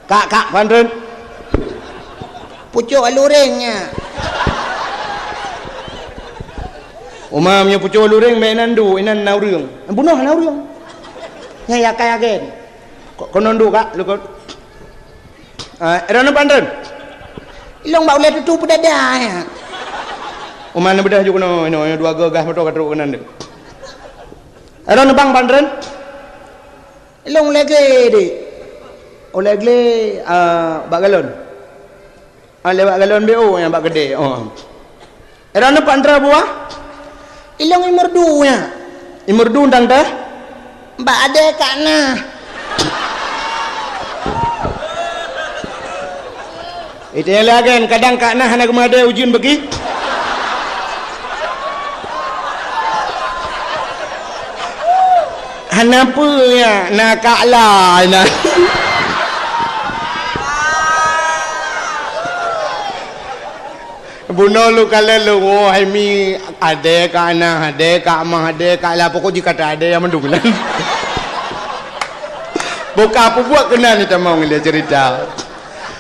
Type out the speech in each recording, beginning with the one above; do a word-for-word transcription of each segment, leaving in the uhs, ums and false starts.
Kak, kak, Pandren. Pucok luring nyan. Uma meunyoe pucok luring, meunan du, inan na ureueng. Bunoh na ureueng. Nyang yakai agen. Ko-, konon du, kak, lukon. Ah, erana Pandren. Ilong bak ulèe tutu peudada, ya. Uma na beudah ju keunoe, inoe, dua gagah moto ka trok keunan deh. Erana bang Pandren. Ilong lagèe deh. Oh, lagèe, ah, bak galon. Ah, lewat galon B O nyang bak keudè. Oh. Erana Pandren buah. Ilong imerdu nya. Imerdu tang teh. Bak adé kak nah. Itu yang lagen, kadang kak nah hana geumeuadé ujeuen bagi. Hana peue nyan, na kak la na. Bunoe lôn kalon lôn, oh, hai mi, adé kak na, adé kak ma, adé kak la, pokok jih kata adé nyang mandum nyan. Buka peubuet keunan ni tamong lé cerita.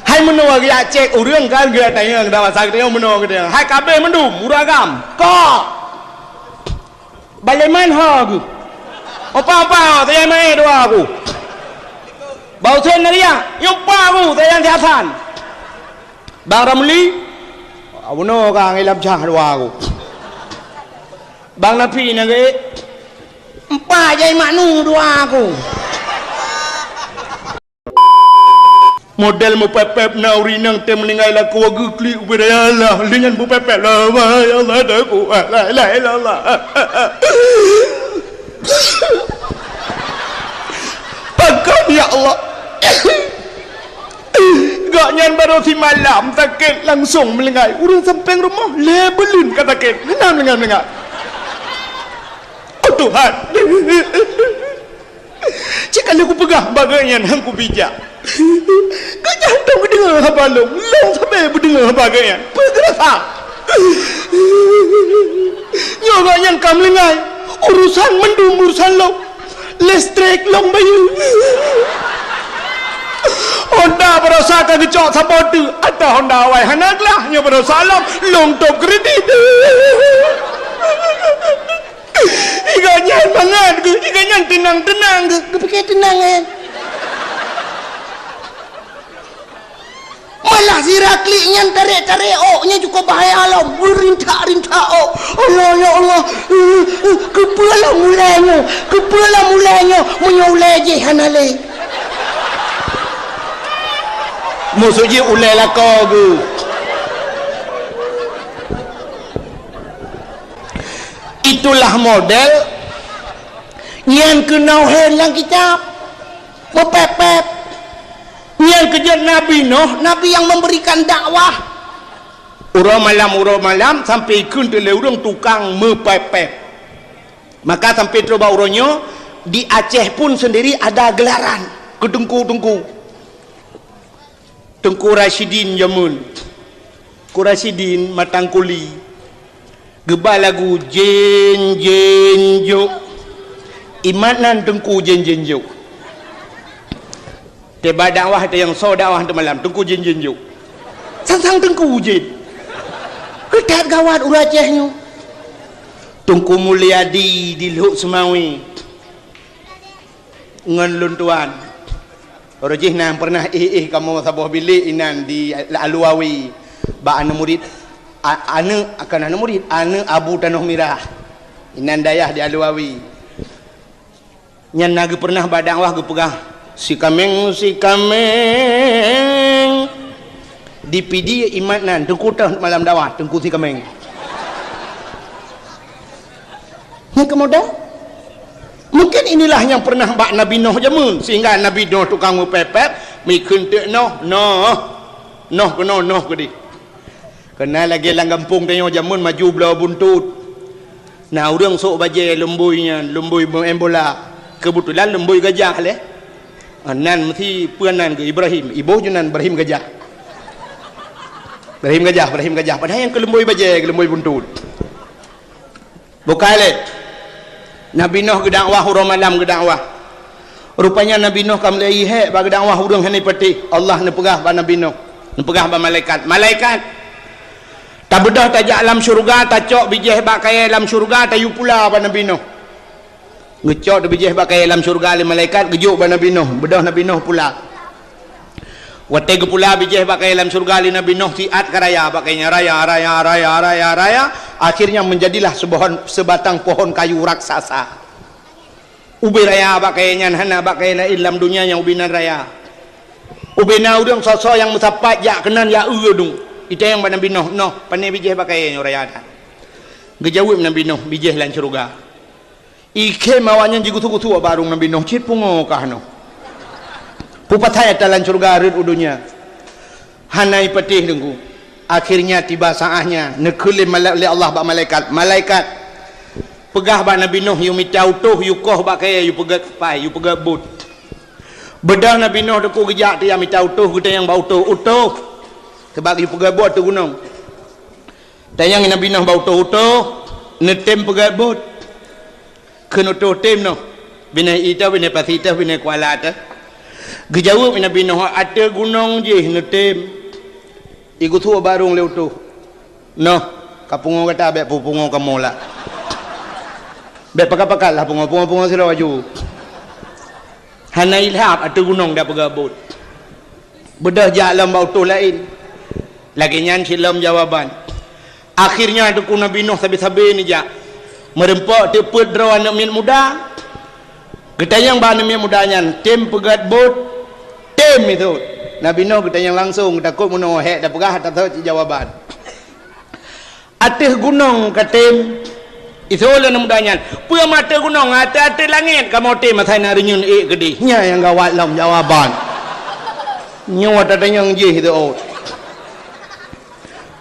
Hai meunoe geujak cek ureueng kan, geujak tanyong, dak masa geutanyong meunoe geutanyong. Hai kabeh mandum, ureueng agam. Kok! Baleman ho geuh. Opa-opa, tayang maé dua geuh. Bau sen nariak, nyoe pa geuh, tayang siasan. Bang Ramli, abunoe ka ngilam cah dua geuh. Bang Nafi nyan geuh, empat jai maknu dua geuh. Model meupepet na ureueng inong teuh meuninggai lakoe geuklik ubé daya Allah, lé nyan meupepet, "La ilaha illallah, la ilaha illallah." Pakon ya Allah. Gobnyan barô simalam sakét langsong meulinggai. Ureueng sampéng rumoh lé buleuen ka sakét. Hana meulinggai-meulinggai. Oh Tuhan. Cit ka lheueh kupeugah bak gobnyan han kubijak. Gobnyan hantom geudeungoe haba lôn, lôn sabe beudeungoe haba gobnyan. Peue geurasa? Nyoe gobnyan ka meulinggai, urusan mandum urusan lôn. Listrik lôn bayeue. Honda baroesa ka geucok saboh teuk, ata Honda awai hana glah, nyoe baroesa lom, lôn tôb kredit. Iga nyan mangat geuh, iga nyan teunang-teunang geuh. Geupike teunang, eh. Malah sira klik nyan tarek-tarek ôk, nyan cukôp bahaya lom. Geurintak-rintak ôk. Allah, ya Allah. Keupeue lom ulèe nyoe? Keupeue lom ulèe nyoe? Meunyoe ulèe jih hana lé. Maksud jih ulèe lakoe geuh. Itulah model nyan keunoe hén lam kitab. Meupép-pép. Nyan keu jeuet Nabi Nuh, Nabi nyang memberikan dakwah. Uroe malam, uroe malam, sampoe kheun teulé ureueng tukang meupép-pép. Maka sampoe trok bak uroe nyoe, di Aceh pun sendiri ada gelaran keu teungku-teungku. Teungku Rasyidin jameun. Teungku Rasyidin Matang Kuli. Geuba lagu Jén Jén Jok. Imat nan Teungku Jén Jén Jok. Tiba dakwah teuh nyang soe dakwah teuh malam, Teungku Jén Jén Jok. Sang-sang Teungku Jén. Keutat gawat ureueng Aceh nyoe. Teungku Mulyadi di Lhok Seumawe. Ngon lôn tuan. Uroe jih nan peureunah éh-éh kamoe saboh bilék inan di Aluwawi. Bak aneuk murit, a-, aneuk, kon aneuk murit, aneuk Abu Tanoh Mirah. Inan dayah di Aluwawi. Nyan na geupeunah bak dakwah geupeugah, "Sikameng, sikameng." Di Pidie imat nan, Teungku teuh malam dakwah, Teungku Sikameng. Nyang keumudian, mungkin inilah nyang peureunah bak Nabi Nuh jameun, sehingga Nabi Nuh tukang meupép-pép, meukeunteuk noh, noh, noh keunoe, noh keudeh. Keunan lagèe lam gampông tanyoe jameun maju bloe buntut. Na ureueng sôk bajèe lumbôi nyan, lumbôi meu'en bola. Keubeutulan lumbôi gajah lé. Ah, nan meusi peue nan geuh Ibrahim. Iboh ju nan Ibrahim Gajah. Ibrahim Gajah, Ibrahim Gajah. Padahai nyang keu lumbôi bajèe, keu lumbôi buntut. Bukai lé. Nabi Nuh geudakwah, uroe malam geudakwah. Rupanya Nabi Nuh ka mulai hék bak geudakwah ureuëng hana patéh. Allah neupeugah bak Nabi Nuh, neupeugah bak malaikat, "Malaikat, tabeudôh tajak lam syeuruga, tacok bijéh bak kayée lam syeuruga, tayue pula bak Nabi Nuh." Geucok teuh bijéh bak kayée lam syeuruga lé malaikat, geujok bak Nabi Nuh, beudôh Nabi Nuh pula. Watée geupula bijéh bak kayée lam syeuruga lé Nabi Nuh, siat ka raya bak kayée nyan, raya, raya, raya, raya, raya. Akhirnya menjadilah seubohon, seubatang pohon kayu raksasa. Ubé raya bak kayée nyan, hana bak kayée laén lam donya nyang ubé nan raya. Ubé na ureuëng soe-soe nyang meusapat jak keunan, jak eu dum. Itanyong bak Nabi Nuh, "Nuh, pane bijéh bak kayée nyoe raya that?" Geujaweueb Nabi Nuh, "Bijéh lam syeuruga." Ikhém awaknyan jigusu-gusu bak barong Nabi Nuh, "Cit pungo kah Nuh? Peue pasai ata lam syeuruga rhot u donya?" Hana ipatéh Teungku. Akhirnya tiba saatnya, neukheun lé mala-, lé Allah bak malaikat, "Malaikat, peugah bak Nabi Nuh yue mita utôh, yue koh bak kayée, yue peugét pai, yue peugét buet." Beudôh Nabi Nuh Teungku geujak teuh jak mita utôh, geutanyong bak utôh, "Utôh, sabab yue peugét buet ateueh gunong." Tanyong Nabi Nuh bak utôh, "Utôh, neutem peugét buet?" Kheun utôh, "Tem Nuh, binéh ié teuh, binéh pasi teuh, binéh kuala teuh." Geujaweueb Nabi Nuh, "Ateueh gunong jih neutem." Igusu barong lé utôh, "Noh, ka pungo gata, bék peupungo kamoe lah. Bék pakat-pakat lah pungo, pungo-pungo sidroe aju. Hana ilham ateueh gunong dak peugabot." Beudôh jak lom bak utôh laén. Lagée nyan cit lom jawaban. Akhirnya Teungku Nabi Nuh sabe-sabe neujak. Meureumpok teuk peuet droe aneuëk miet muda. Geutanyong bak aneuëk miet muda nyan, "Tem peugét buet?" "Tem," ituek. Nabi Nuh geutanyong langsong, takot meunoe hék tapeugah, tatot cit jawaban. "Ateueh gunong katem." Ituek lé aneuëk muda nyan, "Peue meuateueh gunong, ateueh-ateueh langét kamoe tem asai na reunyeun ék keudeh." Nyan nyang gawat lom jawaban. Nyoe tatanyong jih ituek.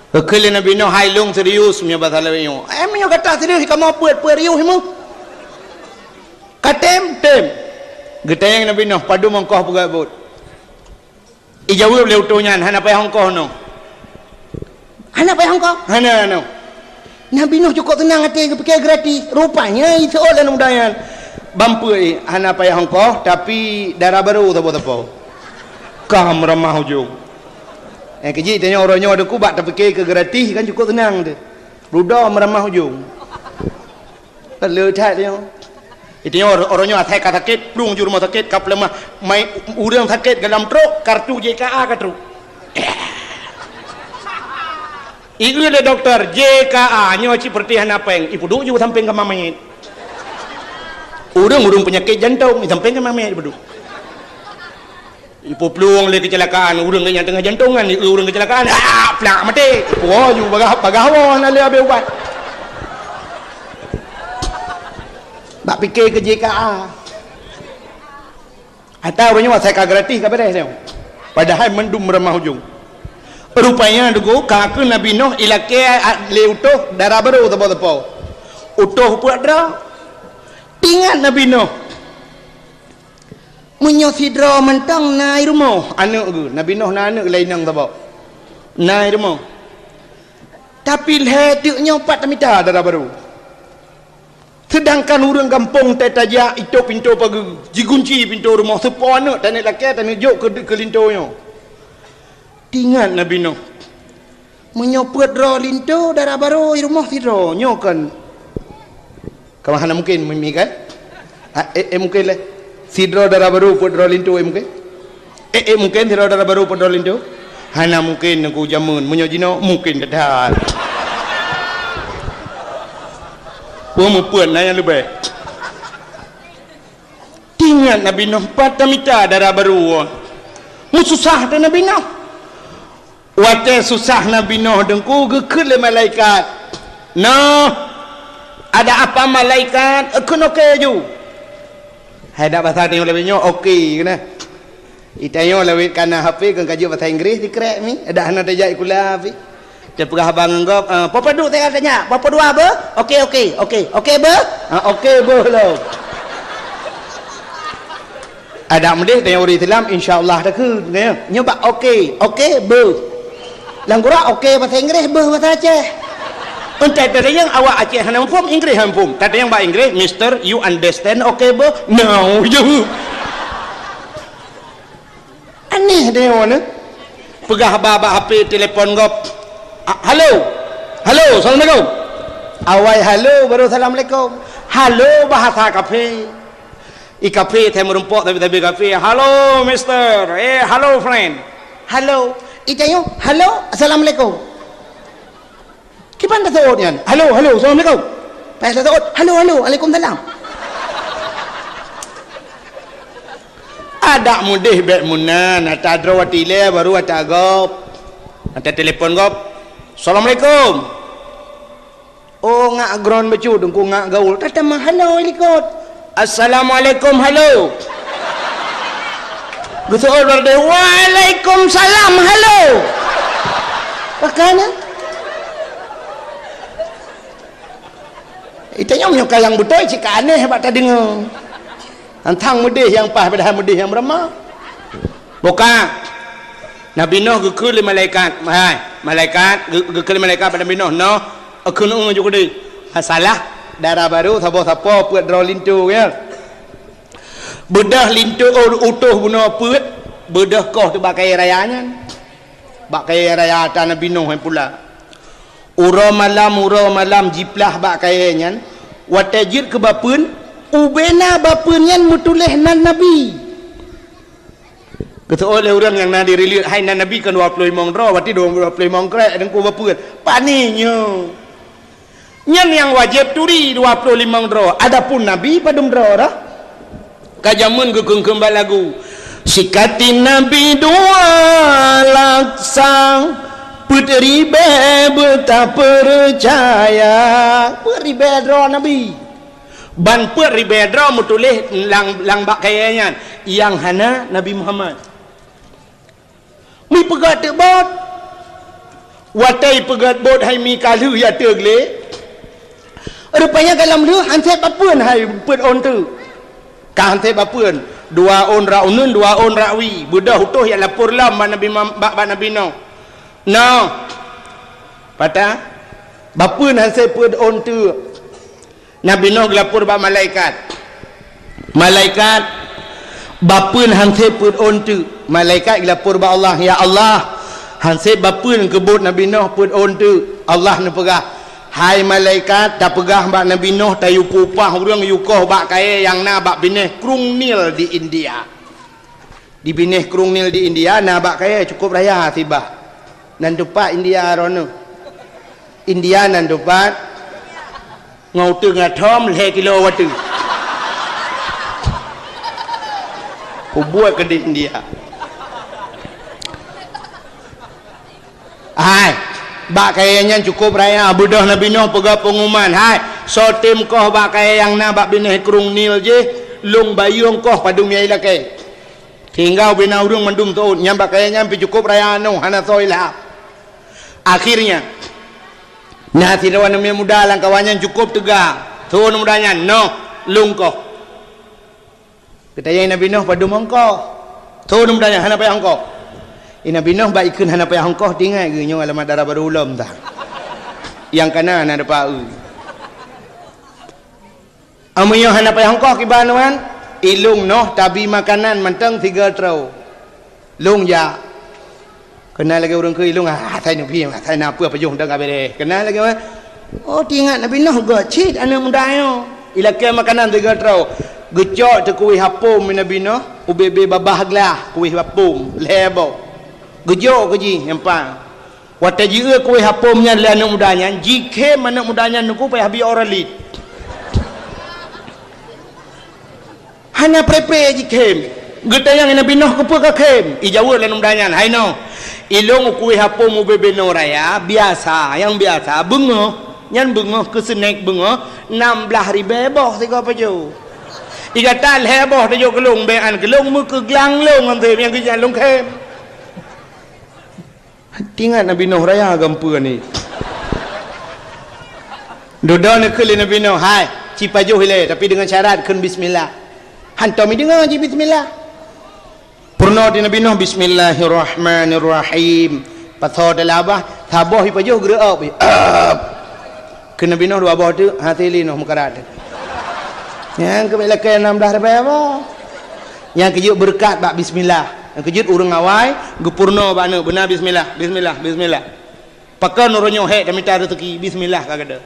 Geukheun lé Nabi Nuh, "Hai lôn serius meunyoe basa lawét nyoe." "Eh, meunyoe gata serius kamoe peuet-peuet riuh meuh. Katem?" "Tem." Geutanyong Nabi Nuh, "Padum ongkoh peugét buet?" Ijaweueb lé utôh nyan, "Hana payah ongkoh noh." "Hana payah ongkoh?" "Hana noh." Nabi Nuh cukôp teunang até geupike gratis. Rupanya ituek lé aneuëk muda nyan, "Ban peuet, hana payah ongkoh, tapi dara barô sapo-sapo." Ka meuramah ujong. Eh, keujih tanyoe uroe nyoe Teungku bak tapike keu gratis kan cukôp teunang teuh. Dudoe meuramah ujong. Le that nyoe. Itu nyoe uroe nyoe asai ka sakét, plueng ju rumoh sakét, ka peuleumah. Mai ureuëng sakét dalam trok, kartu J K A ka trok. Ieu lé dokto, "J K A nyoe cit peureuti hana péng." Ipeuduek ju sampéng kama manyét. Ureuëng-ureuëng peunyakét jantong, sampéng kama manyét ipeuduek. Ipeuplueng lé keucilakaan, ureuëng nyang teungoh jantongan, ureuëng keucilakaan, ah, plak maté. Ipuwoe ju bagah, bagah woe hana lé abéh ubat. Bak pike keu J K A. Ata uroe nyoe asai ka gratis ka beres nyoe. Padahai mandum meuramah ujong. Rupanya Teungku ka keu Nabi Nuh ilakée lé utôh dara barô sapo-sapo. Utôh peuet droe. Teuingat Nabi Nuh. Meunyoe sidroe mantong na i rumoh aneuëk geuh, Nabi Nuh na aneuëk laén nyang saboh. Na i rumoh. Tapi lhée teuk nyoe pat tamita dara barô. Seudangkan ureuëng gampông teuh tajak itôp pintoe pageue, jigunci pintoe rumoh, seupôt aneuëk taneuk lakée taneuk jok keu, keu linto nyoe. Teuingat Nabi Nuh. Meunyoe peuet droe linto dara barô i rumoh sidroe, nyoe kon. Ka hana mungken mi, mi kan? Ha, eh, eh, mungken lé. Sidroe dara barô peuet droe linto, eh, mungken? Eh, eh, mungken sidroe dara barô peuet droe linto? Hana mungken Teungku jameun. Meunyoe jinoe, mungken that-that. Peue meupeuet na nyang leubeh. Teuingat Nabi Nuh pat tamita dara barô. Meususah teuh Nabi Nuh. Watée susah Nabi Nuh Teungku geukheun lé malaikat. Noh, ada apa malaikat? Kheun oke ju. Hai dak basa tanyoe lawét nyoe oke keunan. Itanyoe lawét kana H P keu kajeuet basa Inggréh sikrek mi, dak hana tajak sikula pih. Teupeugah haba ngon gob, eh, "Papa duek saya tanya, papa dua beuh?" "Oke, oke, oke, oke beuh?" Ha, oke beuh lom. Adak meudeh tanyoe ureuëng Islam, insya Allah takheun, ya. Nyoe bak oke, oke beuh. Lam gura oke basa Inggréh, beuh basa Aceh. Entah tatanyong awak Aceh hana muphom, Inggréh hana muphom. Tatanyong bak Inggréh, "Mister, you understand oke beuh?" "No," jaweueb. Nih dia ni. Peugah ba bak H P telepon gob. Ah, halo. Halo, assalamualaikum. Awai halo baru assalamualaikum. Halo bahasa kafe. I kafe saya merumpok tapi tapi kafe. Halo, mister. Eh, halo, friend. Halo. I tanyoe, halo, assalamualaikum. Kiban taseuôt nyan? Halo, halo, assalamualaikum. Pas taseuôt, halo, halo, waalaikumsalam. Adak mudeh bék meunan, ata droe watée ilée baru ata gob. Ata telepon gob. Assalamualaikum. Oh, ngak gron bacut, engku ngak gaul. Tatamah halo likot. Assalamualaikum, halo. Geuseuôt berdeh, "Waalaikumsalam, halo." Pakana? Itanyong nyoe ka nyang beutôi cit ka aneh bak tadeungoe. Tantang meudeh nyang paih padahai meudeh nyang beurama. Buka. Nabi Nuh geukheun lé malaikat. Hai, malaikat, geu-, geukheun lé malaikat bak Nabi Nuh, "Noh, keuneuk ju keudeh." Masalah, dara barô saboh sapo peuet droe linto, ya. Beudôh linto, oh, utôh bunoe peuet, beudôh koh teuh bak kayée raya nyan. Bak kayée raya ata Nabi Nuh hai pula. Uroe malam, uroe malam jiplah bak kayée nyan, watée jeuet keu bapeuen, ubena bapeuen nyan meutuléh nan Nabi. Geuseuôt lé ureuëng nyang na di rileut, hai nan Nabi kan dua ploh limong droe, berarti dua ploh limong krek, deungku bapeuen. Pane nyoe. Nyan nyang wajéb turi dua ploh limong droe. Adapun Nabi padum droe dah? Ka jameun geukheun-kheun bak lagu. Sikati Nabi dua laksa, peuet ribée beutapeucaya. Peuet ribée droe Nabi. Ban peuet ribée droe meutuléh lam, lam bak kayée nyan, nyang hana Nabi Muhammad. Mipeugét teuk bot. Watée peugét bot hai mi ka lheueh ya teuk lé. Rupanya gohlom lheueh han sép bapeuen hai peuet ôn teuk. Ka han sép bapeuen. Dua ôn rak uneuen, dua ôn rak wie. Beudôh utôh ya lapor lom bak Nabi Muham-, bak, bak Nabi Nuh. Noh. Patah. Bapeuen han sép peuet ôn teuk. Nabi Nuh geulapor bak malaikat. Malaikat, bapeuen han sép peuet ôn teuk. Malaikat geulapor bak Allah, "Ya Allah, han sép bapeuen keu bot Nabi Nuh peuet ôn teuk." Allah neupeugah, "Hai malaikat, tapeugah bak Nabi Nuh tayue peupah ureuëng yue koh bak kayée nyang na bak binéh Krueng Nil di India." Di binéh Krueng Nil di India na bak kayée cukup raya sibah. Nan teumpat India droeneueh. India nan teumpat ngon uteuen ngon thom lhée kilo watée. Kubuet keu di India. Hai, bak kayée nyan cukup raya, beudôh Nabi Nuh peugah peunguman, "Hai, soe tem koh bak kayée nyang na bak binéh Krueng Nil jih, lôn bayeue koh padum nyang ilakée." Tinggai ubena ureuëng mandum teuôt, nyang bak kayée nyan pih cukup raya noh, hana soe ilham. Akhirnya, na sidroe aneuk muda lam kawan nyan cukup teuga. Soe aneuk muda nyan, "Noh, lôn koh." Geutanyong Nabi Nuh, "Padum ongkoh?" Soe aneuk muda nyan, "Hana payah ongkoh." I Nabi Nuh bak ikheun hana payah ongkoh, tingai geuh nyoe alamat dara barô ulôn tah. Nyang kana na depa eu. Meunyoe hana payah ongkoh kiban nyan, ilôn noh tabi makanan mantong sigoe troe. Lôn jak. Keunan lagée ureuëng keu ilôn, ah, asai neubi, asai na peue pajoh dang ka beres. Keunan lagée, oh, teuingat Nabi Nuh gét cit aneuk muda nyoe. Ilakée makanan sigoe troe. Geucok teuh kuweh apom Nabi Nuh, ubé-bé babah glah kuweh apom, lhée boh. Geujok keu jih nyang pang. Watée jieu kuweh apom nyan lé aneuk muda nyan, jikhém aneuk muda nyan nungku payah bi ora lit. Hana pré-pré jikhém. Geutanyong Nabi Nuh keupeue kakhém? Ijaweueb lé aneuk muda nyan, "Hai Nuh, ilôn kuweh apom ubé-bé noe raya, biasa, nyang biasa, beungoh, nyan beungoh keu seunek beungoh, nam blaih ribée boh sigoe pajoh. Igata lhée boh tajok keu lôn, bék an keu lôn meukeuglang lôn ngon seb nyang geujan lôn khém." Teuingat Nabi Nuh raya gampeue ni. Dudoe neukheun lé Nabi Nuh, "Hai, ci pajoh ilée, tapi deungon syarat kheun bismillah." Hantom ideungoe ji bismillah. Peurunoe di Nabi Nuh, "Bismillahirrahmanirrahim." Pasoe dalam babah, saboh ipajoh geureuok. Keu Nabi Nuh dua boh teuk, hase lé Nuh meukarat. Nyang keu lakée nam blaih ribée boh. Nyang keujeuet beureukat bak bismillah. Nyang keujeuet ureuëng awai, geupeurunoe bak aneuëk, beuna bismillah, bismillah, bismillah. Pakon uroe nyoe hék tamita reuzeuki, bismillah ka gata.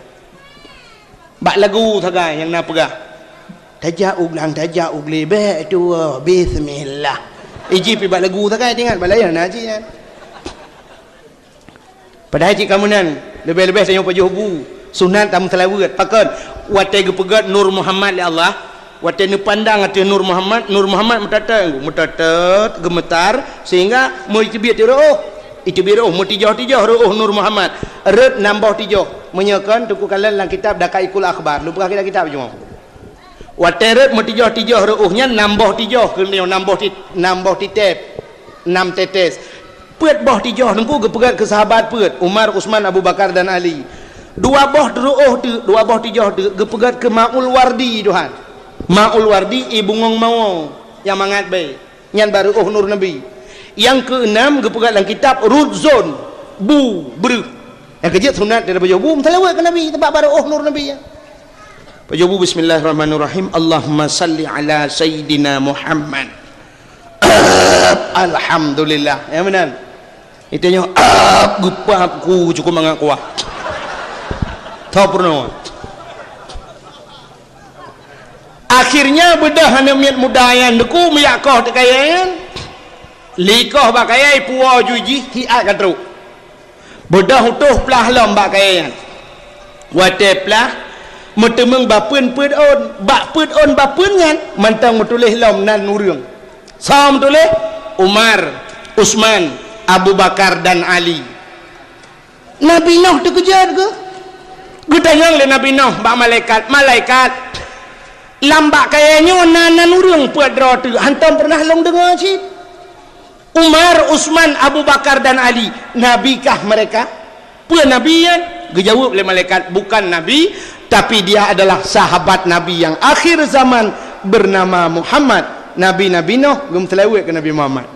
Bak lagu sagai nyang na peugah, "Tajak u glang, tajak u glé, bék tuwoe, bismillah." Iji pi bak lagu sagai, ingat bak laén na cit nyan. Padahai cit kamoe nan, leubeh-leubeh tanyoe pajoh bu, sunat tameuseulaweuet. Pakon? Watée geupeugét Nur Muhammad lé Allah, watée neupandang ateueh Nur Muhammad, Nur Muhammad meuteutét, meuteutét, geumeutar, sehingga meuteubiet reuôh. Iteubiet reuôh, meutijoh-tijoh reuôh Nur Muhammad. Rot nam boh tijoh. Meunyoe kon, Teungku kalon lam kitab Daqaiqul Akhbar. Lôn peugah kitab-kitab cuma. Watée rot meutijoh-tijoh reuôh nyan nam boh tijoh, keuneuk nam boh ti-, nam boh titép, nam tetes. Peuet boh tijoh Teungku geupeugét keu sahabat peuet, Umar, Utsman, Abu Bakar dan Ali. Dua boh reuôh teuk, dua boh tijoh teuk geupeugét keu Maul Wardi, Tuhan. Maul Wardi, ie bungöng mawö nyang mangat bée. Nyan barô reuôh nur Nabi. Nyang keuenam geupeugah lam kitab Rudzon, bu, breuh. Nyang keujeuet sunat daripada pajoh bu meuseulaweuet keu Nabi, sabab barô reuôh nur Nabi nyan. Pajoh bu, bismillahirrahmanirrahim. Allahumma salli ala Sayyidina Muhammad. Alhamdulillah. Ya, meunan. Itu nyoe, geupap ku cukup mangat kuah. Tho peurunoe. Akhirnya beudôh aneuëk miet muda nyan Teungku meujak koh teuk kayée nyan. Likoh bak kayée puwoe ju jih hiat ka trok. Beudôh utôh plah lom bak kayée nyan. Watée plah, meuteumeung bapeuen peuet ôn. Bak peuet ôn bapeuen nyan mantong meutuléh lom nan ureuëng. Soe meutuléh? Umar, Utsman, Abu Bakar dan Ali. Nabi Nuh teukeujot geuh. Geutanyong lé Nabi Nuh bak malaikat, "Malaikat, lam bak kayée nyoe na nan ureuëng peuet droe teuk, hántom peureunah lôn deungoe cit. Umar, Utsman, Abu Bakar dan Ali, nabi kah mereka?" "Peue nabi nyan?" Geujaweueb lé malaikat, "Bukan nabi, tapi dia adalah sahabat Nabi yang akhir zaman bernama Muhammad." Nabi, Nabi Nuh geumeuseulaweuet keu Nabi Muhammad.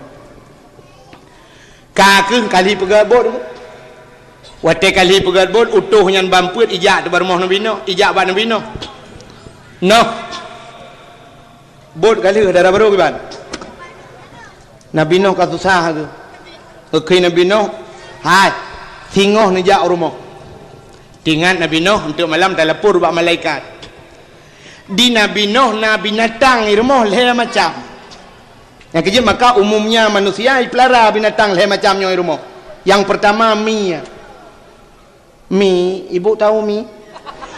Ka kheueh kali peugét buet. Watée kali peugét buet, utôh nyan ban peuet ijak teuk bak rumoh Nabi Nuh, ijak bak Nabi Nuh. Noh. Buet ka lheueh dara barô kiban. Nabi Nuh ka susah geuh. Geukheun Nabi Nuh, "Hai, singoh neujak u rumoh." Teuingat Nabi Nuh, untuk malam talapor bak malaikat. Di Nabi Nuh na binatang i rumoh lhée macam. Nyang keujeuet maka umumnya manusia ipeulara binatang lhée macam nyoe i rumoh. Nyang peurtama mi. Mi, ibu tahu mi?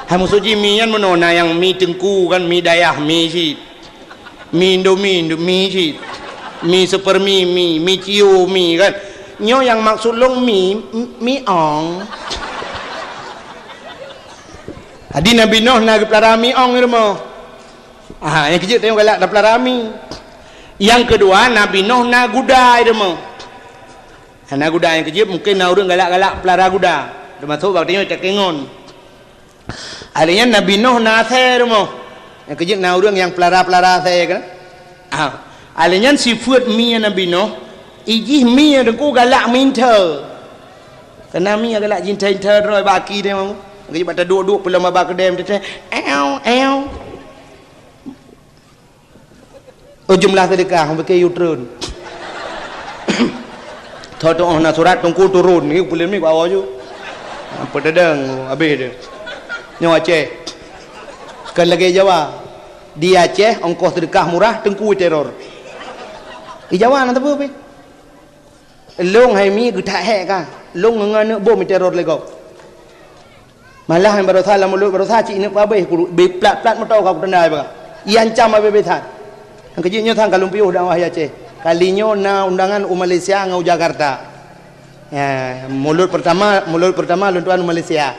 Hai musoji mi nyan meunoe na nyang mi teungku kan, mi dayah mi cit. Mi Indomie, Indomie cit. Mi Super Mi, mi, mi Cio mi kan. Nyoe nyang maksud lôn mi, mi ong. Jadi Nabi Nuh na geupeulara mi ong i rumoh. Ah, nyang keujeuet tanyoe galak tapeulara mi. Nyang keudua, Nabi Nuh na guda i rumoh. Hana guda nyang keujeuet, mungken na ureuëng galak-galak peulara guda, teumasok bak tanyoe cak ingon. Alheuh nyan Nabi Nuh na asée rumoh. Nyang keujeuet na ureuëng nyang peulara-peulara asée kan? Ah, alheuh nyan sifeuet mi Nabi Nuh, ijih mi Teungku galak meuinta. Keunan mi galak jinta-inta droe bak aki deh mamu. Nyang keujeuet bak taduek-duek peulom bak keudée teuh. Ew, ew. Oh, jumlah seudeukah, bukon yue treun. Tho-tho na surat Teungku turun, ni pulen mi bak awak ju. Apa dadang, habis dia. Nyoe Aceh. Kan lagée Jawa. Di Aceh, ongkoh seudeukah murah, Teungku teror. Di Jawa na teupeu pi. Lôn hai mi geutak hék ka. Lôn ngon aneuk bom teror lé gob. Malah nyang barosa lam mulot barosa cit ineuk pabéh kulu, beh plat-plat moto ka kutanda baka. Iancam abéh-abéh that. Nyang keujeuet nyoe sang ka lôn piôh dakwah di Aceh. Kali nyoe na undangan u Malaysia ngon u Jakarta. Ya, mulot pertama, mulot pertama lôn tuan u Malaysia.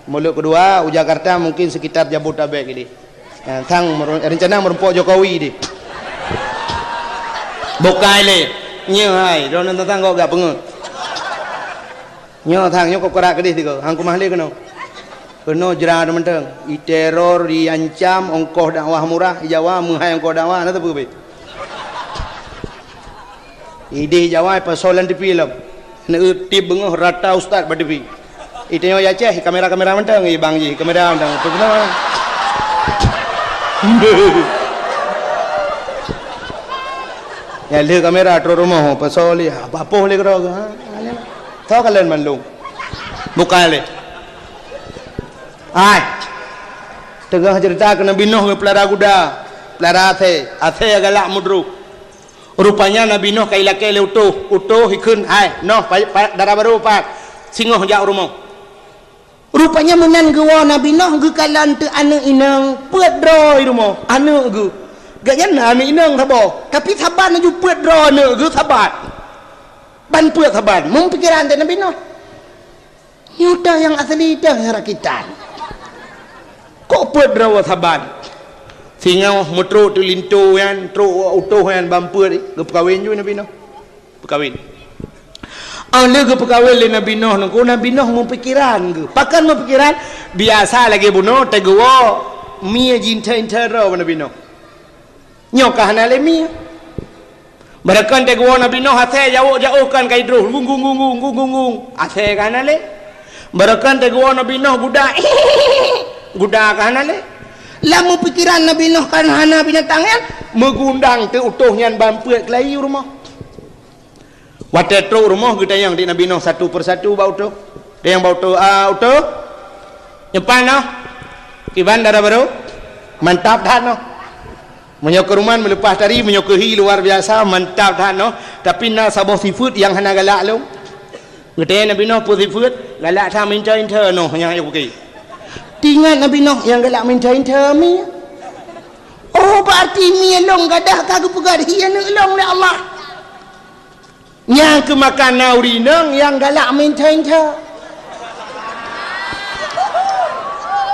Mulot kedua u Jakarta mungkin sekitar Jabodetabek jadi. Ya, sang meru-, rencana meurumpok Jokowi di. Bukai lé. Nyoe hai, droeneuh teuntang kok gak peungeut. Nyoe sang, nyoe kok keurak keudeh tiga. Hang kumah lé keunoe. Keunoe jra mantong. Iteror, iancam, ongkoh dakwah murah, i Jawa meuhai ongkoh dakwah, na teupeu beh. Ideh Jawa pasoe lam T V lom. Neutip beungoh rata ustaz bak T V. Itanyoe Aceh, kamera-kamera mantong, eh, bang jih, kamera mantong. Apa kena? Ya lheueh kamera trok rumoh, pasoe lé, ha, papoh lé keudroe, ha. Soe kalon mandum. Buka lé. Hai. Teungoh ceurita keu Nabi Nuh geupeulara guda, peulara asèe, asèe galak meudroh. Rupanya Nabi Nuh ka ilakèe lé utôh, utôh ikheun, "Hai, noh, pa-, pa-, dara barô pat, singoh jak u rumoh." Rupanya meunan geuwoe Nabi Nuh geukalon teuk aneuk inong peuet droe i rumoh, aneuk geuh. Gobnyan na aneuk inong saboh, tapi saban laju peuet droe aneuk geuh saban. Ban peuet saban, meupikeran teuh Nabi Nuh. Nyoe teuh nyang asli teuh nyang rakitan. Kok peuet droe saban? Singoh meutrok teuh linto nyan, trok utôh nyan ban peuet, geupeukawen ju Nabi Nuh. Peukawen. Óh lheueh geupeukawen lé Nabi Nuh nangku, Nabi Nuh meupikeran geuh. Pakon meupikeran? Biasa lagèe bunoe teugeuwoe mie jinthe-inthe droe bak Nabi Nuh. Nyoe ka hana lé mie. Barokon teugeuwoe Nabi Nuh asèe jaweueb-jaweueb kon ka idroh, gung, gung, gung. Asèe ka hana lé. Barokon teugeuwoe Nabi Nuh guda, guda ka hana lé. Lam meupikeran Nabi Nuh kon hana binatang nyan, meugundang teuh utôh nyan ban peuet keulayi u rumoh. Watèe trok rumoh geutanyong di Nabi Nuh satu persatu bak utôh. Tanyong bak utôh, "Ah, utôh? Nyoe pat noh? Kiban dara barô? Mantap that noh? Meunyoe keuruman meuleupah tari, meunyoe keuhi luar biasa, mantap that noh. Tapi na saboh sifeuet nyang hana galak lôn." Geutanyong Nabi Nuh, "Peue sifeuet?" "Galak that meuinthe-inthe noh nyang ayah kuki." Teuingat Nabi Nuh nyang galak meuinthe-inthe mie. Oh, berarti mie lôn gadôh ka geupeugah hi aneuk lôn lé Allah. Nyang keumakan na ureueng inong nyang galak meuinthe-inthe.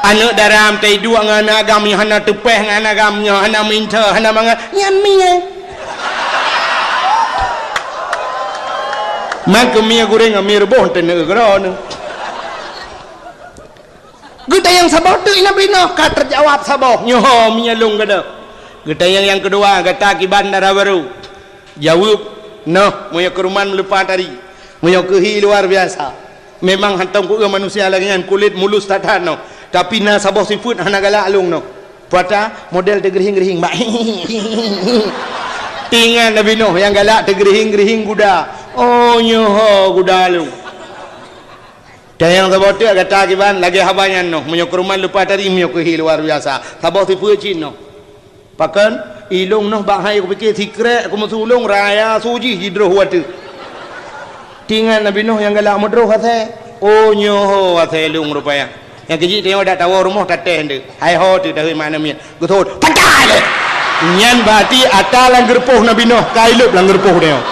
Aneuk dara meutai duek ngon aneuk agam nyang hana teupeh ngon aneuk agam nyang hana meuinthe, hana mangat, nyan mie. Man keu mie goreng ngon mie reubôh teuneuk keudroe nyoe. Geutanyong saboh teuk Nabi Nuh ka teujawab saboh, "Nyoe ho mie lôn gadôh." Geutanyong nyang keudua, "Gata kiban dara barô?" Jaweueb, "Noh, meunyoe keuruman meuleupah tari, meunyoe keuhi luar biasa." Memang hantom kueu manusia lagèe nyan, kulét mulus that-that noh, tapi na saboh sifeuet hana galak lôn noh. Pata model teugeurihing-geurihing bak. Teuingat Nabi Nuh nyang galak teugeurihing-geurihing guda. Oh, nyoe ho guda lôn. Dan nyang saboh teuk gata kiban lagèe haba nyan noh, meunyoe keuruman leupah tari, meunyoe keuhi luar biasa. Saboh sifeuet cit noh. Pakon? Ilôn noh bak hai kupike sikrek kumeusu lôn raya su jih jidroh watèe. Teuingat Nabi Nuh nyang galak meudroh asèe. Oh, nyoe ho asèe lôn rupanya. Nyang keujih tanyoe dak tawoe rumoh tatéh nteuk. Hai ho teuh dahôi mak aneuk miet. Geuthôt, "Pacah lé!" Nyan berarti ata lam geureupoh Nabi Nuh, ka ilôp lam geureupoh nyoe.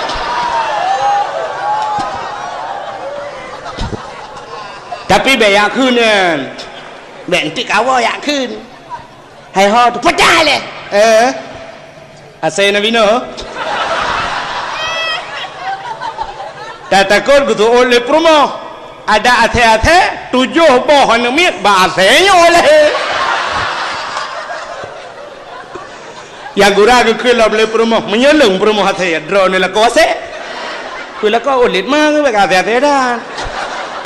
Tapi bèk yak kheun nyan. Bèk enteuk kawoe yak kheun. Hai ho teuh, "Pacah lé!" Eh? Asèe Nabi Nuh. Tatakot geuteuôt lé peurumoh. Ada asèe-asèe, tujoh boh aneuk miet bak asèe nyoe lé. Ya gura geukheun lom lé peurumoh, meunyoe lôn peurumoh asèe, ya droeneuh lakoe asèe. Keu lakoe ulét ma ngon bak asèe-asèe dan.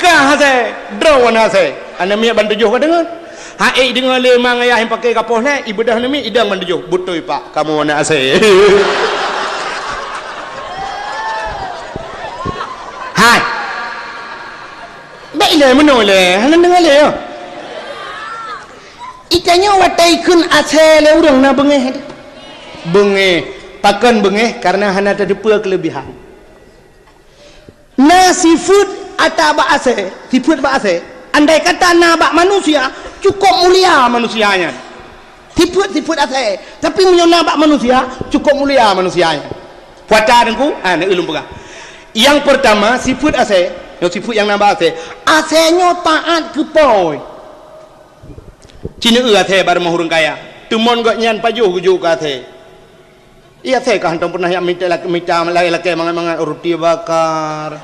Ka asèe, droeneuh asèe. Aneuk miet ban tujoh ka deungon. Hai deungoe lé ma ngon ayah nyang paké kapoh lé, ibeudôh aneuk miet idong ban tujoh. Beutôi pak, kamoe aneuk asèe. Hai. Bèk ilèe meunoe lé, hana deungoe lé, yo. Itanyoe watèe ikheun asèe lé ureueng na beungéh. Beungéh. Pakon beungéh? Karena hana tateupeue keuleubihan. Na sifeuet ata bak asèe, sifeuet bak asèe. Andai kata na bak manusia, cukôp mulia manusia nyan. Sifeuet-sifeuet asèe, tapi meunyoe na bak manusia, cukôp mulia manusia nyan. Puata teungku, ha, na ulôn peugah. Nyang peurtama, sifeuet asèe, nyoe sifeuet nyang na bak asèe. Asèe nyoe taát keu po. Ci neueu asèe bak rumoh ureueng kaya. Teumon gobnyan pajoh geujok keu asèe. Iya, asèe ka hantom pernah jak mita, mita lakèe mangat-mangat, roti bakar,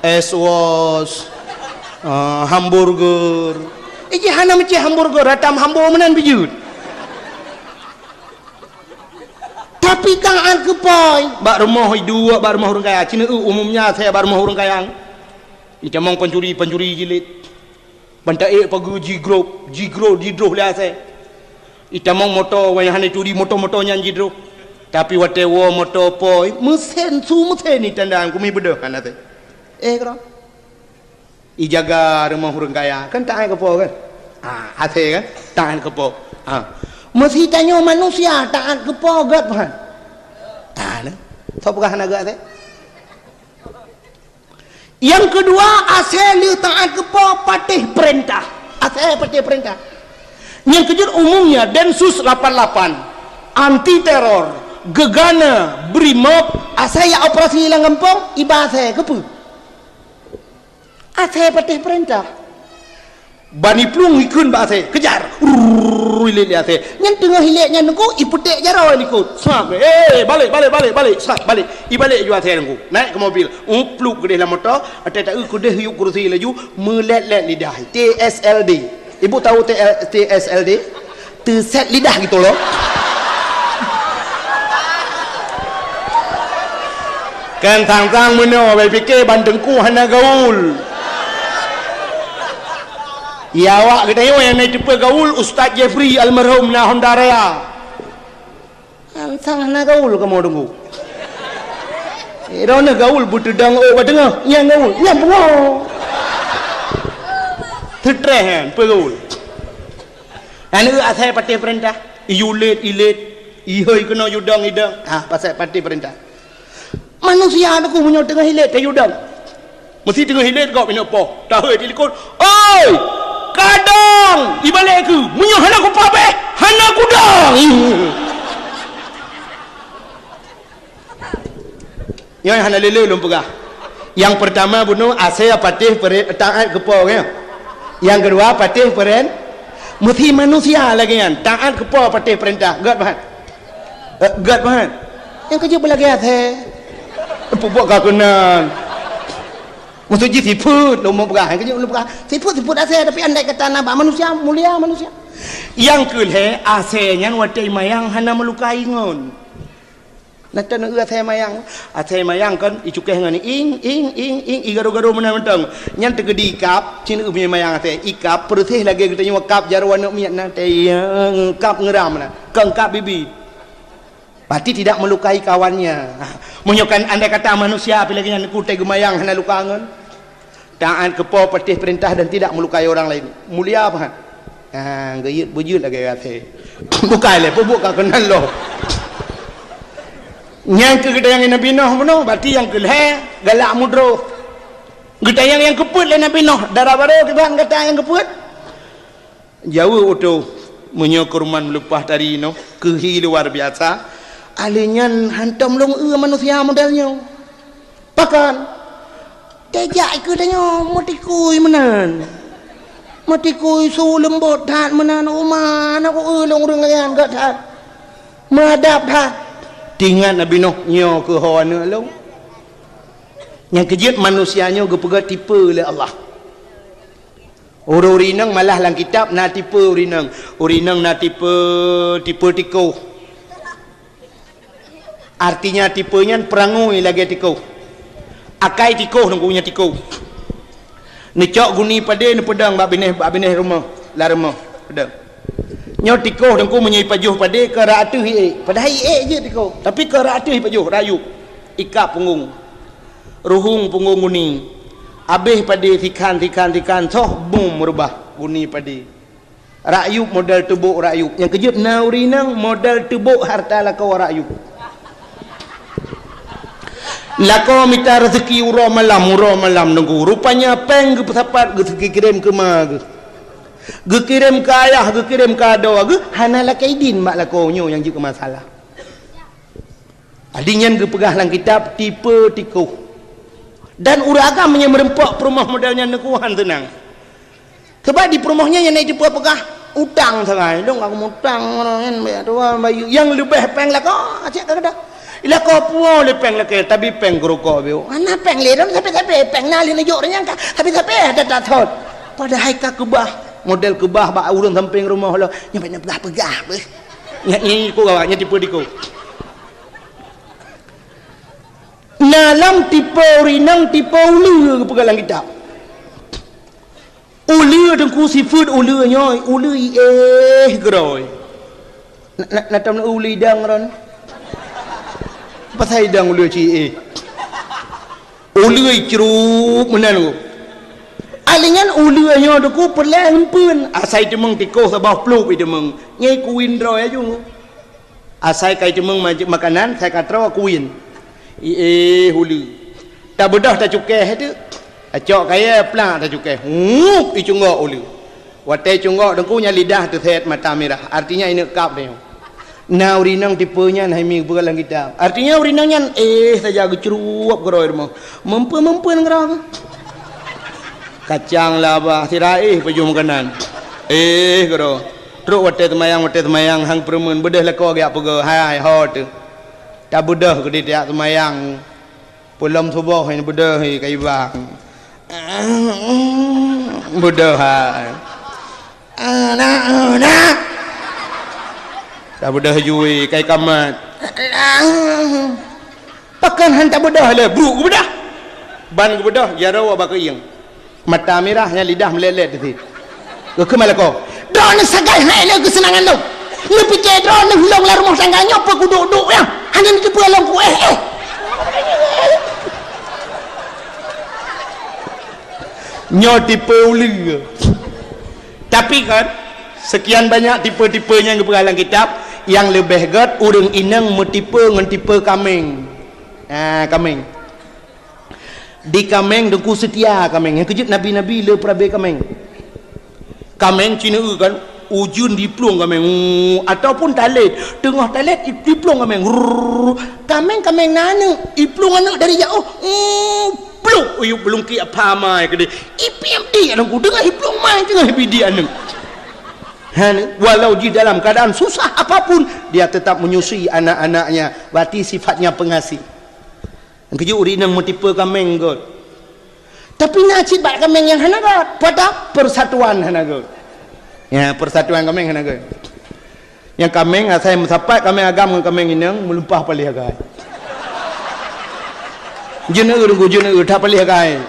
es wos, ah, hamburger. Iji hana meucéh hamburger, ratam hambo meunan bijeuet. Tapi taát keu po. Bak rumoh iduek, bak rumoh ureueng kaya. Ci neueu umumnya asèe bak rumoh ureueng kaya. Itamong pancuri, pancuri jilid. Ban taék pageue jigrob, jigrob, jidroh lé asèe. Itamong moto, nyang hana turi moto-moto nyan jidroh. Tapi watée woe moto po, meusen su meusen ni tandaan kumi beudôh hana teuh. Eh, keudroe. Ijaga rumoh ureuëng kaya, kan taát keu po kan? Ah, asée kan? Taát keu po. Ah. Meusi tanyoe manusia taát keu po gét, Tuhan. Ah, nah. Soe peugah hana gét asée? Nyang keudua, asée le taát keu po patéh peurintah. Asée patéh peurintah. Nyang keujeuet umumnya Densus lapan lapan, anti teror, gegana, Brimob, asée jak operasi lam gampông, iba asée keupeue? Asée patéh peurintah. Bani plueng ikheun bak asée, kejar. Rrrr, ilét lé asée. Nyan teungoh ilét nyan teungku, ipeuték jaroe likot. Sab, eh, balek, balek, balek, balek. Sab, balek. Ibalek ju asée teungku. Naik ke mobil. Upluk keudeh lam moto, até taeu keudeh yub keureusi laju, meulét-lét lidah. T S L D. Ibu tahu T L, T S L D? Teuset lidah gitu loh. Kan sang-sang meunoe, bai pike ban teungku hana gaul. Ya, awak geutanyoe nyang na teupeu gaul, Ustaz Jeffrey almarhum na Honda Raya. Sang-sang hana gaul kamoe teungku. Eh, droeneuh gaul beuteudong ôk bak teungoh, nyang gaul, nyang pungo. Stress nyan, peue gaul. Aneuk asai patéh peurintah, iyue lét, ilét, ihôi keunoe yue dong, idong. Ha, pasai patéh peurintah. Manusia teungku meunyoe teungoh ilét, tayue dong. Meusi teungoh ilét gob inong poh, tahôi di likot. "Oi! Kadang! Ibalek keu, meunyoe hana kupabeh, hana kudong!" Nyoe hana lé-lé lôn peugah. Nyang peurtama bunoe asai patéh peuren-, taát keu po, ya. Nyang keudua patéh peuren-, meusi manusia lagée nyan, taát keu po patéh peurintah. Gét bahan. Eh, gét bahan. Nyang keujeuet beulagée asai. Peubuet ka keunan. Maksud jih sifeuet lôn peugah, nyang keujeuet lôn peugah. Sifeuet, sifeuet asai, tapi andai kata na bak manusia, mulia manusia. Nyang keu lhée, asai nyan watée mayang hana meulukai ngon. Nah, tan eu asai mayang. Asai mayang kan icukéh ngon ing, ing, ing, ing, igaro-garo meunan mantong. Nyan teugeudi ikab, cit eu mayang asai. Ikab, peureuséh lagée geutanyoe kab jaroe aneuk miet na, tayang kab ngeuram na. Keu kab bibi. Berarti tidak melukai kawannya. Meunyoe kan andai kata manusia pih lagée nyan, kutai geumayang hana luka ngon. Taát keu po patéh peurintah dan tidak melukai orang lain. Mulia pahat. Ha, geuyeuet beujeuet lagée asai. Bukai lé, peubuet ka keunan loh. Nyang keu geutanyoe Nabi Nuh bunoe, berarti nyang keu lhée galak mudroh. Geutanyoe nyang keupeuet lé Nabi Nuh, dara barô kiban gata nyang keupeuet. Jaweueb utoh, meunyoe keuruman meuleupah tari nyoe keuhi luar biasa, alèh nyan hantom lôn eu manusia model nyoe. Pakon? Tejak keu tanyoe meutikui meunan. Meutikui su leumbot that meunan, uma na ku eu lôn ureueng laén gét that. Meuadab that. Teuingat Nabi Nuh nyoe keu ho aneuk lôn. Nyang keujeuet manusia nyoe geupeugah tipe lé Allah. Ureueng-ureueng inong malah lam kitab na tipe ureueng inong. Ureueng inong na tipe, tipe tikoh. Artinya tipe nyan peurangui lagée tikoh. Akai tikoh nunggu nyan tikoh. Neucok guni padé neupeudong bak binéh, bak binéh rumoh, lam rumoh. Peudong. Nyoe tikoh teungku meunyoe ipajoh padé keu rot ateueh iék. Padahai iék jeuet tikoh, tapi keu rot ateueh ipajoh, rot yup. Ikab punggong. Ruhueng punggong guni. Abéh padé sikhan, sikhan, sikhan, soh bum reubah guni padé. Rot yup model teubok rot yup. Nyang keujeuet na ureueng inong model teubok harta lakoe rot yup. Lakoe mita reuseuki uroe malam, uroe malam nunggu. Rupanya péng geupeusapat geukirém keu ma geuh. Geukirém keu ayah, geukirém keu adoe geuh, hana lakée idin bak lakoe nyoe nyang jeuet keu masalah. Adi nyan geupeugah lam kitab tipe tikoh. Dan ureueng agam nyang meureumpok peurumoh model nyan neukuhan teunang. Sabab di peurumoh nyan nyang na jipeugah utang sagai. Dong aku mutang ngon nyan, bayar dua bayu. Nyang leubeh péng lakoe, cit ka geudah. Lakoe puwoe lé péng lakée, tapi péng keurukok biu. Hana péng lé, dong sabe-sabe péng na lé neujok ureueng nyan ka. Sabe-sabe ada tathon. Padahai ka keubah. Model keubah bak ureueng sampéng rumoh lo. Nyang banyak peugah-peugah beh. Nyan ni ku gawak, nyan tipe tikoh. Na lam tipe ureueng inong tipe uleue geupeugah lam kitab. Uleue teungku sifeuet uleue nyoe, uleue iéh keudroe. Na, na, na tom uleue idang ron. Pasai dang uleue ci éh. Uleue icrup meunan ku. Alinyan uleue nyoe duku peureulée ngeumpeuen. Asai teumeung tikoh saboh plup iteumeung. Nyai kuin droe aju. Asai kai teumeung ma-, makanan, sai ka troe kuin. I éh uleue. Tabeudôh tacukée teuk. Acok kayée plak tacukée. Hup, icunggok uleue. Watée cunggok teungku nyan lidah teusét mata mirah. Artinya ineuk kab deh. Na ureueng inong tipe nyan hai mi geupeugah lam kitab. Artinya ureueng inong nyan éh saja geucruwop keudroe rumoh. Meumpeuen-meumpeuen keudroe. Kacang laba sira éh pajoh makanan. Éh keudroe. Trok watée teumayang, watée teumayang hang peureumeuen beudôh lakoe geujak peugah, hai ho teuh. Tabeudôh keudeh tajak teumayang. Peulom suboh nyan beudôh kayu bang. Beudôh hai. Anak, anak. Dah beudôh jui kai kamat. Pakon han tabeudôh le, bruk geubeudôh. Ban geubeudôh, jaroe bak keuieng. Mata mirah nyan lidah meulét-lét teuh. Geukheun malako. Droeneuh sagai hai lé keuseunangan lôn. Neupike droeneuh lôn lam rumoh tangga nyoe peukuduek-duek nyan. Hana neuteupeue lôn ku éh éh. Nyoe tipe uleue. Tapi kan, sekian banyak tipe-tipe nyang geupeugah lam kitab, nyang leubeh gét ureueng inong meutipe ngon tipe kaméng. Ah, kaméng. Di kaméng teungku seutia kaméng. Nyang keujeuet nabi-nabi le peurabe kaméng. Kaméng ci neueu kan, ujeuen diplueng kaméng, uu, ataupun talét, teungoh talét i-, diplueng kaméng, rrrr. Kaméng, kaméng na aneuk, iplueng aneuk dari jaoh, uu, pluek, uyueb beulungkiek phamai keudeh. Ipiep di aneuëk, teungoh iplueng mai, teungoh ipiep di aneuk. Han, walau jih dalam keadaan susah apapun, dia tetap menyusui anak-anaknya, berarti sifatnya pengasih. Nyang keujeuet ureueng inong meutipe kaméng gét. Tapi na cit bak kaméng nyang hana gét. Peue teuh? Persatuan hana gét. Ya, persatuan kaméng hana gét. Nyang kaméng asai meusapat kaméng agam ngon kaméng inong meulumpah paléh agai. Jeuneue teungku, jeuneue that paléh agai.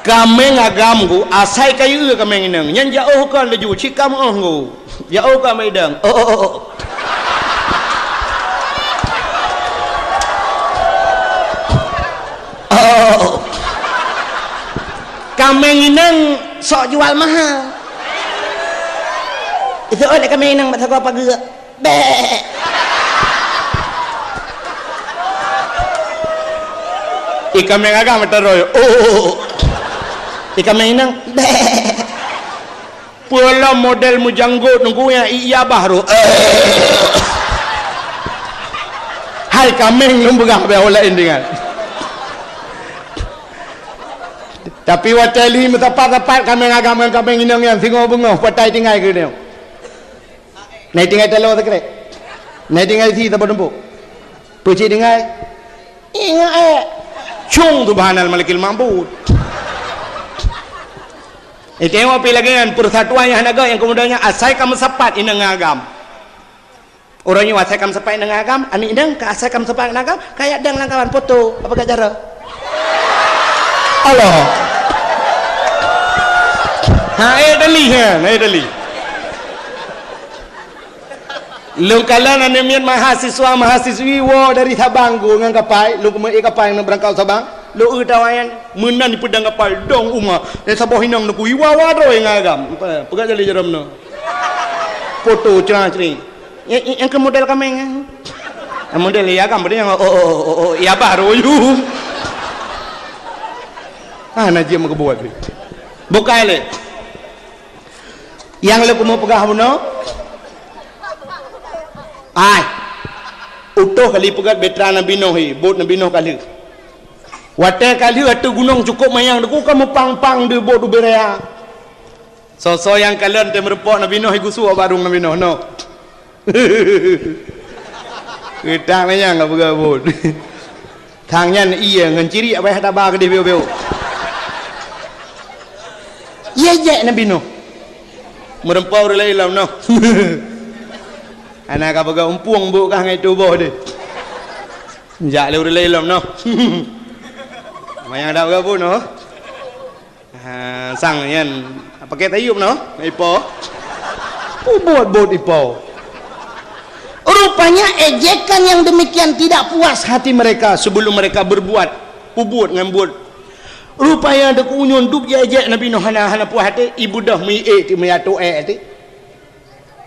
Kaméng agam ku asai kayue kaméng inong. Nyan jaoh kon laju, cit ka meuoh ku. Jaoh ka meudang. Oh, oh, oh, oh. Oh, oh, oh. Kaméng inong sok jual mahal. Iseuôt lé kaméng inong bak sagoe pageue. Bek. Ié kaméng agam meutaroi. Oh, oh, oh. Ié kaméng inong. Bek. Peue lom model meujanggot teungku nyang ié babah rôh. Hai kaméng lôn peugah bak ureueng laén deungon. Tapi watée lhi meusapat-sapat kaméng agam ngon kaméng inong nyan singoh beungoh patai tinggai keu nyoe. Na itinggai taloe sikrek. Na itinggai sie saboh tumpôk. Peue cit tinggai? Ingat ék. Cung subhanal malikil ma'bud. Iteueng pih lagée nyan persatuan nyang hana gét nyang keumudian nyan asai ka meusapat inong ngon agam. Uroe nyoe asai ka meusapat inong ngon agam, aneuk inong ka asai ka meusapat ngon agam, ka jak dang lam kawan foto, apa gak cara? Allah. Ha, eh, dali, ha, eh, dali. Lôn kalon aneuk miet mahasiswa, mahasiswi woe dari Sabang ku ngon kapai, lôn keumeue kapai ngon beurangkat Sabang. Lôn eu tawa nyan, meunan dipeudang kapai, dong uma. Nyang saboh inong neukui wawa droe ngon agam. Peugah jali jaroe meunoe. Foto cra-cri. Nyang, nyang, nyang keu model kaméng, eh. Nyang model ié agam, model nyang, oh, oh, oh, oh, ié babah rôh. Ah, na jeuem keubuet. Bukai lé. Nyang lôn keumeung peugah bunoe. Ai. Utoh kali peugét beutra Nabi Nuh hi, bot Nabi Nuh ka lheueh. Watée ka lheueh ateueh gunong cukôp manyang teungku ka meupang-pang di bot ubé raya. Soe-soe nyang kalon teumeureumpok Nabi Nuh, igusuek bak rueng Nabi Nuh, noh. Geutang manyang ka peugah bot. Thang nyan ié ngon ciriek, abah taba keudeh biôh-biôh. Ié jek Nabi Nuh. Meureumpok ureueng laén lom noh. Hana ka peugah umpueng bôk kah ngon tuboh deh. Jak lé ureueng laén lom noh. Manyang dak peugah bot noh. Ha, sang nyan. Pakai tayup noh, ipo. Ubot-bot ipo. Ureueng Rupanya ejekan yang demikian tidak puas hati mereka sebelum mereka berbuat, peubuet ngon buet. Rupanya Teungku Unyun dub ji-ejek Nabi Nuh hana, hana puas até, ibeudôh meuiék teuk, meuiatoe ék teuk.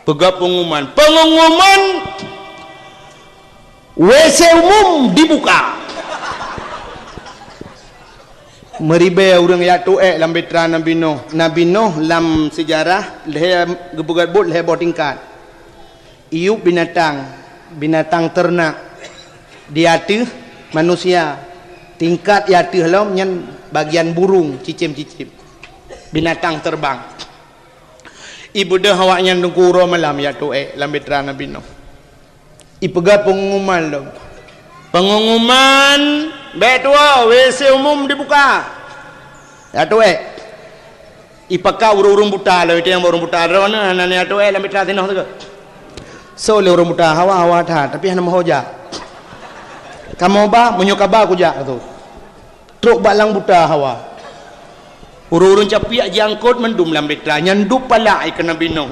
Peugah pengumuman. Pengumuman, W C umum dibuka. Meuribée ureuëng jak toe ék lam bahtera Nabi Nuh. Nabi Nuh lam seujarah lhée geupeugét buet lhée boh tingkat. Iyup binatang, binatang teurenak, di ateueh manusia, tingkat di ateueh lom nyan bagian burung, cicém-cicém, binatang teubang. Ibeudôh awaknyan teungku uroe malam jak toe ék lam bahtera Nabi Nuh. Ipeugah pengumuman lom. Pengumuman, bék tuwoe, W C umum dibuka. Jak toe ék. Ipakat ureuëng-ureuëng buta lom, itu nyang ureuëng buta droeneuh hana jak toe ék lam bahtera sinoe teuka. Soe lé ureuëng buta, hawa-hawa that, tapi hana meuho jak. Kamoe ba, meunyoe ka ba kujak tu. Trok bak lam buta hawa. Ureuëng-ureuëng capiak jiangkot mandum lam bahtera, nyan dub palak keu Nabi Nuh.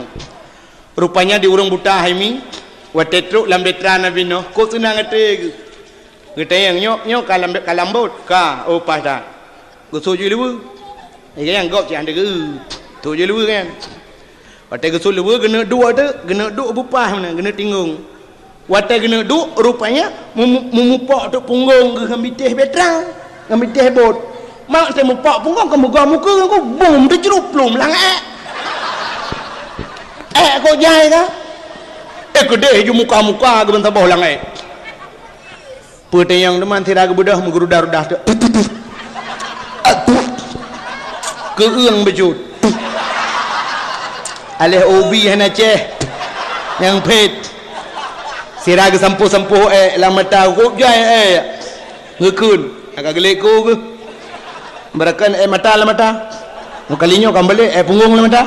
Rupanya di ureuëng buta hai mi, watée trok lam bahtera Nabi Nuh, kok seunang até geuh. Geutanyong, "Nyoe, nyoe ka lam, ka lam bot?" "Ka." "Oh, paih that." Geusut jih luweue. Nyang gob cit hana geu-eu. Sut jih luweue kan. Watée geusut luweue, geuneuk duek teuk, geuneuk duek beupaih meunan, geuneuk tinggong. Watée geuneuk duek, rupanya mu-, mu-, mupok teuk punggong geuh ngon bitéh bahtera, ngon bitéh bot. Mak teuh mupok punggong, keu meugoe mukeue ngon bom teucrup pluem lam ék. Ék kok jai ka? Ék keudeh ju muka-muka geuh ban saboh lam ék. Peutanyong teuma sira geubeudôh meugerudah-rudah teuk. Keueung beujeuet. Aléh ubi hana céh. Nyang phét. Sira geusampôh-sampôh ék lam mata, gop jai ék. Geukheun. Agak geulék ku geuh. Beurakan ék mata lam mata. Meukalinyoe ka balek ék punggong lam mata.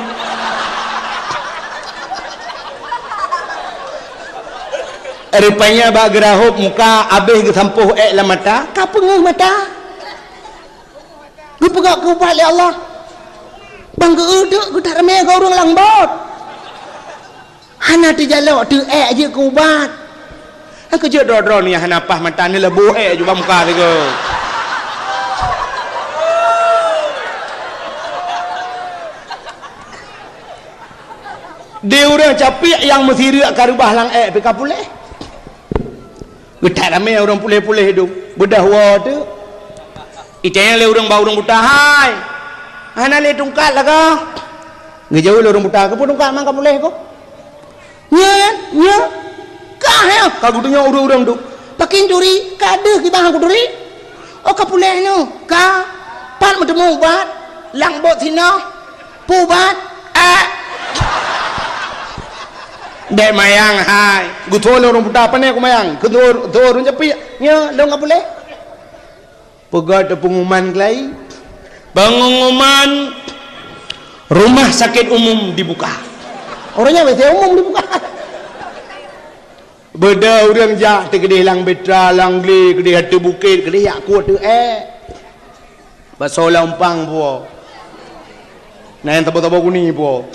Rupanya bak geurahop muka abéh geusampôh ék lam mata, ka peungeuh mata. Geupeugah keu ubat lé Allah. Ban geu-eu teuk geutak ramé keu ureuëng lam bot. Hana teujalok teuk ék jeuet keu ubat. Nyang keujeuet droe-droe nyan hana paih mata, neuleuboh ék ju bak muka sigoe. Di ureuëng capiak nyang meusireuk ka reubah lam ék pih ka puléh. Geutak ramé ureuëng puléh-puléh idong. Beudôh woe teuk. Itanyong lé ureuëng bak ureuëng buta, "Hai, hana lé tungkat lagoe?" Geujaweueb lé ureuëng buta, "Keupeue tungkat man ka puléh ko?" "Nyan, nyan. Ka, he, ka geutunyok ureuëng-ureuëng tu. Pakén turi, ka deuh kiban kuturi. Oh, ka puléh nyoe, ka. Pat meuteumé ubat, lam bot sinoe. Pubat, ék." Dék mayang hai. Geuthon ureuëng buta, "Pane kumayang?" Geuthon ureuëng capiak, "Nyoe, lôn ka puléh." Peugah teuk pengumuman keulai. Pengumuman rumah sakit umum dibuka. Ureuëng nyan biasa umum dibuka. Beudôh ureuëng jak teukeudeh lam bahtera, lam glé, keudeh ateueh bukét, keudeh jak kueh teuk ék. Basoe lam umpang puwoe. Na nyang tabo-tabo guni puwoe.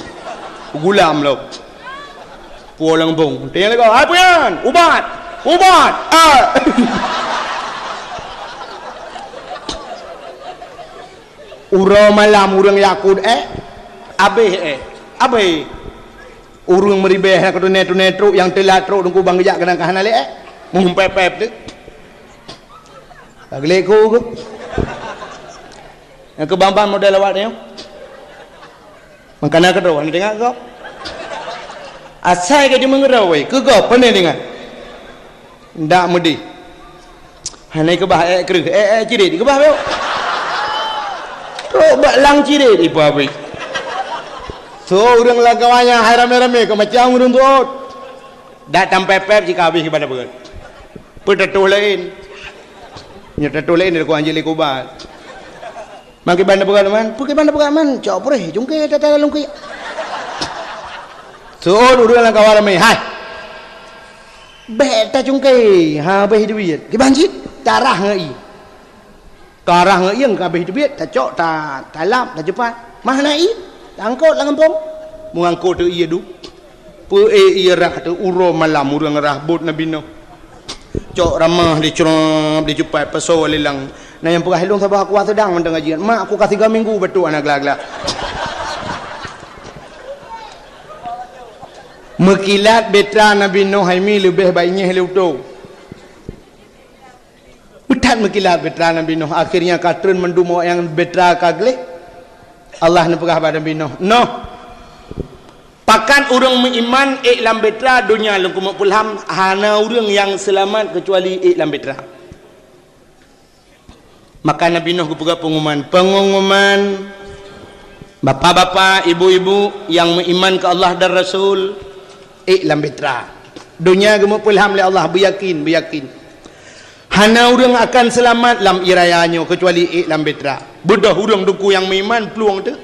Gulam lom. Puwoe lam gampông. Tanyong lagoe, "Hai peue nyan?" "Ubat! Ubat! Ah!" Uroe malam ureuëng jak kueh ék, abéh ék, abéh. Ureuëng meuribée nyang keutuné-tuné trok, nyang teulat trok, teungku ban geujak keunan ka hana lé ék. Mumpép-pép teuk. Ka geulék ku geuh. Nyang keu ban-ban model awak nyoe. Mangkana keudroe hana teuingat gob. Asai ka jimeungeureu wai, keu gob pane teuingat. Ndak meudeh. Hana keubah ék kreueh, ék, ék cirét, keubah bék. Trok bak lang cirét ipa abéh. Soe ureuëng lam kawan nyan hai ramé-ramé keu macam ureuëng tuôt. Dak tampép-pép jika abéh kiban peugah. Peutatoh laén. Nyoe tatoh laén dari kuah anjing lé kubat. Man kiban peugah man, peue kiban peugah man, cok pureh, cungke tata lam lungkiek. Seuôt ureuëng lam kawan ramé, hai. Bék tacungke, ha, béh duit. Kiban cit, tarah ngon ie. Tarah ngon ie ka béh duit, tacok, ta, talap, tacupat. Mah na ie, taangkot lam gampông. Meuangkot teu ie duek. Peu ék ie rhah teuh uroe malam ureuëng rhah buet Nabi Nuh. Cok ramah dicrop, dicupat, pasoe lé lam. Na nyang peugah, "Ilong saboh aku sedang mantong ngaji. Mak aku ka tiga minggu batuk hana gla-gla." Meukilat bahtera Nabi Nuh hai mi leubeh baik nyeh lé utoe. Meutat meukilat bahtera Nabi Nuh. Akhirnya ka treun mandum awak nyang bahtera ka gleh. Allah neupeugah bak Nabi Nuh, "Nuh, pakat ureuëng meuiman ék lam bahtera donya lôn keumeung peulham, hana ureuëng nyang seulamat keucuali ék lam bahtera." Maka Nabi Nuh geupeugah peungumuman, "Peungumuman, bapak-bapak, ibu-ibu nyang meuiman keu Allah dan Rasul, ék lam bahtera. Donya geumeupeulham lé Allah, beuyakin, beuyakin. Hana ureuëng akan seulamat lam ie raya nyoe keucuali ék lam bahtera. Beudôh ureuëng teungku nyang meuiman plueng teuh."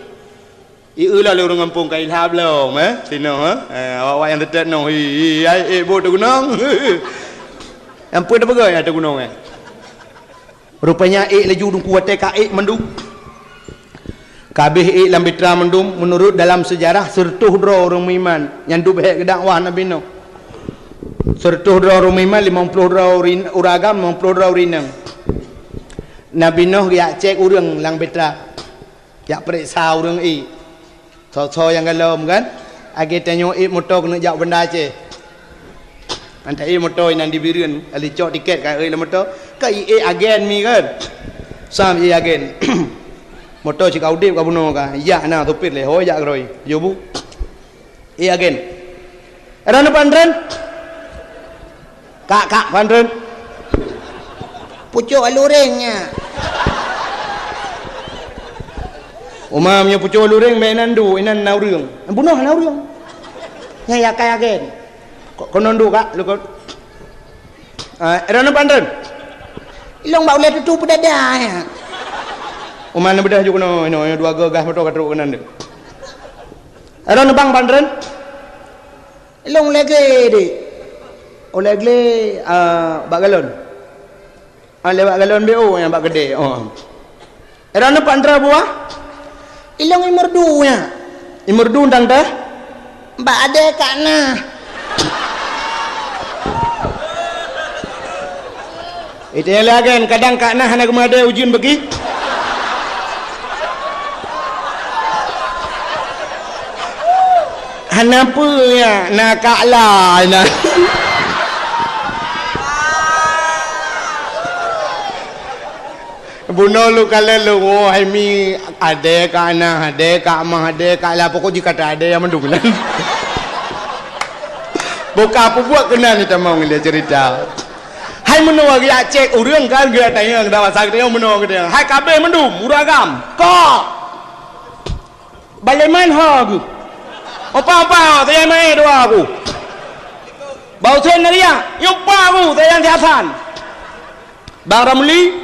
Ié lom lé ureuëng gampông ka ilhab lom, eh, sinoe, eh. Eh, awak-awak nyang teutét noh, hi, hi, ai, ék buet teugunong. Nyang peue teupeugah nyang teugunong, eh. Rupanya ék laju teungku watée ka ék mandum. Ka habéh ék lam bahtera mandum, meunurot dalam seujarah, seureutôh droe ureuëng meuiman nyang duek beuhek geudakwah Nabi Nuh. Seureutôh droe ureuëng meuiman, limong ploh droe uri-, ureuëng agam, limong ploh droe ureuëng inong. Nabi Nuh geujak cék ureuëng lam bahtera. Jak peuriksa ureuëng ék. Soe-soe nyang galom kan? Akhé tanyoe ék moto keuneuk jak Banda Aceh. Mantong ék moto inan di Bireuen, kali cok tiket ka ék lam moto. Ka ék agen mi kan? Sam ék agen. Moto cit ka udeb ka bunoe ka. Jak na supir lé, ho jak keudroe. Yobu. Ék agen. Droeneuh pandren. Kak, kak, pandren. Pucok alureng nya. Uma meunyoe pucok alureng, meunan du, inan na ureuëng. Bunoe na ureuëng. Nya ya kai agen. Ko-, konon du, kak, lukon. Ah, droeneuh pandren. Ilong bak ulée tutu peudada ya. Uma na beudôh ju keunoe, inoe, dua go gas moto ka trok keunan deuh. Droeneuh bang pandren. Ilong lé glé dek. Oh lé glé, ah, bak galon. Ah, lé bak galon B O nyang bak keudè. Oh. Droeneuh pat droe buah. Ilong imeurdu nya. Imeurdu tang teuh. Bak adé kak na. Itu yang lagan, kadang kak na hana geumeuadé ujeuen bagi. Hana peue ya, na kak la na. Bunoe lôn kalon lôn, oh, hai mi, adé kak na, adé kak ma, adé kak la, pokok jih kata adé nyang mandum nan. Buka peubuet keunan tamong dia cerita. Hai meunoe geujak cék ureuëng kan, geujak tanyong, dah masa geutanyong meunoe geutanyong. Hai kabeh mandum, ureuëng agam. Kok! Baleman ho geuh. Opa-opa, saya mai dua aku. Bau sen nariak, nyumpa aku, saya siasan. Bang Ramli,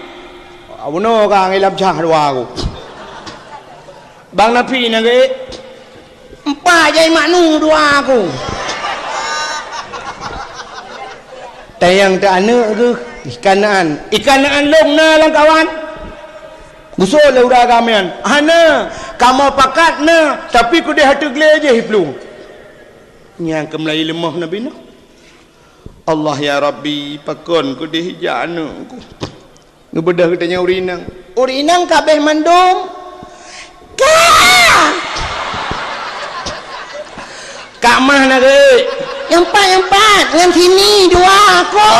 abunoe ka ngilam cah dua aku. Bang Nafi nangge, empat jai maknu dua aku. Tayang teu aneuk geuh ikan naan. Ikan naan lom na lam kawan. Gusok lé uda kamian. Hana, kamoe pakat na, tapi keudeh ateueh glé jih iplueng. Nyang keumeulayi leumoh Nabi Nuh. Allah ya Rabbi, pakon keudeh ijak aneuk ku. Geubeudôh geutanyoe ureueng inong. Ureueng inong kabeh mandum. Ka! Kak mah na geuh. Nyang pat, nyang pat, ngon sini dua aku.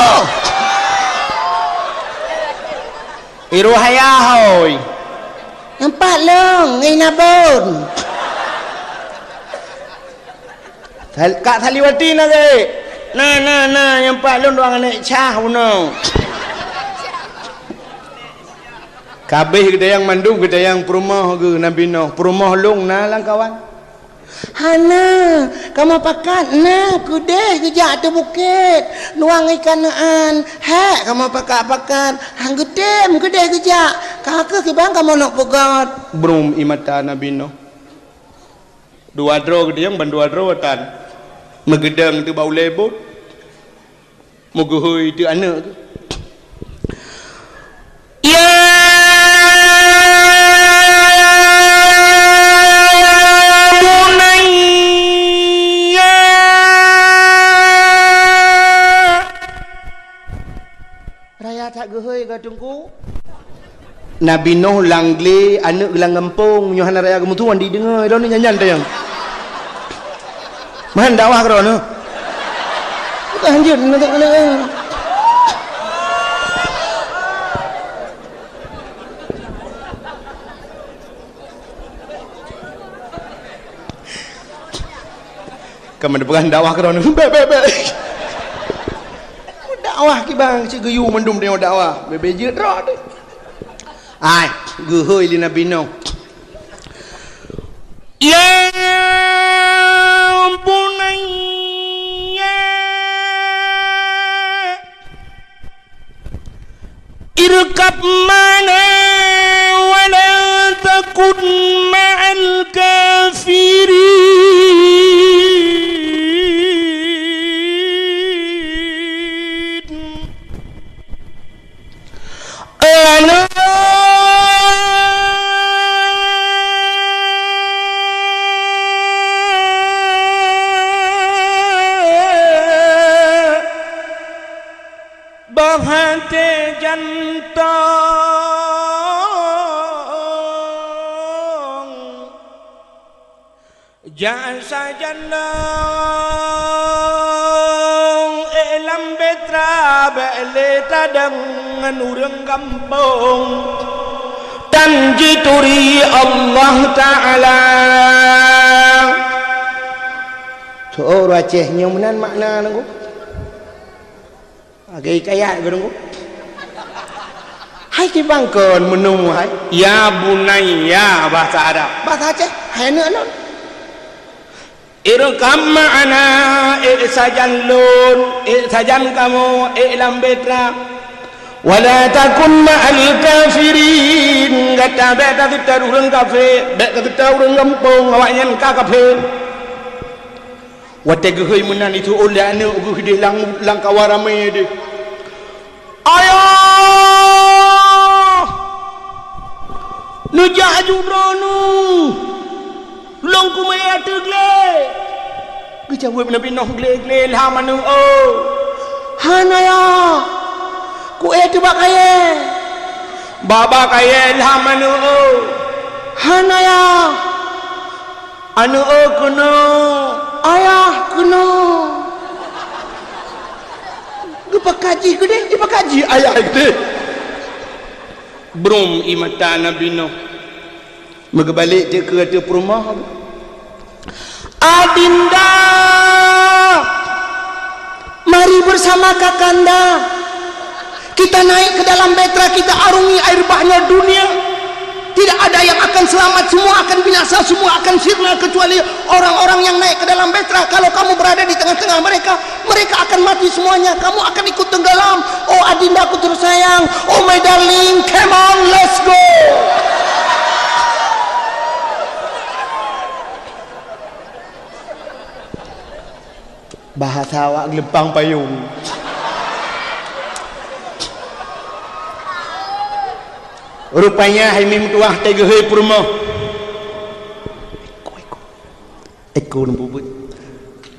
Iruh ayah hoi. Nyang pat lôn, ngon nabon. Sal-, Kak Saliwati na geuh. Na, na, na, nyang pat lôn dua aneuk cah bunoe. Kabeh geutayang mandum, geutayang peurumoh geuh Nabi Nuh. Peurumoh lôn na lam kawan. Hana, kamoe pakat na keudeh geujak ateueh bukét. Nuang ikan naan, hek kamoe pakat-pakat. Han geutem keudeh geujak. Ka keuh kiban kamoe neuk peugöt. Brum ie mata Nabi Nuh. Dua droe geuteueng ban dua droe tan. Meugeudong teuh bak ulèe bot. Meugeuhôi teuh aneuk geuh. Ya bunayya Nabi Nuh lam glé, aneuk lam gampông, nyoe hana raya geumeutuan dideungoe droeneuh nyan-nyan tanyong. Man dakwah keu droeneuh. Bukan hanjeuet, ka meupeugah dakwah keu droeneuh. Bèk, bèk, bèk. Dakwah kiban cit geuyue mandum tanyoe dakwah. Bèk, bèk jeuet droe teuh. Ai, geuhôi lé Nabi Nuh. Ya bunayya, irkab ma'ana wa la takun ma'al kafirin. Bah até jantong. Jak sajan lôn, ék lam beutra, bèk lé tadong ngon ureueng gampông. Tan jituri Allah Taala. Tho, ureueng Aceh nyoe meunan makna nangku. Lagèe kayat geudeungoe. Hai kiban kon meuneu hai. Ya bunayya, bahasa Arab. Bahasa Aceh, hai aneuk lôn. Irkab ma'ana, ék sajan lôn, ék sajan kamoe, ék lam beutra. Wa la takun ma'al kafirin, gata bèk taseutôt ureueng kafé, bèk taseutôt ureueng gampông, awaknyan ka kafé. Watèe geuhôi meunan, jiteuôt lé aneuk geuh deh lam, lam kawan ramé deh. "Ayah! Neujak aju droeneuh! Lôn keumeue ateueh glé!" Geujaweueb Nabi Nuh, "Glé-glé lham aneuk, oh!" "Han, Ayah! Kuék teuh bak kayèe!" "Bak-bak kayèe lham aneuk, oh!" "Han, Ayah!" "Aneuk, oh, keunoe!" "Ayah, keunoe!" Geupakat jih keudéh, geupakat jih ayah keudéh. Brôm ie mata Nabi Nuh. Meugeubalek teuk keu ateueh peurumoh. "Adinda, mari bersama Kakanda. Kita naik ke dalam beutra, kita arungi air bahnya dunia. Tidak ada yang akan selamat, semua akan binasa, semua akan sirna, kecuali orang-orang yang naik ke dalam beutra. Kalau kamu berada di tengah-tengah mereka, mereka akan mati semuanya. Kamu akan ikut tenggelam. Oh adindaku tersayang, oh my darling, come on, let's go." Bahasa awak geuleupang payong. Rupanya hai meutuah watèe geuhôi peurumoh. Eko, eko. Eko neubeubeut.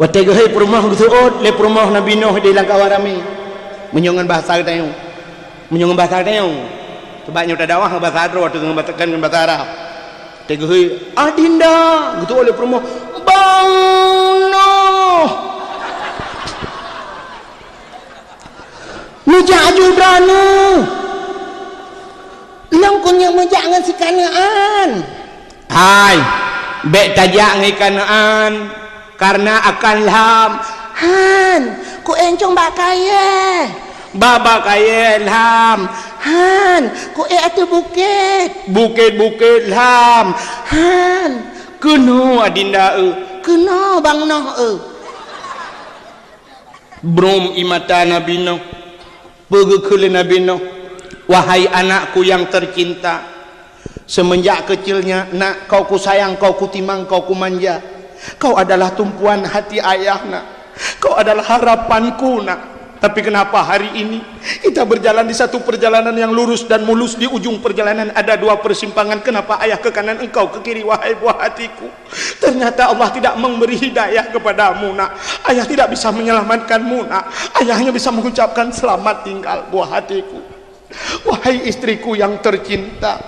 Watèe geuhôi peurumoh geuseuôt lé peurumoh Nabi Nuh di lam kawan ramé. Meunyoe ngon bahasa geutanyoe. Meunyoe ngon bahasa geutanyoe. Sebab nyoe tadakwah ngon bahasa droe, teuka ngon bahasa, ngon bahasa Arab. Watèe geuhôi, "Adinda!" Geuseuôt lé peurumoh, "Bang Nuh! Neujak aju droeneuh! Lôn keuneuk meujak ngon si kaneuan!" "Hai, bèk tajak ngon si kaneuan, kareuna akan lham." "Han, kuék cong bak kayèe." "Bak-bak kayèe lham." "Han, kuék ateueh bukét." "Bukét-bukét lham." "Han." "Keunoe adinda, eu." "Keunoe Bang Noh, eu." Brôm ie mata Nabi Nuh. Peue geukheun lé Nabi Nuh, "Wahai anakku yang tercinta, semenjak kecilnya, Nak, kau kusayang, kau kutimang, kau kumanja. Kau adalah tumpuan hati ayah, Nak. Kau adalah harapanku, Nak. Tapi kenapa hari ini kita berjalan di satu perjalanan yang lurus dan mulus, di ujung perjalanan ada dua persimpangan. Kenapa ayah ke kanan, engkau ke kiri, wahai buah hatiku?" Ternyata Allah tidak memberi hidayah kepadamu, Nak. Ayah tidak bisa menyelamatkanmu, Nak. Ayah hanya bisa mengucapkan, "Selamat tinggal, buah hatiku." Wahai istriku yang tercinta,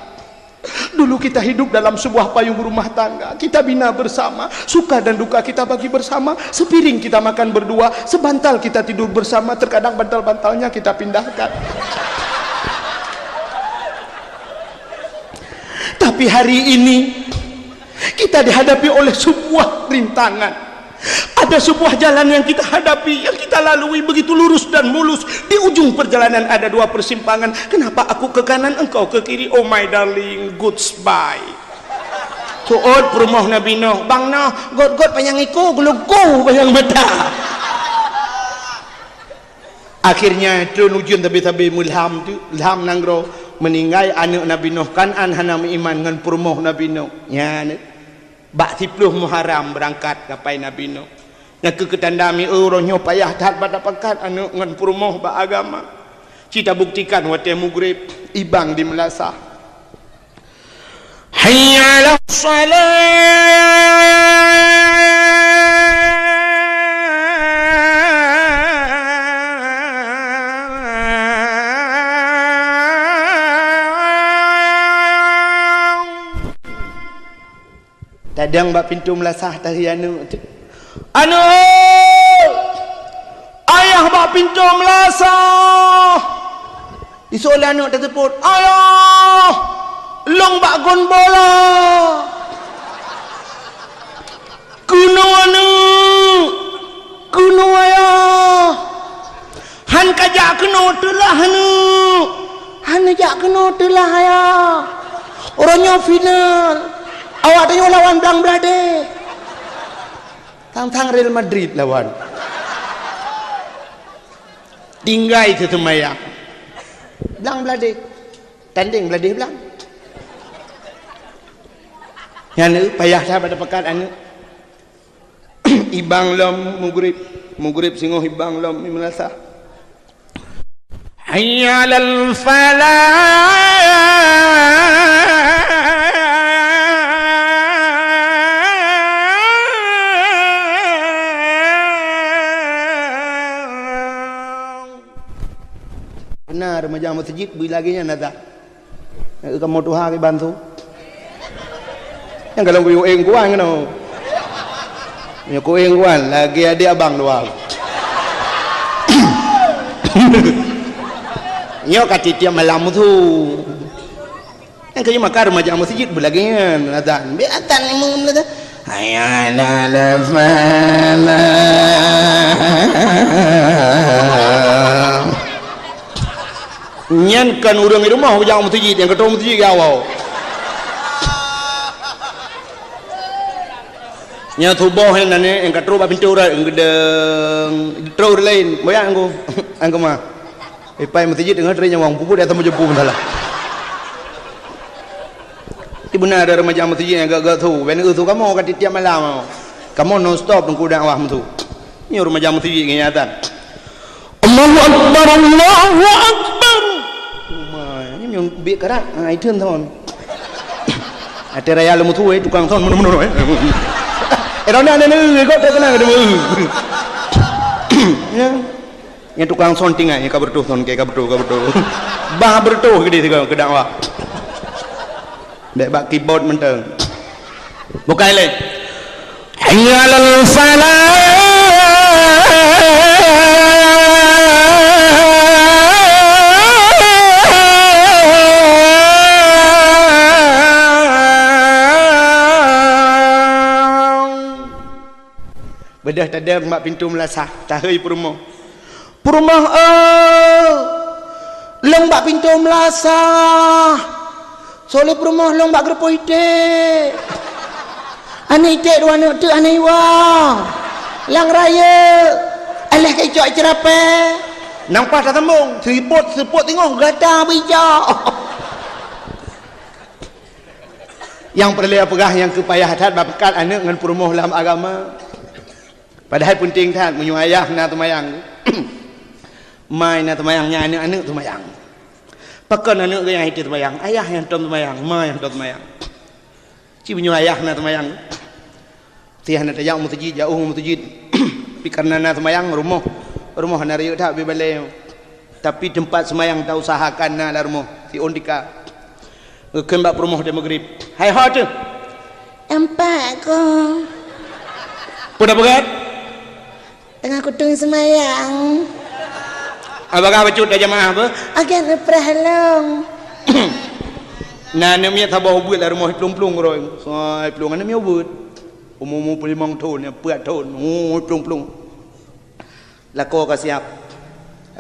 dulu kita hidup dalam sebuah payung rumah tangga. Kita bina bersama, suka dan duka kita bagi bersama. Sepiring kita makan berdua, sebantal kita tidur bersama, terkadang bantal-bantalnya kita pindahkan. Tapi hari ini kita dihadapi oleh sebuah rintangan. Ada sebuah jalan yang kita hadapi, yang kita lalui begitu lurus dan mulus. Di ujung perjalanan ada dua persimpangan. Kenapa aku ke kanan, engkau ke kiri? Oh my darling, goodbye. Su'ot peurumoh Nabi Nuh, bang Nuh, got-got panyang iku, geuluku panyang mata. Akhirnya, trön ujeuen sabe-sabe meulham tu, lham nanggroe, meuninggai aneuk Nabi Nuh, Kan'an hana meuiman ngon peurumoh Nabi Nuh. Nyan, bak siplôh Muharram beurangkat kapai Nabi Nuh. Nyang keu keutanda mieu uroe nyoe payah that bak tapangkat aneuk ngon peurumoh bak agama. Ci tabuktikan watée mugreb, ibang di meulasah. Hayya 'alas shalah. Tadong bak pintoe meulasah tahi aneuk. Aneuk! Ayah bak pintoe meulasah! Isoe lé aneuk teuseupôt, "Ayah! Lôn bak gon bola!" "Keunoe aneuk! Keunoe ayah!" "Han kajak keunoe teulah aneuk!" "Han jak keunoe teulah ayah! Uroe nyoe final! Awak tanyoe lawan Blang Bladeh!" Sang-sang Real Madrid lawan. Tinggai seuseumayang. Blang Bladeh. Tandeng Bladeh Blang. Nyan payah that bak tapangkat aneuk. Ibang lom mugreb. Mugreb singoh ibang lom meulasah. Hayya 'alal falah. Beuna remaja meuseujid beu lagée nyan ata. Eh, kamoe tuha kiban su. Nyang galong kuyueng kuan keunoe. Nyoe kueng kuan lagée adék abang dua. Nyoe ka tiep-tiep malam su. Nyang keu maka remaja meuseujid beu lagée nyan azan. Bèk azan lima menit. Hayya 'alal falah. Nyan kon ureuëng di rumoh jak meuseujid, nyang ka troh meuseujid awai. Nyang suboh nyan, nyan nyang ka troh bak pintoe urat, geudeng, troh ureuëng laén, boyak angku, angku ma. Ipai meuseujid teungoh trép nyawong, puput di atas meujeupu masalah. Di beuna ada remaja meuseujid nyang gak-gak su, ben eu su kamoe ka tiep-tiep malam. Kamoe non stop teungku dakwah meusu. Nyoe remaja meuseujid ngieng azan. Allahu Akbar, Allahu Akbar. Oh my, nyoe nyang biet karat, ha, itheun thon. Até raya leumu tuwé tukang thon meunoe-meunoe, eh. Eh, ronda nyoe, nyoe, kok terkenal deungon. Ya. Nyang tukang thon tinggai, nyang ka beureutoh thon, ka beureutoh, ka beureutoh. Bah beureutoh keudeh sigoe keu dakwah. Bèk bak keyboard mantong. Bukai lé. Hayya 'alal falah. Beudôh tadong bak pintoe meulasah, tahôi peurumoh. Peurumoh, eh, lôn bak pintoe meulasah. Soe lé peurumoh lôn bak geureupoh iték. Aneuk iték dua aneuk teuk aneuk iwa. Lam rayeuk, alah ka icok ceurapée. Nang paih tasambong, seupôt, seupôt teungoh gata beuijak. Nyang peureulée peugah nyang keu payah that bak peukat aneuk ngon peurumoh lam agama. Padahai peunteng that meunyoe ayah na teumayang, ma na teumayang, nyan aneuk-aneuk teumayang. Pakon aneuk geuh nyang hana teumayang, ayah nyang tom teumayang, ma nyang tom teumayang. Ci meunyoe ayah na teumayang, si hana tajak u meuseujid, jak u meuseujid. Tapi kareuna na teumayang, rumoh, rumoh hana rayeuk that bak balée. Tapi teumpat seumayang tausahakan na lam rumoh, siôn tika. Geukheun bak peurumoh di Maghrib. Hai ho teuh. Empat ko. Peue na peugah? Teungoh kutung seumayang. Abah bacut dah jamaah apa? Agen neupreh lông. Na aneuk miet saboh ubeut lam rumoh plueng-plueng roh. Sai plueng aneuk miet ubeut. Umu-umu peulimong thon, peuet thon. Oh, plueng-plueng. Lakoe ka siab.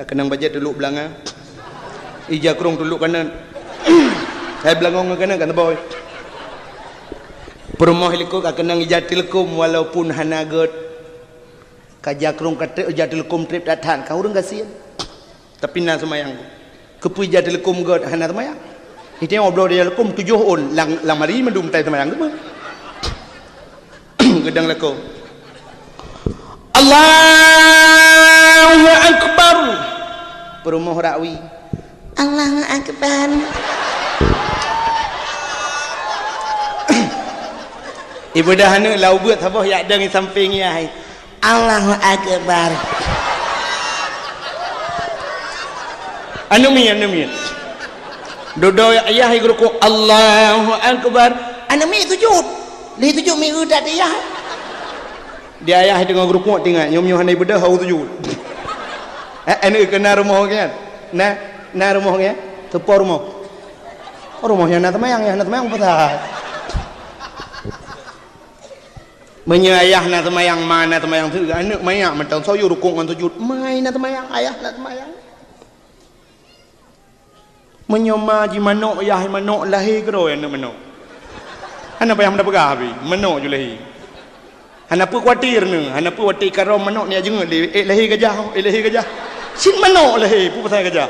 Keunong bajèe tulok beulanga. Ija krong tulok kanan. Hai beulangong ngon kanan kan boy. Peurumoh likot ka keunong ija tileukom walaupun hana gèt. Ka ija krong ka trép, ija tileukom trép that-that, ka ureueng gasien. Tapi na seumayang. Keupeue ija tileukom gèt hana seumayang? Iteueng bloe ija tileukom tujoh ôn, lam, lam hari mandum tai seumayang keupeue? Geudong lakoe. Allahu Akbar. Peurumoh rakwi. Allahu Akbar. Ibadah aneuk lau beuet saboh yak dong di sampéng yah. Allahu Akbar. Aneuk miet, aneuk miet. Dudoe ayah i geurukuk, Allahu Akbar. Aneuk miet sujud. Lheuh sujud miet that ayah. Di ayah teungoh geurukuk teuingat, nyoe meunyoe hana ibeudôh, hau sujud. Eh, aneuk keu na rumoh nyan. Na, na rumoh nyan. Teupo rumoh. Rumoh nyang na teumayang, nyang na teumayang peue that. Meunyoe ayah na teumayang, ma na teumayang, aneuk manyak mantong soe yue rukuk ngon sujud. Ma na teumayang, ayah na teumayang. Meunyoe ma jimanök, yah manök, lahé keudroe aneuk manök. Hana payah meupeugah pih, manök ju lahé. Hana peue khawatir nyoe, hana peue watèe ikarong manök nyan jeungeut lé, eh, lahé gajah, eh, lahé gajah. Cit manök lahé, peue pasai gajah.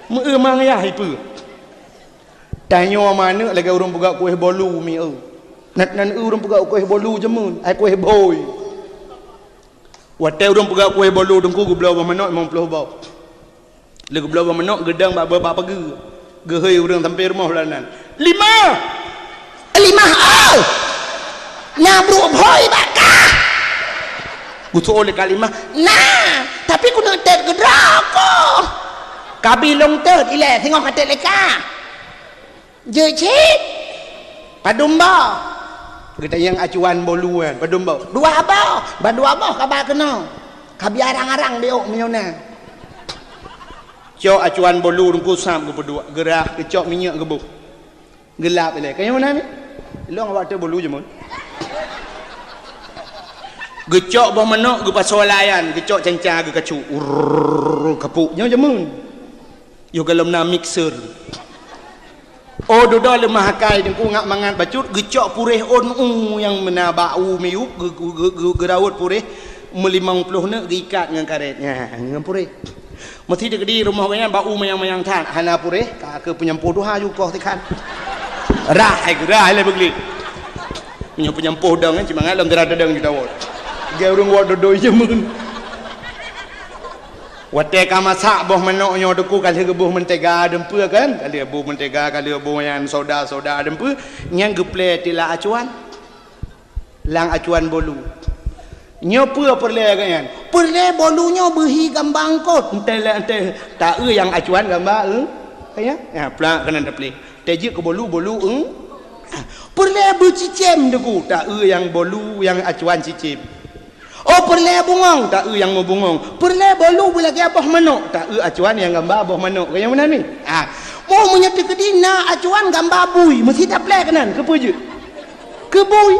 Meu-eu ma yah ipeue. Tanyoe ma aneuk lagèe ureueng peugah kueh bolu mieu. Nan, nan ureueng peugah kueh bolu jameun, ai kueh bhôi. Watèe ureueng peugah kueh bolu teungku geubloe boh manök limong ploh boh. Lheuh geubloe boh manök geudong bak, bak pageue. Geuhôi ureueng sampoe rumoh lam nan. Limah! Limah, oh! Na brôk bhôi bak kah? Geusoe lé Kak Limah. Na, tapi keuneuk tét keudroe ko. Kabi lôn tét ilèe singoh ka tét lé kah. Jeuet cit? Padum boh? Geutanyong acuan bolu nyan, padum boh? Dua boh. Ban dua boh kaba keunoe. Kabi arang-arang biôk meunyoe na. Cok acuan bolu teungku sab geupeuduek, geurah, geucok minyeuk geuboh. Geulap ilèe. Ka nyoe meunan mi? Lôn awak teuh bolu jameun. Geucok boh manök, geupasoe lam nyan, geucok canca, geukacok. Urrrr, kapok. Nyoe jameun. Yoh gohlom na mixer. Oh, dudoe leumah akai teungku ngat mangat bacut, geucok puréh ôn u nyang meunan bak u miyueb, geu-, geu-, geu-, geu-, geuraut puréh meulimong ploh neuk geuikat ngon karét. Nyan, ngon puréh. Meusi teukeudi rumoh gobnyan bak u manyang-manyang that, hana puréh, ka keu peunyampoh tuha ju koh sikhan. Rah, hai geurah, hai lé beuglik. Meunyoe peunyampoh dong, eh, cit mangat lom geurah tadong ju tawot. Geu ureueng wot dodoi jameun. Watèe ka masak boh manök nyoe teungku ka lheueh geuboh meuntega deumpeue kan? Ka lheueh boh meuntega, ka lheueh boh nyan soda-soda deumpeue, nyan geuplè tilam acuan. Lam acuan bolu. Nyoe peue peureulèe geuh nyan? Peureulèe bolu nyoe beuhi gamba eungkôt. Entèe lé entèe taeu nyang acuan gamba eu-, ya? Ya, plak keunan taplek. Teuh jeuet keu bolu, bolu eu-, peureulèe beucicém teungku, taeu nyang bolu nyang acuan cicém. Oh, peureulèe bungöng, taeu nyang meubungöng. Peureulèe bolu beulagèe boh manök, taeu acuan nyang gamba boh manök. Ka nyang meunan mi? Ah. Oh, meunyoe teukeudi na acuan gamba bui, meusi taplè keunan, keupeue jeuet? Keu bui.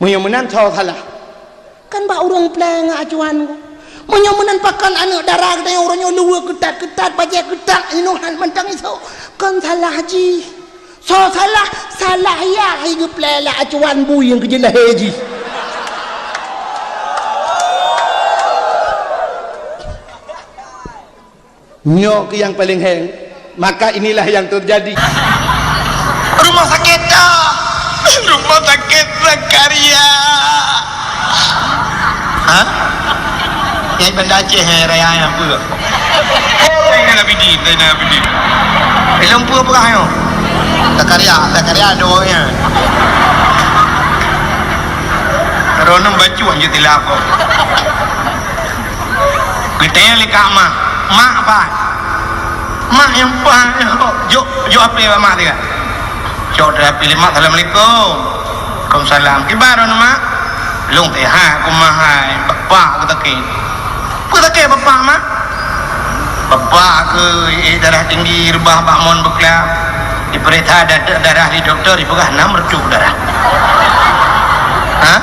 Meunyoe meunan, soe salah? Kan bak ureueng plè ngon acuan ko. Meunyoe meunan, pakon aneuk dara geutanyoe uroe nyoe luweue keutat-keutat, bajèe keutat, inong han mantong isoe? Kon salah jih. Soe salah? Salah yah, hai geuplè lam acuan bui nyang keu jeuet lahé jih. Nyoe keuh nyang paleng hèng, maka inilah yang terjadi. Rumah sakit dah. Rumah sakit Zakaria. Ha? Nyai Banda Aceh, eh, raya nyang peue? Oh, Zainal Abidin, Zainal Abidin. Ilong peue peugah nyoe? Zakaria, Zakaria ada orangnya. Roh nem bacut je tilap kok. Tanyong lé kak mak, "Mak, pat?" Mak nyang pat, jok, jok api bak mak teuka. Jok api lé mak, "Assalamualaikum." "Waalaikumsalam." "Kiban droeneuh, Mak?" "Lôn sehat, kuman hai, bapak keu sakét." "Peue sakét bapak, Mak?" "Bapak keu iék darah tinggi, reubah bak mon beuklam. Dipeuriksa da-, darah di dokto, dipeugah nam reutôh darah." "Hah?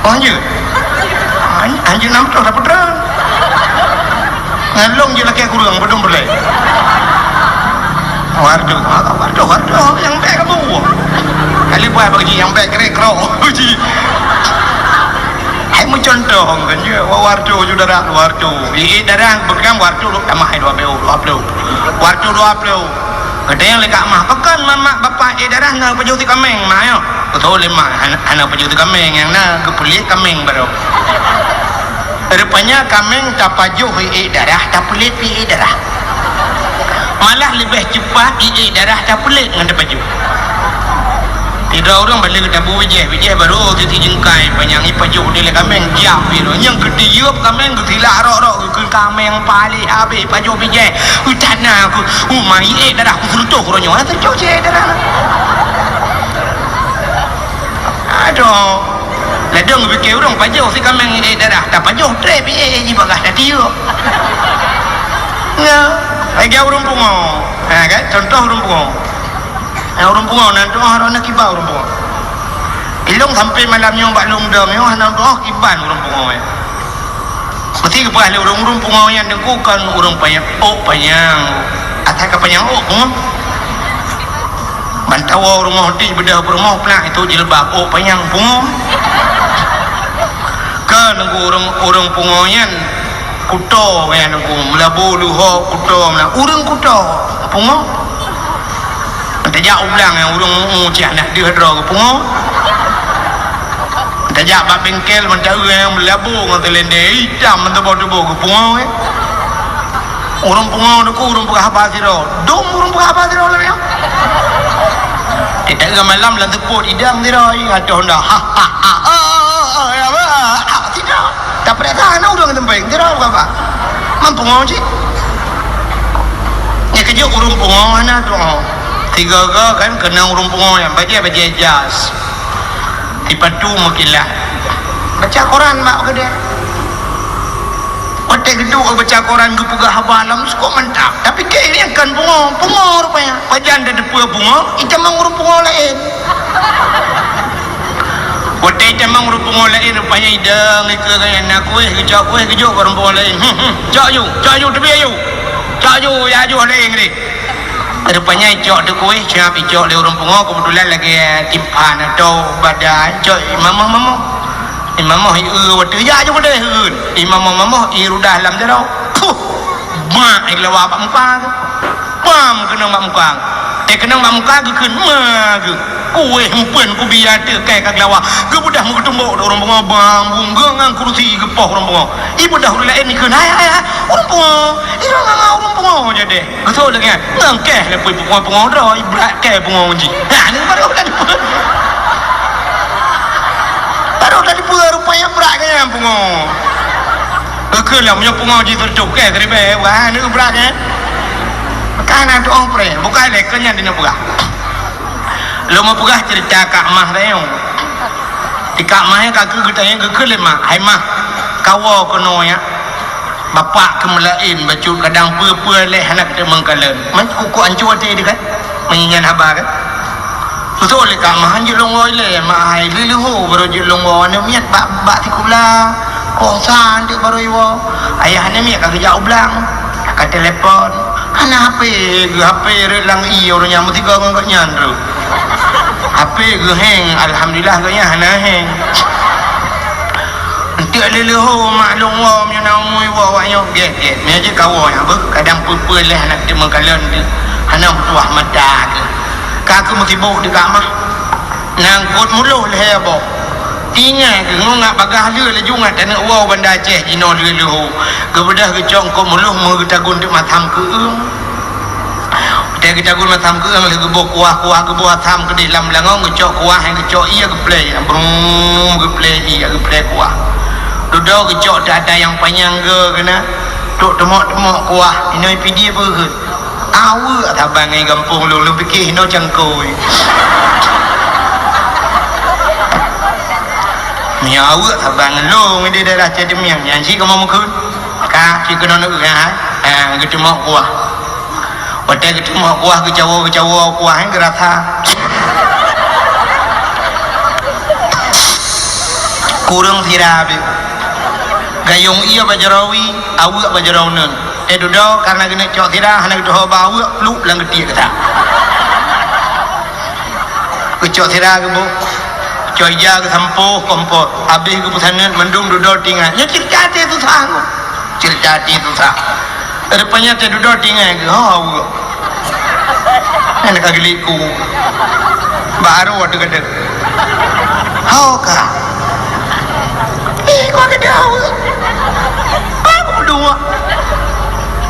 Oh, hanjeuet? Han-, hanjeuet nam reutôh, sapeue treun?" "Ngon lôn jeuet lakée kureueng, padum peureulée?" "Waduh, waduh, waduh, nyang bèk kamoe. Kali buat bak jih, nyang bèk krék krok jih." Hai meucuntoh kan jeuet, wa-, waduh ju darah, waduh. Iék darah beuklam waduh lôn tamah hai dua ploh, dua ploh. Waduh dua ploh. Geutanyong lé kak mah, "Pakon mak, mak, bapak iék darah na pajoh tikaméng, mak, nyoe?" Geutanyong lé mak, "Hana, hana pajoh tikaméng, nyang na geupeuliet kaméng barô." Rupanya kaméng tapajoh iék darah, tapeuliet pih iék darah. Malah leubeh cepat iék darah tapeuliet ngon tapajoh. Sidroe ureueng balek tabu bijéh, bijéh barô siti jeungkai panyang ipajoh di lé kaméng, jiap pih. Nyang geutiyeub kaméng geutilak rok-rok, geukheun kaméng paléh habéh pajoh bijéh. Utat na ku, uma iék darah ku seureutôh uroe nyoe, seureutôh cit darah. Aduh. Ladôm geupike ureueng pajoh si kaméng iék darah, tapajoh trép iék jih bagaih tatiyeuk. Nyan, lagèe ureueng pungo. Ha, kan? Contoh ureueng pungo. Ha, ureueng pungo nan tu'oh droeneuh kiban ureueng pungo. Ilôn sampoe malam nyoe bak lôn dong nyoe hana tu'oh kiban ureueng pungo nyan. Meusti geupeugah lé ureueng, ureueng pungo nyan teungku kon ureueng panyang, ôk panyang. Asai ka panyang ôk pungo. Ban tawoe rumoh dih beudôh peurumoh plak itu jilbab ôk panyang pungo. Kon teungku ureueng, ureueng pungo nyan kuto nyan teungku, meulabu luho kuto, meula-, ureueng kuto pungo. Tajak u blang nyang ureueng mu'ue cit hana deuh droe geupungo. Tajak bak bengkel meuntah nyang meulabu ngon teulendeng itam meutuboh-tuboh geupungo, eh. Ureueng pungo teungku ureueng peugah haba sidroe. Dum ureueng peugah haba sidroe lagèe nyan. Kita malam lam seupôt idang sidroe, adoh nda. Ha, ha, ha, ha, ha, ha, ha, ha, ha, sidroe. Tapeuriksa hana ureueng teumpéng, sidroe buka bak. Man pungo cit. Nyan keujeuet ureueng pungo hana tu'oh. Tiga-tiga kan keunong ureueng pungo nyan, bajèe-bajèe jas. Sipatu meukilat. Baca koran bak keudè. Watèe geuduek baca koran geupeugah haba lam sukok mantap. Tapi keu nyan kan pungo, pungo rupanya. Pajan tateupeue pungo, itamong ureueng pungo laén. Watèe itamong ureueng pungo laén rupanya idong ikeue nyan na kueh, geucok kueh geujok bak ureueng pungo laén. Hmm, hmm, cok aju, cok aju teubiet aju. Cok aju, ya aju laén deh. Rupanya icok teuh kueh, siap icok lé ureueng pungo, keubeutulan lagèe timphan atau bada, icok imamoh-mamoh. Imamoh i eu watèe, ya aju deh, eun. Imamoh-mamoh i rudah lam jaroe. Puh! Bak, eh, geuleubah bak muka geuh. Pam keunong bak muka geuh. Eh, keunong bak muka geuh kheun ma geuh. Kueh meupeuen kubiya teuh kai ka geuleubah. Geubeudôh meukeuteumbok di ureueng pungo bang bunggeung ngon kurusi geupoh ureueng pungo. Ibeudôh ureueng laén ikheun, "Hai, hai, hai, ureueng pungo. Irong ngon ureueng pungo jadeh." Geuthok lagèe nyan. Ngon kèh lé pui pungo-pungo droe, ibrat kèh pungo jih. Nah, ni baru tadi. Baru tadi pue rupanya brat kèh nyan pungo. Keu lom nyoe pungo jih teucok kèh keuribèe, wah, ni brat kèh. Ka na tu'oh preh, bukai lé keu nyan di nyoe peugah. Lôn meupeugah cerita Kak Mah tadi nyoe. Di Kak Mah nyan ka keu geutanyong geukheun lé mak, "Hai Mah, kawoe keunoe nyan." Bapak keumeulaén bacut kadang peue-peue lé hana keuteumé kalon. Man kuku ancô até deuh kan? Meunyan haba kan? Beutôi lé Kak Mah, hanjeuet lôn woe ilée, mak hai, lheuh-lheuh ho barô jeuet lôn woe, aneuk miet bak, bak sikula, kongsan teuk barô iwoe. Ayah aneuk miet ka geujak u blang, ka telepon. Hana H P geuh, H P rhot lam ié ureueng nyang meusigoe ngon gobnyan rhot. H P geuh heng, alhamdulillah gobnyan hana heng. Enteuk lheuh-lheuh ho mak lôn woe, meunyoe na umu iwoe awak nyoe gét-gét. Meunyoe jeuet kawoe nyang beuh, kadang peue-peue lé hana teumeukalon teuh, hana meutuah mata teuh. Ka keuh meusibok di Kak Mah. Nangkot muloh lhèe boh. Ingat keuh, ngon ngat bagaih lheueh laju ngat taneuk woe Banda Aceh jinoe lheueh-lheueh ho. Geubeudôh geucok eungkôt muloh meugeutagun teuk masam keueueng. Watèe geutagun masam keueueng lheueh geuboh kuah-kuah geuboh asam keudeh lam beulangong geucok kuah nyang geucok ié geuplè, brung geuplè ié geuplè kuah. Dudoe geucok dada nyang panyang geu keunan, trok teumok-teumok kuah, inoe pidie beuheuet. Aweuek saban ngon gampông lôn, lôn pike inoe cangkôi. Meunyoe aweuek saban ngon lôn di daerah Cedemiang, nyan cit kamoe meukeuen. Ka, cit keunoe neueu, ha? Ha, geuteumok kuah. Watèe geuteumok kuah, geucawoe-geucawoe kuah, eh, geurasa. Kureueng sira beuh. Gayong ié bak jaroe wie, aweuek bak jaroe uneuen. Eh, dudoe, kareuna geuneuk cok sira, hana geutuho bak aweuek, pluek lam geutiek gata. Geucok sira geuboh, cok ija geusampôh kompor, abéh geupeusaneut mandum dudoe tingai. Nyan ceurita até susah ngon. Ceurita até susah. Rupanya teuh dudoe tingai geuh, ho aweuek. Nyan ka geuliku. Baru watèe geudeuk. Ho ka. Eh, kok geudeuk aweuek? Ka geuduek.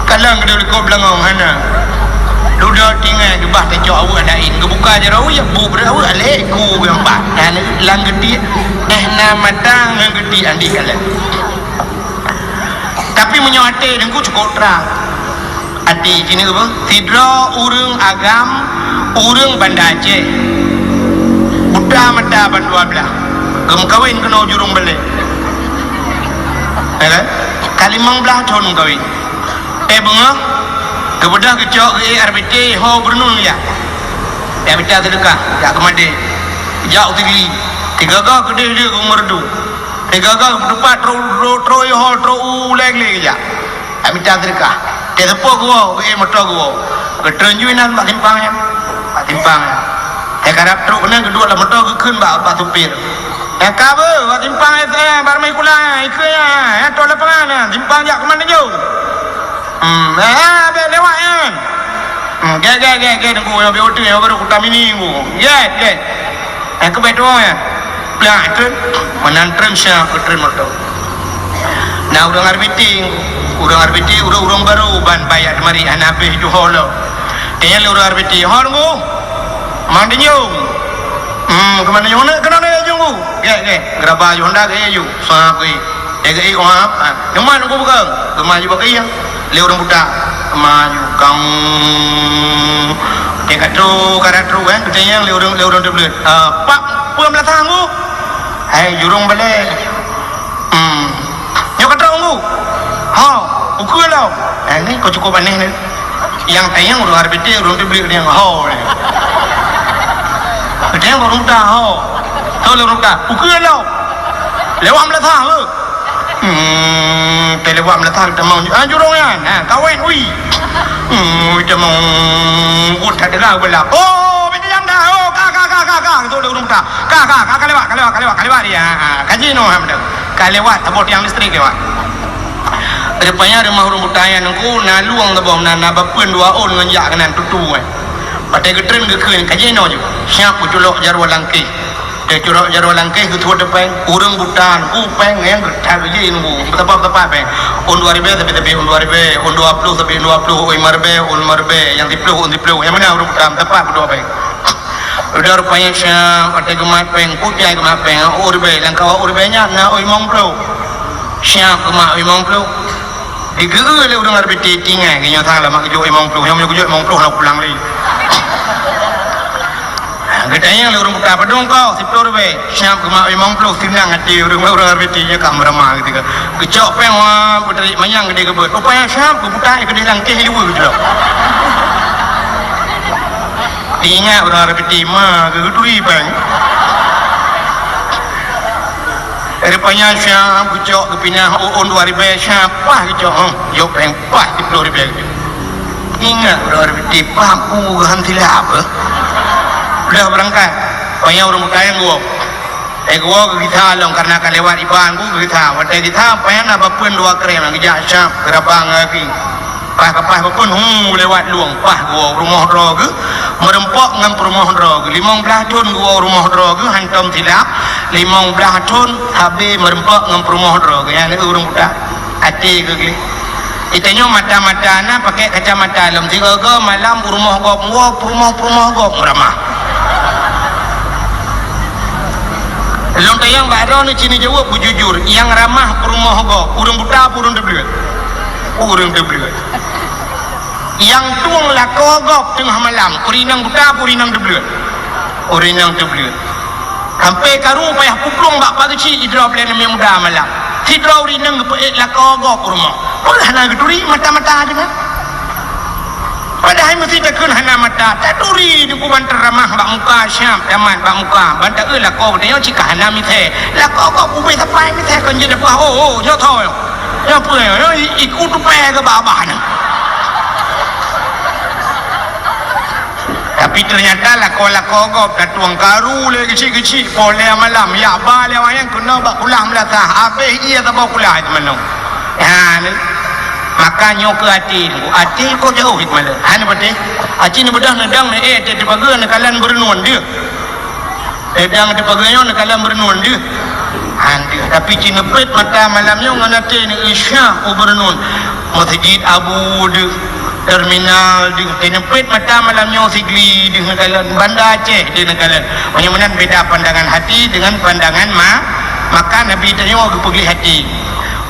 Kalon geuduek likot beulangong hana. Dudoe tingai geubah tacok aweuek laén. Geubuka jaroe wie, bu breueh aweuek, alèh ku geumbah. Nah, lam geutiek, eh, na mata ngon geutiek andi kalon. Tapi meunyoe até Teungku cukôp trang. Até jih nyoe beuh, sidroe ureueng agam, ureueng Banda Aceh. Buta mata ban dua blaih. Geumeukawen keunoe jurông balèe. Ya kan? Ka limong blaih thôn meukawen. Eh, beungoh, geubeudôh geucok geuék R B T ho beureuneun jak. Jak mita seudeukah, jak keumadé. Jak u Sigli. Tiga goh keudeh jeuet u Meureudu. Tiga goh geupeuteupat trok, trok, trok u Hol, trok u Ulèe Glé geujak. Jak mita seudeukah. Teuseupôt geuwoe, geuék moto geuwoe. Geutreun ju inan bak simpang nyan. Bak simpang nyan. Teukarab trok keunan geuduek lam moto geukheun bak, bak supir. Nyang ka beuh, bak simpang S M, bak Ramé Kula, ikheun nyan, nyan, trok lapangan nyan, simpang jak keuman neujong. Hmm, eh, bèk lewat nyan. Hmm, gèt, gèt, gèt, gèt, Teungku, nyang B O T, nyang baru Kuta Mini, Teungku. Gèt, gèt. Eh, keubeue tuwoe nyan. Plak, treun. Meunan treun siap, treun moto. Na ureueng R B T, ureueng R B T, ureueng-ureueng baru, ban baya teumari, hana abéh juho lom. Tanyong lé ureueng R B T, "Ho, Teungku?" "Man Tanjong." "Hmm, keuman Tanjong?" "Keunoe, keunoe, Tanjong, Bu." Gèt, gèt. Geuraba ju Honda geuék ju. Sab geuék. Geuék, wah. "Ha, nyoe man Teungku bukon?" Geumaju bak kayèe. Lé ureueng buta. Geumaju. Kang. Teuka trok, ka trok, kan. Geutanyong lé ureueng, lé ureueng teubleuet. "Ah, Pak, peue meulasah, Bu?" "Hai, jurông balèe." Hmm. "Nyoe ka trok, Teungku?" "Ho, ukeue lom." Eh, nyoe ka cukôp aneh nyoe. Nyang tanyong ureueng R B T, ureueng teubleuet nyang ho nyoe. Tanyong ureueng buta ho. Ho ureueng buta, ukeue lom. Lewat meulasah, heuh. Hmm, teuh lewat meulasah tamong. Ah, jurông nyan. Ha, kawét, ui. Hmm, tamong. Buet that teuga beulah. Oh, beda nyang dah. Oh, ka, ka, ka, ka, ka. Kata ureueng buta. Ka, ka, ka, ka lewat, ka lewat, ka lewat, ka lewat dia. Ha, ha. Ka jinoe, ha, beutôi. Ka lewat, saboh tiang listrik lewat. Rupanya rumoh ureueng buta nyan Teungku na lueng saboh, na, na bapeuen dua ôn ngon jak keunan tutu, eh. Watèe geutreun geukheun ka jinoe ju. Siap geuculok jaroe langkeh. Teuculok jaroe langkeh geuteupeue péng. Ureueng buta Teungku péng nyang geuthat lé Teungku. Beutapa-beutapa péng. Ôn dua ribèe sabe-sabe ôn dua ribèe, ôn dua ploh sabe ôn dua ploh, ôn limong ribèe, ôn limong ribèe, nyang siplôh ôn siplôh. Nyang meunan ureueng buta beutapa keudua péng. Udah rupanya siap, watèe geumat péng, pujai geumat péng, ôn ribèe, lam kawan ôn ribèe nyan na ôn limong ploh. Siap geumat ôn limong ploh. Digeu lé ureueng R B T tinggai, geuh nyoe sang lama geujok limong ploh, nyoe geujok limong ploh lah pulang lé. Geutanyong lé ureueng buta, "Padum kah?" "Siplôh ribèe." Siap geumat limong ploh, seunang até ureueng, ureueng R B T nyoe ka meuramah geutika. Geucok péng, wah, beutarik manyang geudeh geubeuet. Rupanya siap geubuta, geudeh langkeh lé dua geucok. Ingat ureueng R B T ma geuturi péng. Rupanya siap geucok geupinah ôn dua ribèe siap pah geucok, huh, jok péng pah siplôh ribèe geucok. Ingat ureueng R B T pah ku han silap, eh. Udah beurangkat, payah ureueng buta nyan geuwoe. Eh, geuwoe geugisa lom kareuna ka lewat iban ku geugisa. Watèe gisa, payah na bapeuen dua krem geujak siap geuraba ngon gaki. Pah ka pah bapeuen, hu, lewat lueng, pah geuwoe rumoh droe geuh, meurumpok ngon peurumoh droe geuh. Limong blaih thôn geuwoe rumoh droe geuh, hantom silap, limong blaih thôn sabe meurumpok ngon peurumoh droe geuh. Nyan ureueng buta, até geuh gleh. Geutanyoe mata-mata na pakèk kacamata lom, sigoe-goe malam u rumoh gob, woe peurumoh-peurumoh gob meuramah. Lôn tanyong bak droeneuh, ci neujaweueb beujujur, nyang ramah peurumoh gob, ureuëng buta peue ureuëng teubleuet? Ureuëng teubleuet. Nyang tueng lakoe gob teungoh malam, ureuëng inong buta peue ureuëng inong teubleuet? Ureuëng inong teubleuet. Sampoe karu payah peuplueng bak pageuchik jidrob lé aneuk muda malam. Sidroe ureuëng inong geupeuék lakoe gob u rumoh. Peue hana geuturi, mata-mata geuh na. Padahai meuseuti takheun hana mata, taturi di kuban teuramah bak muka, siab tamat bak muka, ban taeu lakoe geutanyoe cit ka hana misée. Lakoe gob ubé sapai misée kon jeuet peue, oh, oh, nyoe tho. Nyoe peue nyoe, nyoe i-, iku tupée keu babah nyoe. Tapi teunyata lakoe-lakoe gob tatueng karu lé geuchik-geuchik, poh lhée malam, yak ba lé awaknyan keunoe bak kulah meulasah, habéh ie saboh kulah itu manok. Ha, ni. Maka nyoe keu até, até kok jauh hikmah lé. Ha, ni beuteh. Aci ni beudah neudang ni, eh, teupageue neukalon beureunuen dia. Neudang teupageue nyoe neukalon beureunuen dia. Ha, dia. Tapi ci neupet mata malam nyoe ngon até ni isya u beureunuen. Meuseujid Abu deuh, terminal deuh. Ci neupet mata malam nyoe Sigli deuh neukalon, Banda Aceh deuh neukalon. Meunyoe meunan beda pandangan hati dengan pandangan ma-, maka Nabi tanyoe geupeugleh hati.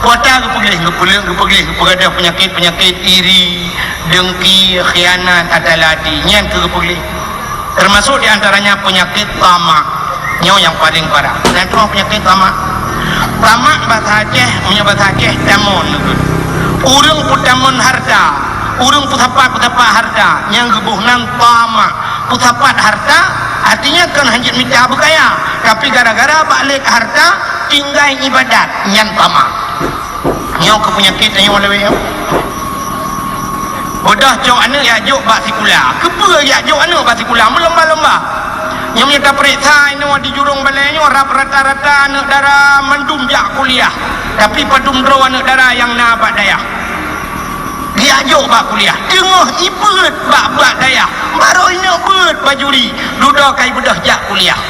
Kuata geupeugleh, geupeugleh, geupeugleh, geupeugadôh peunyakét-peunyakét iri, dengki, khianat, ata lati. Nyan keu geupeugleh. Termasuk di antaranya peunyakét tamak. Nyoe nyang paleng parah. Nyan troh peunyakét tamak. Tamak basa Aceh, meunyoe basa Aceh tamon. Ureuëng peutamon harta, ureuëng peusapat-peusapat harta, nyang geuboh nan tamak. Peusapat harta, artinya kon hanjeuet mita beukaya, tapi gara-gara bak lé harta, tinggai ibadat, nyan tamak. Nyoe keu peunyakét tanyoe lawée nyoe. Beudôh cok aneuëk jak jok bak sikula. Keupeue jak jok aneuëk bak sikula? Meulomba-lomba. Nyoe meunyoe tapeuriksa inoe di jurông balée nyoe rab rata-rata aneuëk dara mandum jak kuliah. Tapi padum droe aneuëk dara nyang na bak dayah. Jak jok bak kuliah. Teungoh ibeuet bak, bak dayah. Barô inoe beuet bajuri. Dudoe ka ibeudôh jak kuliah.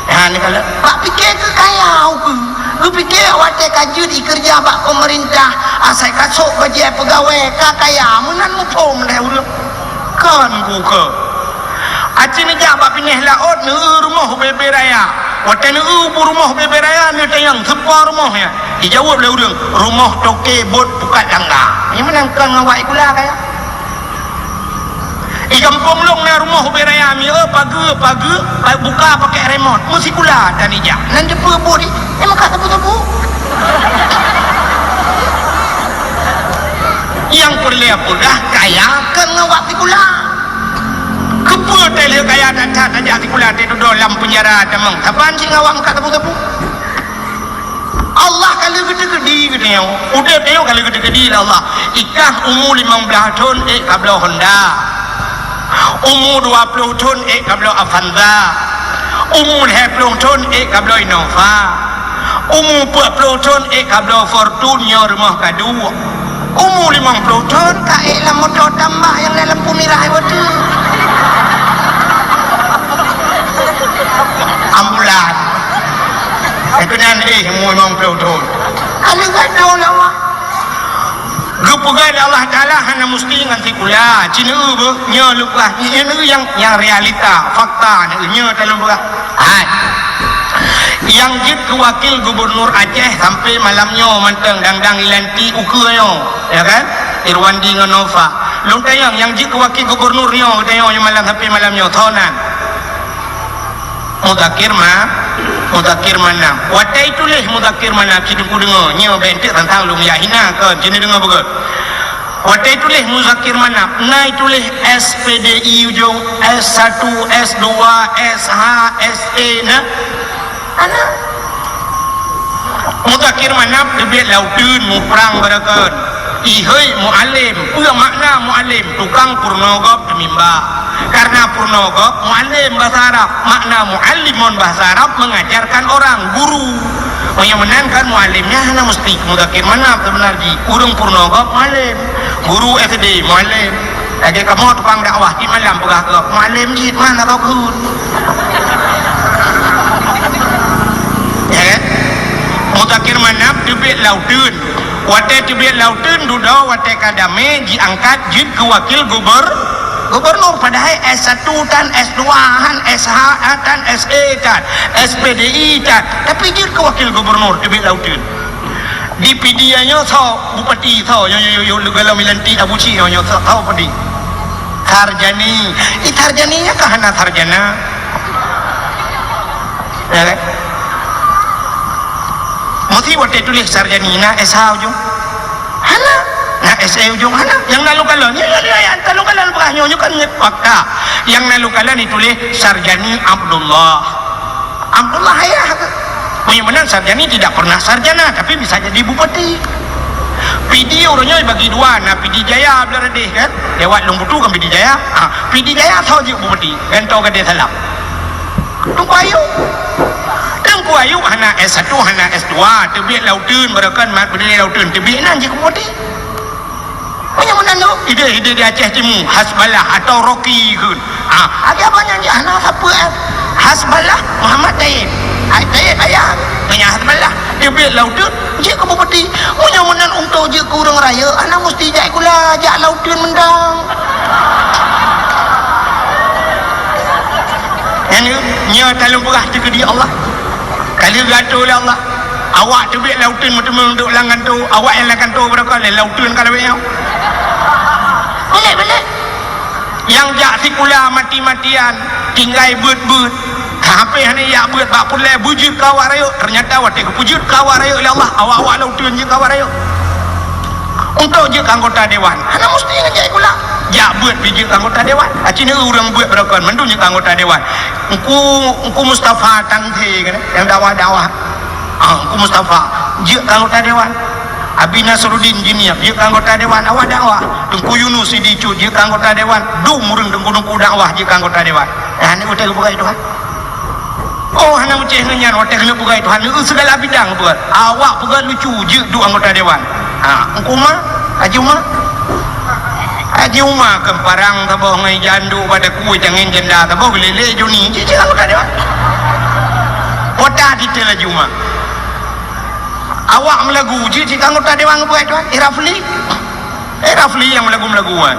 Ha, neukalon. Bak pike keu kaya ukeue. Geupike watée ka jeuet ikeureuja bak peumeurintah, asai ka sôk bajée peugawée, ka kaya, meunan muphom lé ureuëng. Kon ukeue. Aci neujak bak pinéh laôt, neueu rumoh ubé-bé raya. Watée neueu bu rumoh ubé-bé raya, neutanyong, "Soe po rumoh nyan?" Ijaweueb lé ureuëng, "Rumoh toke bot pukat tangga." Nyan meunan kon ngon wak sikula kaya. Di gampông lôn na rumoh ubé raya, mieu pageue, pageue, buka pakèk remot. Meusikula tan ijak. Nan jeuet peue buet, eh, maka teupeu-teupeu. Nyang peureulée peugah kaya kon ngon wak sikula. Keupeue teuh lheueh kaya that-that tajak sikula teuh dudoe lam peunjara tamong? Saban cit ngon wak maka teupeu-teupeu. Allah ka lheueh geuteukeudi geutanyoe. Udeb tanyoe ka lheueh geuteukeudi lé Allah. Ikah umu limong blaih thon ék kabloe Honda. Umu dua ploh thon ék kabloe Avanza. Umu lhèe ploh thon ék kabloe Innova. Umu peuet ploh thon ék kabloe Fortuner, rumoh kaduek. Umu limong ploh thon ka ék lam moto tambah nyang lhèe lampu mirah watèe. Ambulan. Keunan éh umu limong ploh thon. Ka lheueh geutanyoe lé Allah. Geupeugah lé Allah Taala hana musti ngon sikula, ci neueu beuh, nyoe leupah, nyoe neueu nyang, nyang realita, fakta neueu, nyoe talôn peugah. Hai. Nyang jeuet keu wakil gubernur Aceh sampai malam nyoe mantong dang-dang ilanti ukeue nyoe, ya kan? Irwandi ngon Nova. Lôn tanyong, nyang jeuet keu wakil gubernur nyoe, tanyong nyoe malam sampai malam nyoe, soe nan? Muzakir Ma-, Muzakir Manaf. Watèe tuléh Muzakir Manaf, ci Teungku deungoe, nyoe bèk teuk tantang lôn jak hina kon, ci neudeungoe beugöt. Watèe tuléh Muzakir Manaf, na tuléh S P D I ujong, S satu, S dua, S H, S E na. Ana. Muzakir Manaf teubiet lam uteuen muprang barokon. Ihôi mualem, peue makna mualem? Tukang peurunoe gob teumimba. Karena peurunoe gob mualem bahasa Arab, makna muallimun bahasa Arab mengajarkan orang, guru. Meunyoe meunan kan mualem nyan hana musti Muzakir Manaf seubeuna jih. Ureueng peurunoe gob mualem, guru S D mualem. Lagèe kamoe tukang dakwah, tiep malam peugah keu mualem jih, mana roh kheun. Ya kan? Muzakir Manaf teubiet lam uteuen. Watèe teubiet lam uteuen dudoe, watèe ka damé jiangkat jeuet keu wakil guber-, Gubernur padahai S satu tan, S dua han, S H A tan, S E tan, S P D I tan, tapi jeuet keu wakil gubernur teubiet lam uteuen. Di Pidie nyoe soe bupati, soe nyoe, nyoe, nyoe, nyoe, golom ilantik Abu Cik nyoe, nyoe soe, soe bupati? Sarjani. Di Sarjani nyan kan hana sarjana. Ya kan? Mesti watèe tuléh Sarjani na S H ujong. Hana. Na S E ujong hana. Nyang na lôn kalon, ya, ya, ya, ya, nyang na lôn kalon peugah nyoe, nyoe kan fakta. Nyang na lôn kalon dituléh Sarjani Abdullah. Abdullah ayah. Meunyoe meunan Sarjani tidak pernah sarjana, tapi bisa jadi bupati. Pidie uroe nyoe bagi dua, na Pidie Jaya blah radeh kan. Lewat Lung Butu kan Pidie Jaya. Ha, Pidie Jaya soe jeuet bupati. Gantoe Gadeng Salam. Teungku Ayub. Teungku Ayub hana S satu, hana S dua, teubiet lam uteuen, baroekon mat beude lam uteuen, teubiet nan jeuet keu bupati. Meunyoe meunan tu, idéh-idéh di Aceh Timu, Hasballah atau Rocky kheun. Ah, lagèe abang nyan jih hana sapeue, eh. Hasballah Muhammad Taib. Hai Taib ayah, meunyoe Hasballah teubiet lam uteuen, jeuet keu bupati. Meunyoe meunan untuk jeuet keu ureueng rayeuk, hana musti jak sikula, jak lam uteuen mantong. Nyan, nyoe talôn peugah teukeudi Allah. Ka lheueh geuatô lé Allah. Awak teubiet lam uteuen meuteumé duek lam kantô, awak nyang lam kantô beurangkat lé lam uteuen ka lawét nyoe. Beulek-beulek. Nyang jak sikula mati-matian, tinggai beuet-beuet. Ka hapéh hana jak beuet bak peureulèe beujeuet keu awak rayeuk, teunyata watèe geupeujeuet keu awak rayeuk lé Allah, awak-awak lam uteuen jeuet keu awak rayeuk. Untuk jeuet keu anggota dewan, hana musti ngon jak sikula. Jak beuet pih jeuet keu anggota dewan. Aci neu ureueng beuet beurangkat mandum jeuet keu anggota dewan. Engku, Engku Mustafa Tangse kan, nyang dakwah-dakwah. Ah, Engku Mustafa jeuet keu anggota dewan. Abi Nasruddin Jiniab jeuet keu anggota dewan, awak dakwah. Teungku Yunus Sidi Cut jeuet keu anggota dewan. Dum ureueng teungku-teungku dakwah jeuet keu anggota dewan. Nah, ni utai geupeugah Tuhan. Oh, hana meucéh ngon nyan, watèe keuneuk peugah Tuhan, neu sigala bidang peugah. Awak peugah lucu jeuet duek anggota dewan. Ha, Engku Ma, Haji Uma. Haji Uma keu parang saboh ngon jandu bak takue tangen janda saboh geulélé Joni. Jeuet, jeuet anggota dewan. Kota titel Haji Uma. Awak meulagu jeuet, jeuet anggota dewan ngon buet Tuhan. Eh, Rafli. Eh, Rafli nyang meulagu-meulagu, eh.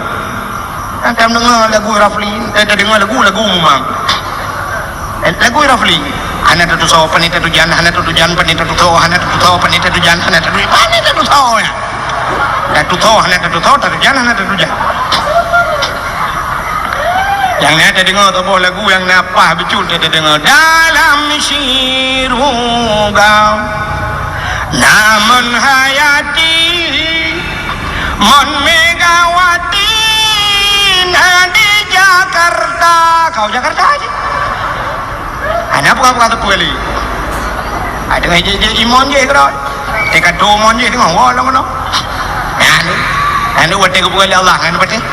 Kan tadeungoe lagu Rafli, eh, tadeungoe lagu, lagu memang. Eh, lagu Rafli. Hana tatusoe pane tatujan, hana tatujan pane tatusoe, hana tatusoe pane tatujan, hana tatu-, pane tatusoe, ya. Tatusoe, hana tatusoe, tatujan, hana tatujan. Nyang na tadeungoe saboh lagu nyang na paih bacut tadeungoe. Dalam siruga, namun hayati, mon Megawati na di Jakarta. Kau Jakarta aja. Hana buka-buka teupeu lé. Ai teungoh jijak imon jih keudroe. Teuka dua mon jih teungoh woe lom keunoe. Nyan, nyan watèe geupeugah lé Allah ngon watèe.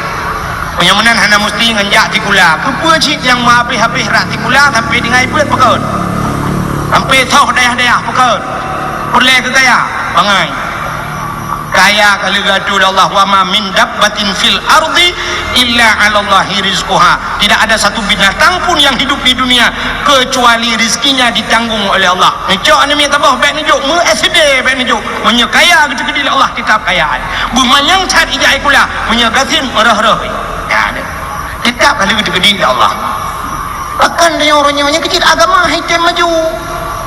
Meunyoe meunan hana musti ngon jak sikula. Keupeue cit nyang meuhabéh-habéh rot sikula sampoe tinggai beuet peukon? Sampoe soh dayah-dayah peukon? Peureulèe keu kaya? Bangai. Kaya ka lheueh geuatô lé Allah, "Wa ma min dabbatin fil ardi illa 'alallahi rizquha." Tidak ada satu binatang pun yang hidup di dunia kecuali rizkinya ditanggung oleh Allah. Neucok aneuk miet saboh bèk neujok, meu S D bèk neujok. Meunyoe kaya geuteukeudiek lé Allah, teutap kaya. Beumanyang that ijak sikula, meunyoe gasien meurôh-rôh. Ya, teutap ka lheueh geuteukeudiek lé Allah. Pakon tanyoe uroe nyoe nyang keu cit agama hai tem maju.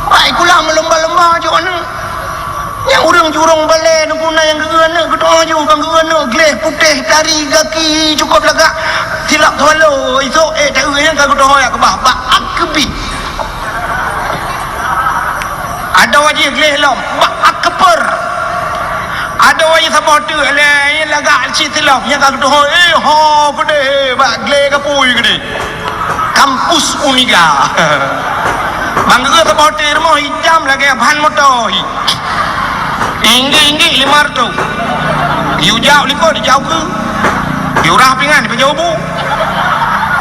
Bak sikula meulomba-lomba jok aneuk. Nyang ureueng jurông balèe neupuna nyang geu-eu aneuk geutu'oh ju, ban geu-eu aneuk gleh putéh, tari, gaki cukôp lagak, silap swallow, isôk ék ta-eu nyang ka geutu'oh jak keubah bak akeubi. Adoe jih gleh lom bak akeuper. Adoe jih saboh teuk lé lagak cit silop nyang ka geutu'oh, eh, ho keudéh, eh, bak gleh kapui keudéh. Kampus Uniga. Bang geu saboh teuk rumoh itam lagèe ban moto hi. Inggik-inggik lima reutôh. Yue jak likot dijak ukeue. Yue rah pingan dipeujeuet bu.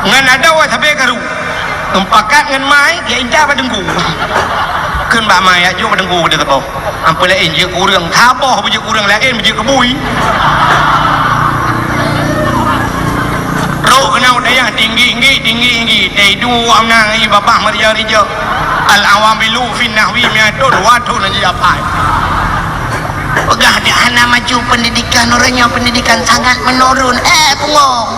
Ngon adoe sabé karu. Meupakat ngon mai, ya intat bak teungku. Kheun bak mai, ya jok bak teungku keu saboh. Amphon laén jeuet keu ureueng, saboh beujeuet keu ureueng laén beujeuet keu bui. Rôh keunoe dayah tinggi-tinggi, tinggi-tinggi. Taidu amna ngon babah meurijau-rijau. Al-awamilu fin nahwi mi'atun, dua thôn laju apai. Peugah dak hana maju pendidikan, uroe nyoe pendidikan sangat menurun. Eh, bungong.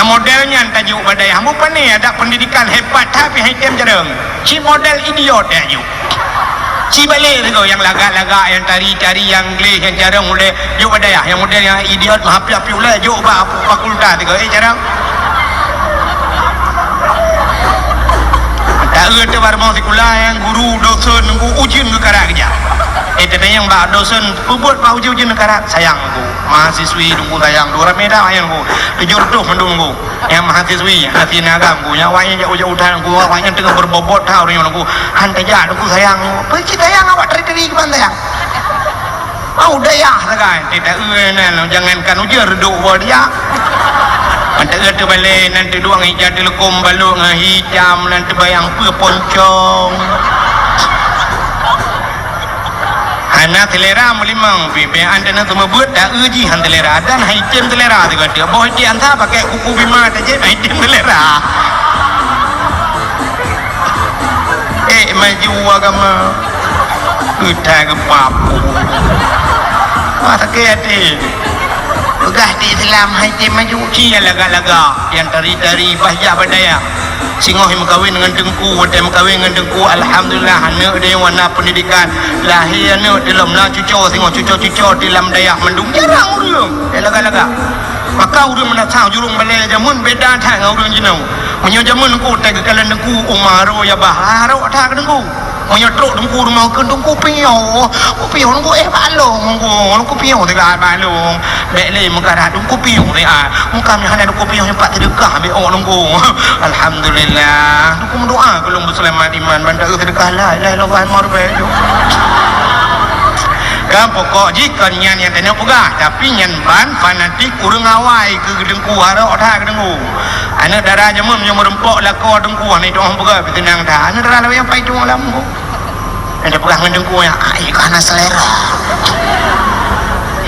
Model nyan tajok bak dayah. Mupane adak pendidikan hebat, tapi hai tem jarang. Cit model idiot tajok. Cit balek sigoe nyang lagak-lagak, nyang tari-tari, nyang gleh, nyang jarang uleh jok bak dayah. Nyang model nyang idiot, meuhapiak-piak uleh jok bak fakultas sigoe. Eh, jarang. Taeu teuh bak rumoh sikula nyang guru dosen nunggu ujeuen geukarat keujak. Eh, tatanyong bak dosen, peue buet bak ujeuen-ujeuen geukarat? Sayang nunggu. Mahasiswi nunggu sayang. Dua ramé dah sayang nunggu. Tujoh reutôh mandum nunggu. Nyang mahasiswi, hana sinan agam nunggu. Nyang awaknyan jak ujeuen utan nunggu. Awaknyan teungoh beubobot that ureueng nyoe nunggu. Han tajak nunggu sayang nunggu. Peue cit sayang awak teri-teri kiban sayang. Au dayah sagai, teuta eu nan, jangankan ujeuen reudok woe dia. Mantap eu teubalek nan teuduek ija teuleukom balok ngon hitam nan teubayang peue poncong. Hana selera meulimong, pi-, pi-, an teuneuk seumeubeuet, ta eu jih han selera. Dan hai tem selera sigoe teuk. Boh itik ansa pakai kuku bima tajép, hai tem selera. Eh, maju agama. Geutai geupap. Wah, sakét até. Peugah di Islam hai tem maju. Ci nyang lagak-lagak, nyang tari-tari, bah jak bak dayah. Singoh meukawen ngon teungku, watèe meukawen ngon teungku, alhamdulillah, aneuk deh wana pendidikan. Lahé aneuk di lom na cuco, singoh cuco-cuco di lam dayah mandum. Jarang ureueng, eh, lagak-lagak. Maka ureueng meunasah jurông balèe jameun beda that ngon ureueng jinoe. Meunyoe jameun teungku, watèe geukalon teungku, uma aro ya bah, aro that keu teungku. Meunyoe trok teungku rumoh kheun, teungku piôh. Ku piôh teungku, eh, bak lông teungku. Teungku piôh teuka bak lông. Bèk lé meukarat teungku piôh teuka. Muka meuhana teungku piôh nyoe pat seudeukah bèk ôk teungku. Alhamdulillah. Teungku meudoa keu lôn beuseulamat iman ban taeu seudeukah la ilaha illallah marbèk. Kan pokok jih kon nyan nyang tanyoe peugah, tapi nyan ban fanatik ureueng awai keu teungku, harok that keu teungku. Aneuk dara jameun meunyoe meureumpok lakoe teungku, aneuk itu orang peugah, beuteunang that. Aneuk dara lawét nyang pai tueng lam teungku. Nyang peugah ngon teungku nyan, "Ai, ka hana selera."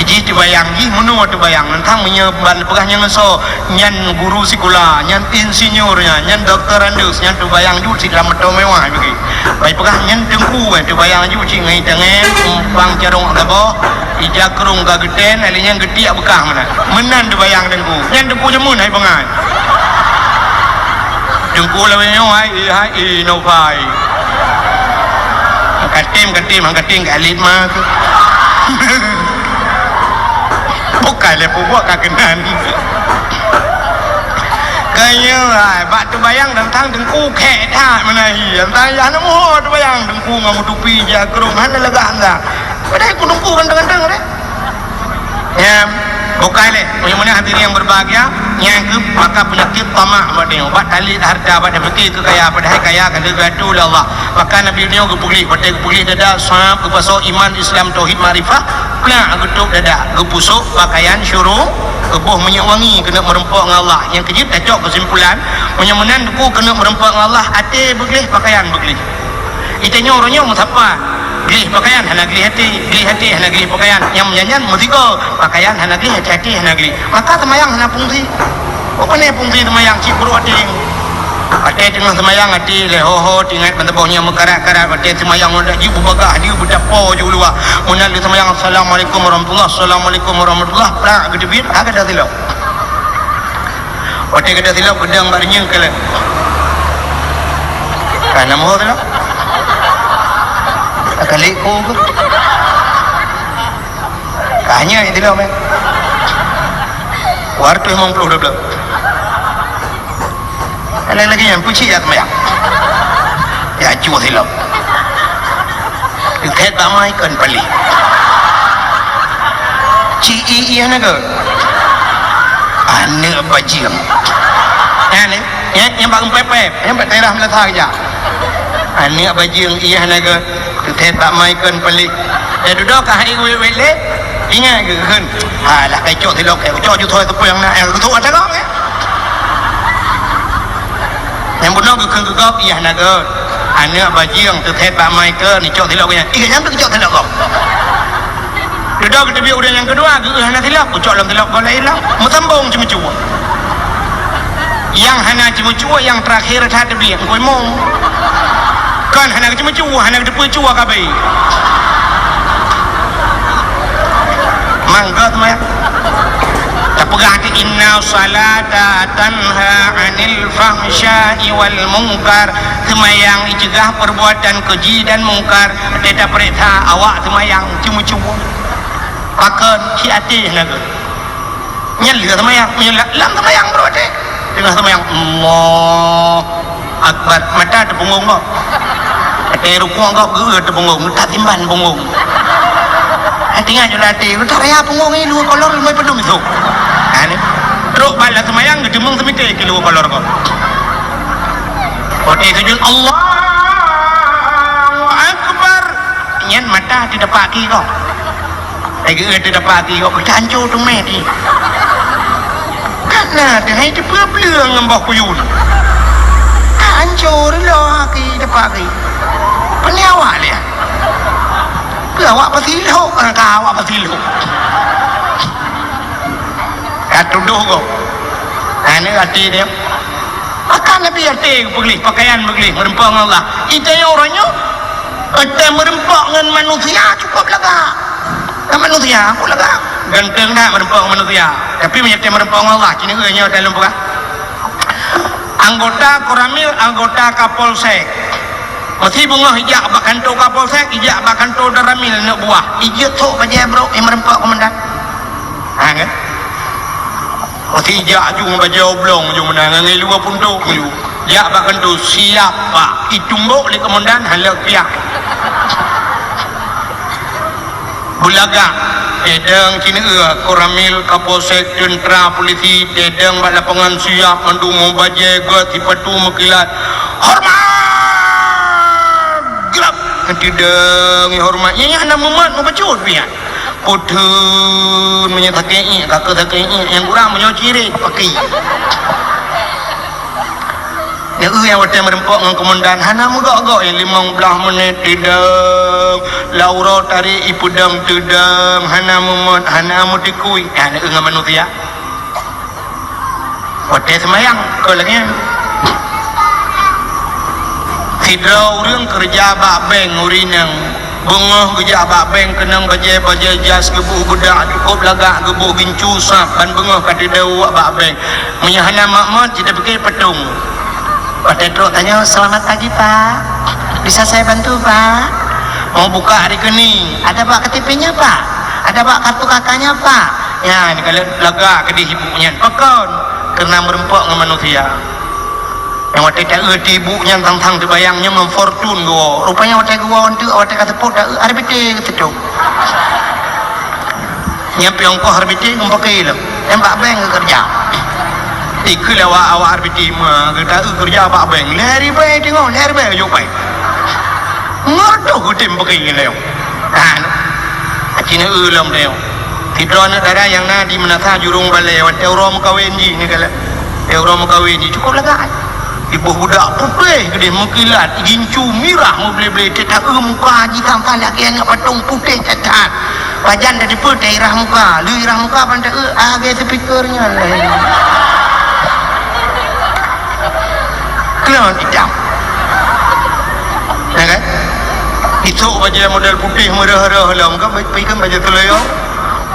Jih teubayang, jih meunoe teubayang. Teuntang meunyoe ban peugah nyan ngon soe, nyan guru sikula, nyan insinyur nyan, nyan doktorandus, nyan teubayang jeuet sit lam moto mewah bagi. Bai peugah nyan teungku, eh, teubayang jeuet sit ngon itangen, umpang carông saboh, ija keurong ka geuten, lheuh nyan geutiek beukah meunan. Meunan teubayang teungku. Nyan teungku jameun hai bangai. Teungku lawét nyoe hai, eh, hai, eh, no bai. Katem, katem, hang katem, ka alit ma keuh. Bukai lé peubuet ka keunan. Kayeu hai, bak teubayang teuntang teungku khèk that meunan hi. Teuntang yah neumuho teubayang teungku ngon meutupi jak keurong hana lagak hana. Padahai ku teungku ganteng-ganteng deh. Ya, bukai lé. Meunyoe meunan hadirin yang berbahagia, nyang keu maka penyakit tamak bak tanyoe. Bak talét harta, bak tapiké keu kaya, padahai kaya ka geugatu lé Allah. Maka Nabi nyoe geupeugléh, watèe geupeugléh dada, sab, geupasoe iman, Islam, tauhid, makrifah, plak geutôb dada, geupusôk pakaian syuru, geuboh minyeuk wangi keuneuk meureumpok ngon Allah. Nyang keujeuet tacok keusimpulan, meunyoe meunan teungku keuneuk meureumpok ngon Allah, até beugléh, pakaian beugléh. Itanyoe uroe nyoe meusapa, gleh pakaian hana gleh até, gleh até hana gleh pakaian. Nyang meunyan-nyan meusigoe, pakaian hana gleh, até-até hana gleh. Maka seumayang hana fungsi. Bukan fungsi seumayang cit pruet até. Até teungoh seumayang até lé ho-ho, tingat ban saboh nyang meukarat-karat, até seumayang ngon dak jih beubagah, jih beutapo jih u luwa. Meunan lé seumayang, "Assalamualaikum warahmatullah, assalamualaikum warahmatullah," plak geuteubiet, ka gata silop. Watèe gata silop geudong bak reunyeun kalon. Ka na moh silop. Ka kali ku ke? Ka nyan silop, eh. Dua ratus lima puluh dua belas. Ada lagi yang pucik ya, ya. Ya, cuma silop. Teuthèt bak mai kon paléh. Ci i, i hana gèt. Aneuk bajeueng. Nyan, nyan, nyan bak geupèp-pèp. Nyan bak daerah Meulasa keujak. Aneuk bajeueng i hana gèt. Teuthèt bak mai kon paléh. Eh, dudoe ka hai wèt-wèt lé. Ingat keu kheun. Alah, kai cok silop, kai cok ju thoi teupeu nyang na. Eh, geuthok ata gong, eh. Nyang bunoe geukheun keu gob, i hana gèt. Aneuk bajeueng teuthèt bak mai kon, icok silop geuh nyan. Ih, nyang teucok silop gob. Dudoe geuteubiet ureueng nyang keudua, geuh hana silop, geucok lom silop gob laén lom. Meusambong ceumeucue. Nyang hana ceumeucue, nyang teurakhé that teubiet, engkoi mong. Kon hana geuceumeucue, hana geuteupeue cue ka abéh. Mangga teuma. Tapi Peugah di, "Inna salata tanha 'anil fahsya'i wal munkar." Seumayang iceugah perbuatan keji dan mungkar. Teuta peuriksa awak seumayang ceumeucue. Pakon? Ci até na geuh. Nyan lheueh seumayang, meunyoe la-, lam seumayang brôk até. Teungoh seumayang, Allah Akbar, mata teupeungong gob. Até rukuk gob geu-, teupeungong, tatimban peungong. Até nyan jeuet até, "Teuh raya peungong nyoe, dua kolor leumai padum isôk." Ha, ni. Trok bak lam seumayang, geuteumeung seumité keu dua kolor gob. Watèe sujud, Allahu Akbar. Nyan mata teudapat keu gob. Hai geuh teudapat keu gob, teuancô teumé di. Kana teuhai teupeue-peue ngon boh kuyun. Teuancô lom keu dapat keu. Peue awak lé? Peue awak peusilok, ka awak peusilok. Ka tudoh gob. Anu até dia. Maka Nabi até geupeugléh, pakaian beugleh, meureumpok ngon Allah. Ita nyoe uroe nyoe, ata meureumpok ngon manusia cukôp lagak. Ngon manusia, aku lagak. Ganteng that meureumpok ngon manusia. Tapi meunyoe ata meureumpok ngon Allah, ci neu nyoe dalam peugah. Anggota Koramil, anggota Kapolsek. Meusi beungoh ijak bak kantô Kapolsek, ijak bak kantô Danramil aneuk buah. Ijeuet sôk bajèe brôk, i meureumpok komandan. Ha, kan? Meusi ijak aju ngon bajèe oblong aju meunan, ngon lhèe puntok aju. Jak bak kantô, "Siap, Pak." Itumbok lé komandan, hana piah. Beulagak, tedong ci neu, Koramil, Kapolsek, teuntra, polisi, tedong bak lapangan siap, mandum ngon bajèe, gèt, sipatu meukilat. "Hormat!" Geurab. Tedong hormat. Nyan, nyan hana mumat, meubacut piah. Putun, meunyoe sakét iék, ka keu sakét iék, nyang kurang meunyoe cirét, paki. Nyan, eh, nyang watèe meureumpok ngon komandan, hana meugok-gok, nyang limong blaih menit teudeung, lam uroe tarek ipeudong teudeung, hana meumot, hana meutikui, nyan, eh, ngon manusia. Watèe seumayang, kon lagèe nyan. Sidroe ureueng keureuja bak bank ureueng inong. Beungoh geujak bak bank keunong bajèe-bajèe jas, geuboh beudak cukôp lagak, geuboh gincu sab, ban beungoh ka teudeue bak bank. Meunyoe hana mot-mot, jiteupiké patong. Watèe trok tanyoe, "Selamat pagi, Pak. Bisa saya bantu, Pak?" "Mau buka rekening." "Ada bawa K T P-nya, Pak? Ada bawa kartu K K-nya, Pak?" Nyan, kalau lagak keudéh ibu nyan. Pakon? Keureuna meureumpok ngon manusia. Nyang watèe taeu ti ibu nyan sang-sang teubayang nyoe ngon Fortune geuwoe. Rupanya watèe geuwoe eunteuk, watèe ka seupôt, taeu R B T geuseutôt. Nyan piôh ongkoh R B T ngon paké lom. Nyan bak bank geukeureuja. Ikeu lé awak-awak R B T ma, geutaeu keureuja bak bank. Lhèe ribèe teungoh, lhèe ribèe jok pai. Ngon reutôh geutem paké lom. Nah, aci neu lom teungoh. Sidroe aneuk dara nyang na di Meunasah Jurông Balè, watèe uroe meukawen jih ni kala. Watèe uroe meukawen jih cukôp lagak. Iboh beudak putéh keudéh meukilat, gincu mirah meuble-ble, teuta-eu muka jih sampah lagèe aneuk patong putéh that-that. Pajan teudeue peue teuirah muka, lheueh irah muka ban teueu, ah, lagèe speaker nyan. Keunan itam. Ya kan? Isok bajèe model putéh meureuh-reuh lom kan, pi kan bajèe seuleuyo.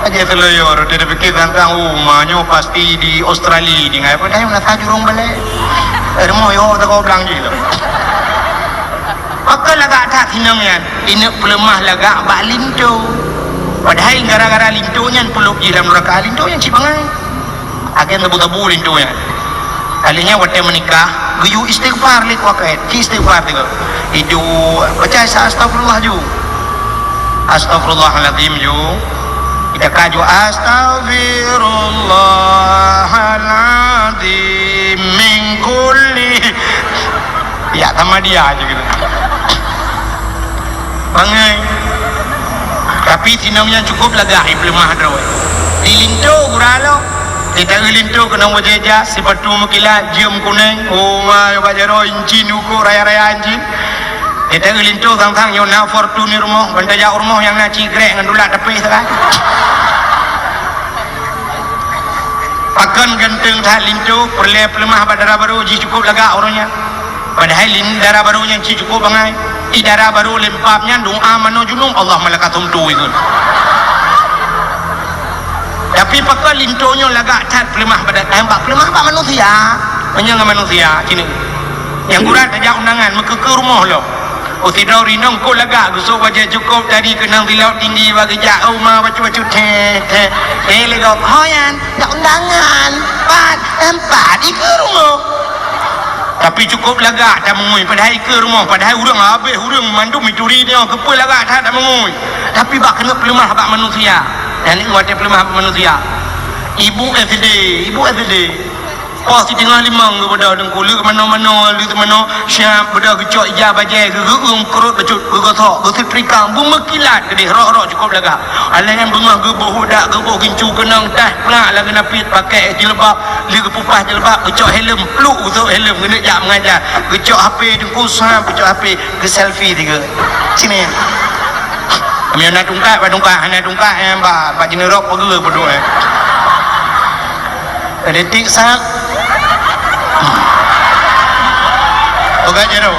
Bajèe seuleuyo, roti dipikir tantang, "Oh, ma nyoe pasti di Australia, di ngai." Padahai Meunasah Jurông Balè. Eh, rumoh yo teuka blang jih lom. Pakon lagak that inong nyan? Ineuk peuleumah lagak bak linto. Padahai gara-gara linto nyan peulop jih lam neuraka, linto nyan cit bangai. Agen tabu-tabu linto nyan. Kali nyan watèe meunikah, geuyue istighfar lé kuakèt, ci istighfar tiga. Iduek, baca sa-, astagfirullah ju. Astagfirullahalazim ju. Ita ka ju, "Astagfirullahalazim min kulli." Ya sama dia aja gitu. Bangai. Tapi sinong nyan cukôp lagak, eh, peuleumah droe. Di linto gura lom. Di taeu linto keunong bajèe jas, sipatu meukilat, jeuem kunéng. Oh, ma, bak jaroe incin, uko raya-raya incin. Di taeu linto sang-sang nyoe na Fortuner rumoh, ban tajak u rumoh nyang na cit grek ngon dulak tapéh sagai. Pakon ganteng that linto, peureulèe peuleumah bak dara barô jih cukôp lagak uroe nyan. Padahai lin-, dara barô nyan cit cukôp bangai. Di dara barô lempap nyan doa manoe junub, Allahumma laka sumtu ikheun. Tapi pakon linto nyoe lagak that peuleumah bak, eh, bak peuleumah bak manusia. Meunyoe ngon manusia, sini. Nyang kurang tajak undangan, meukeukeu rumoh lom. Oh, sidroe rinong kok lagak, geusok bajée cukôp tadi keunong silop tinggi bak geujak, oh, ma bacut-bacut, teh, teh. Eh, lé gob, "Ho nyan, jak undangan, pat, empat, ikeue rumoh." Tapi cukôp lagak that meungui, padahai ikeue rumoh, padahai ureuëng habéh, ureuëng mandum mituri nyoe, keupeue lagak that, that meungui. Tapi bak keuneuk peuleumah bak manusia. Nyan watée peuleumah bak manusia. Ibu S D, ibu S D. Poh siteungoh limong geubeudôh teungku, leuek manoe-manoe, leuek manoe, siap beudôh geucok ija bajée, geugeung keurot bacut, geugosok, geusetrika, beumeukilat keudeh, rok-rok cukôp lagak. Alah nyan beungoh geuboh udak, geuboh gincu keunong, tah plak lagée napiet, pakai jilbab, lheueh geupeupah jilbab, geucok helm, pluk geucok helm, geuneuk jak mengajar, geucok H P teungku, sam geucok H P, geuselfie tiga. Sini. Meunyoe na tungkat, bak tungkat, hana tungkat, eh, bak, bak jeuneurob peugeu peuduek, eh. Kritik sat. Peugah jaroe.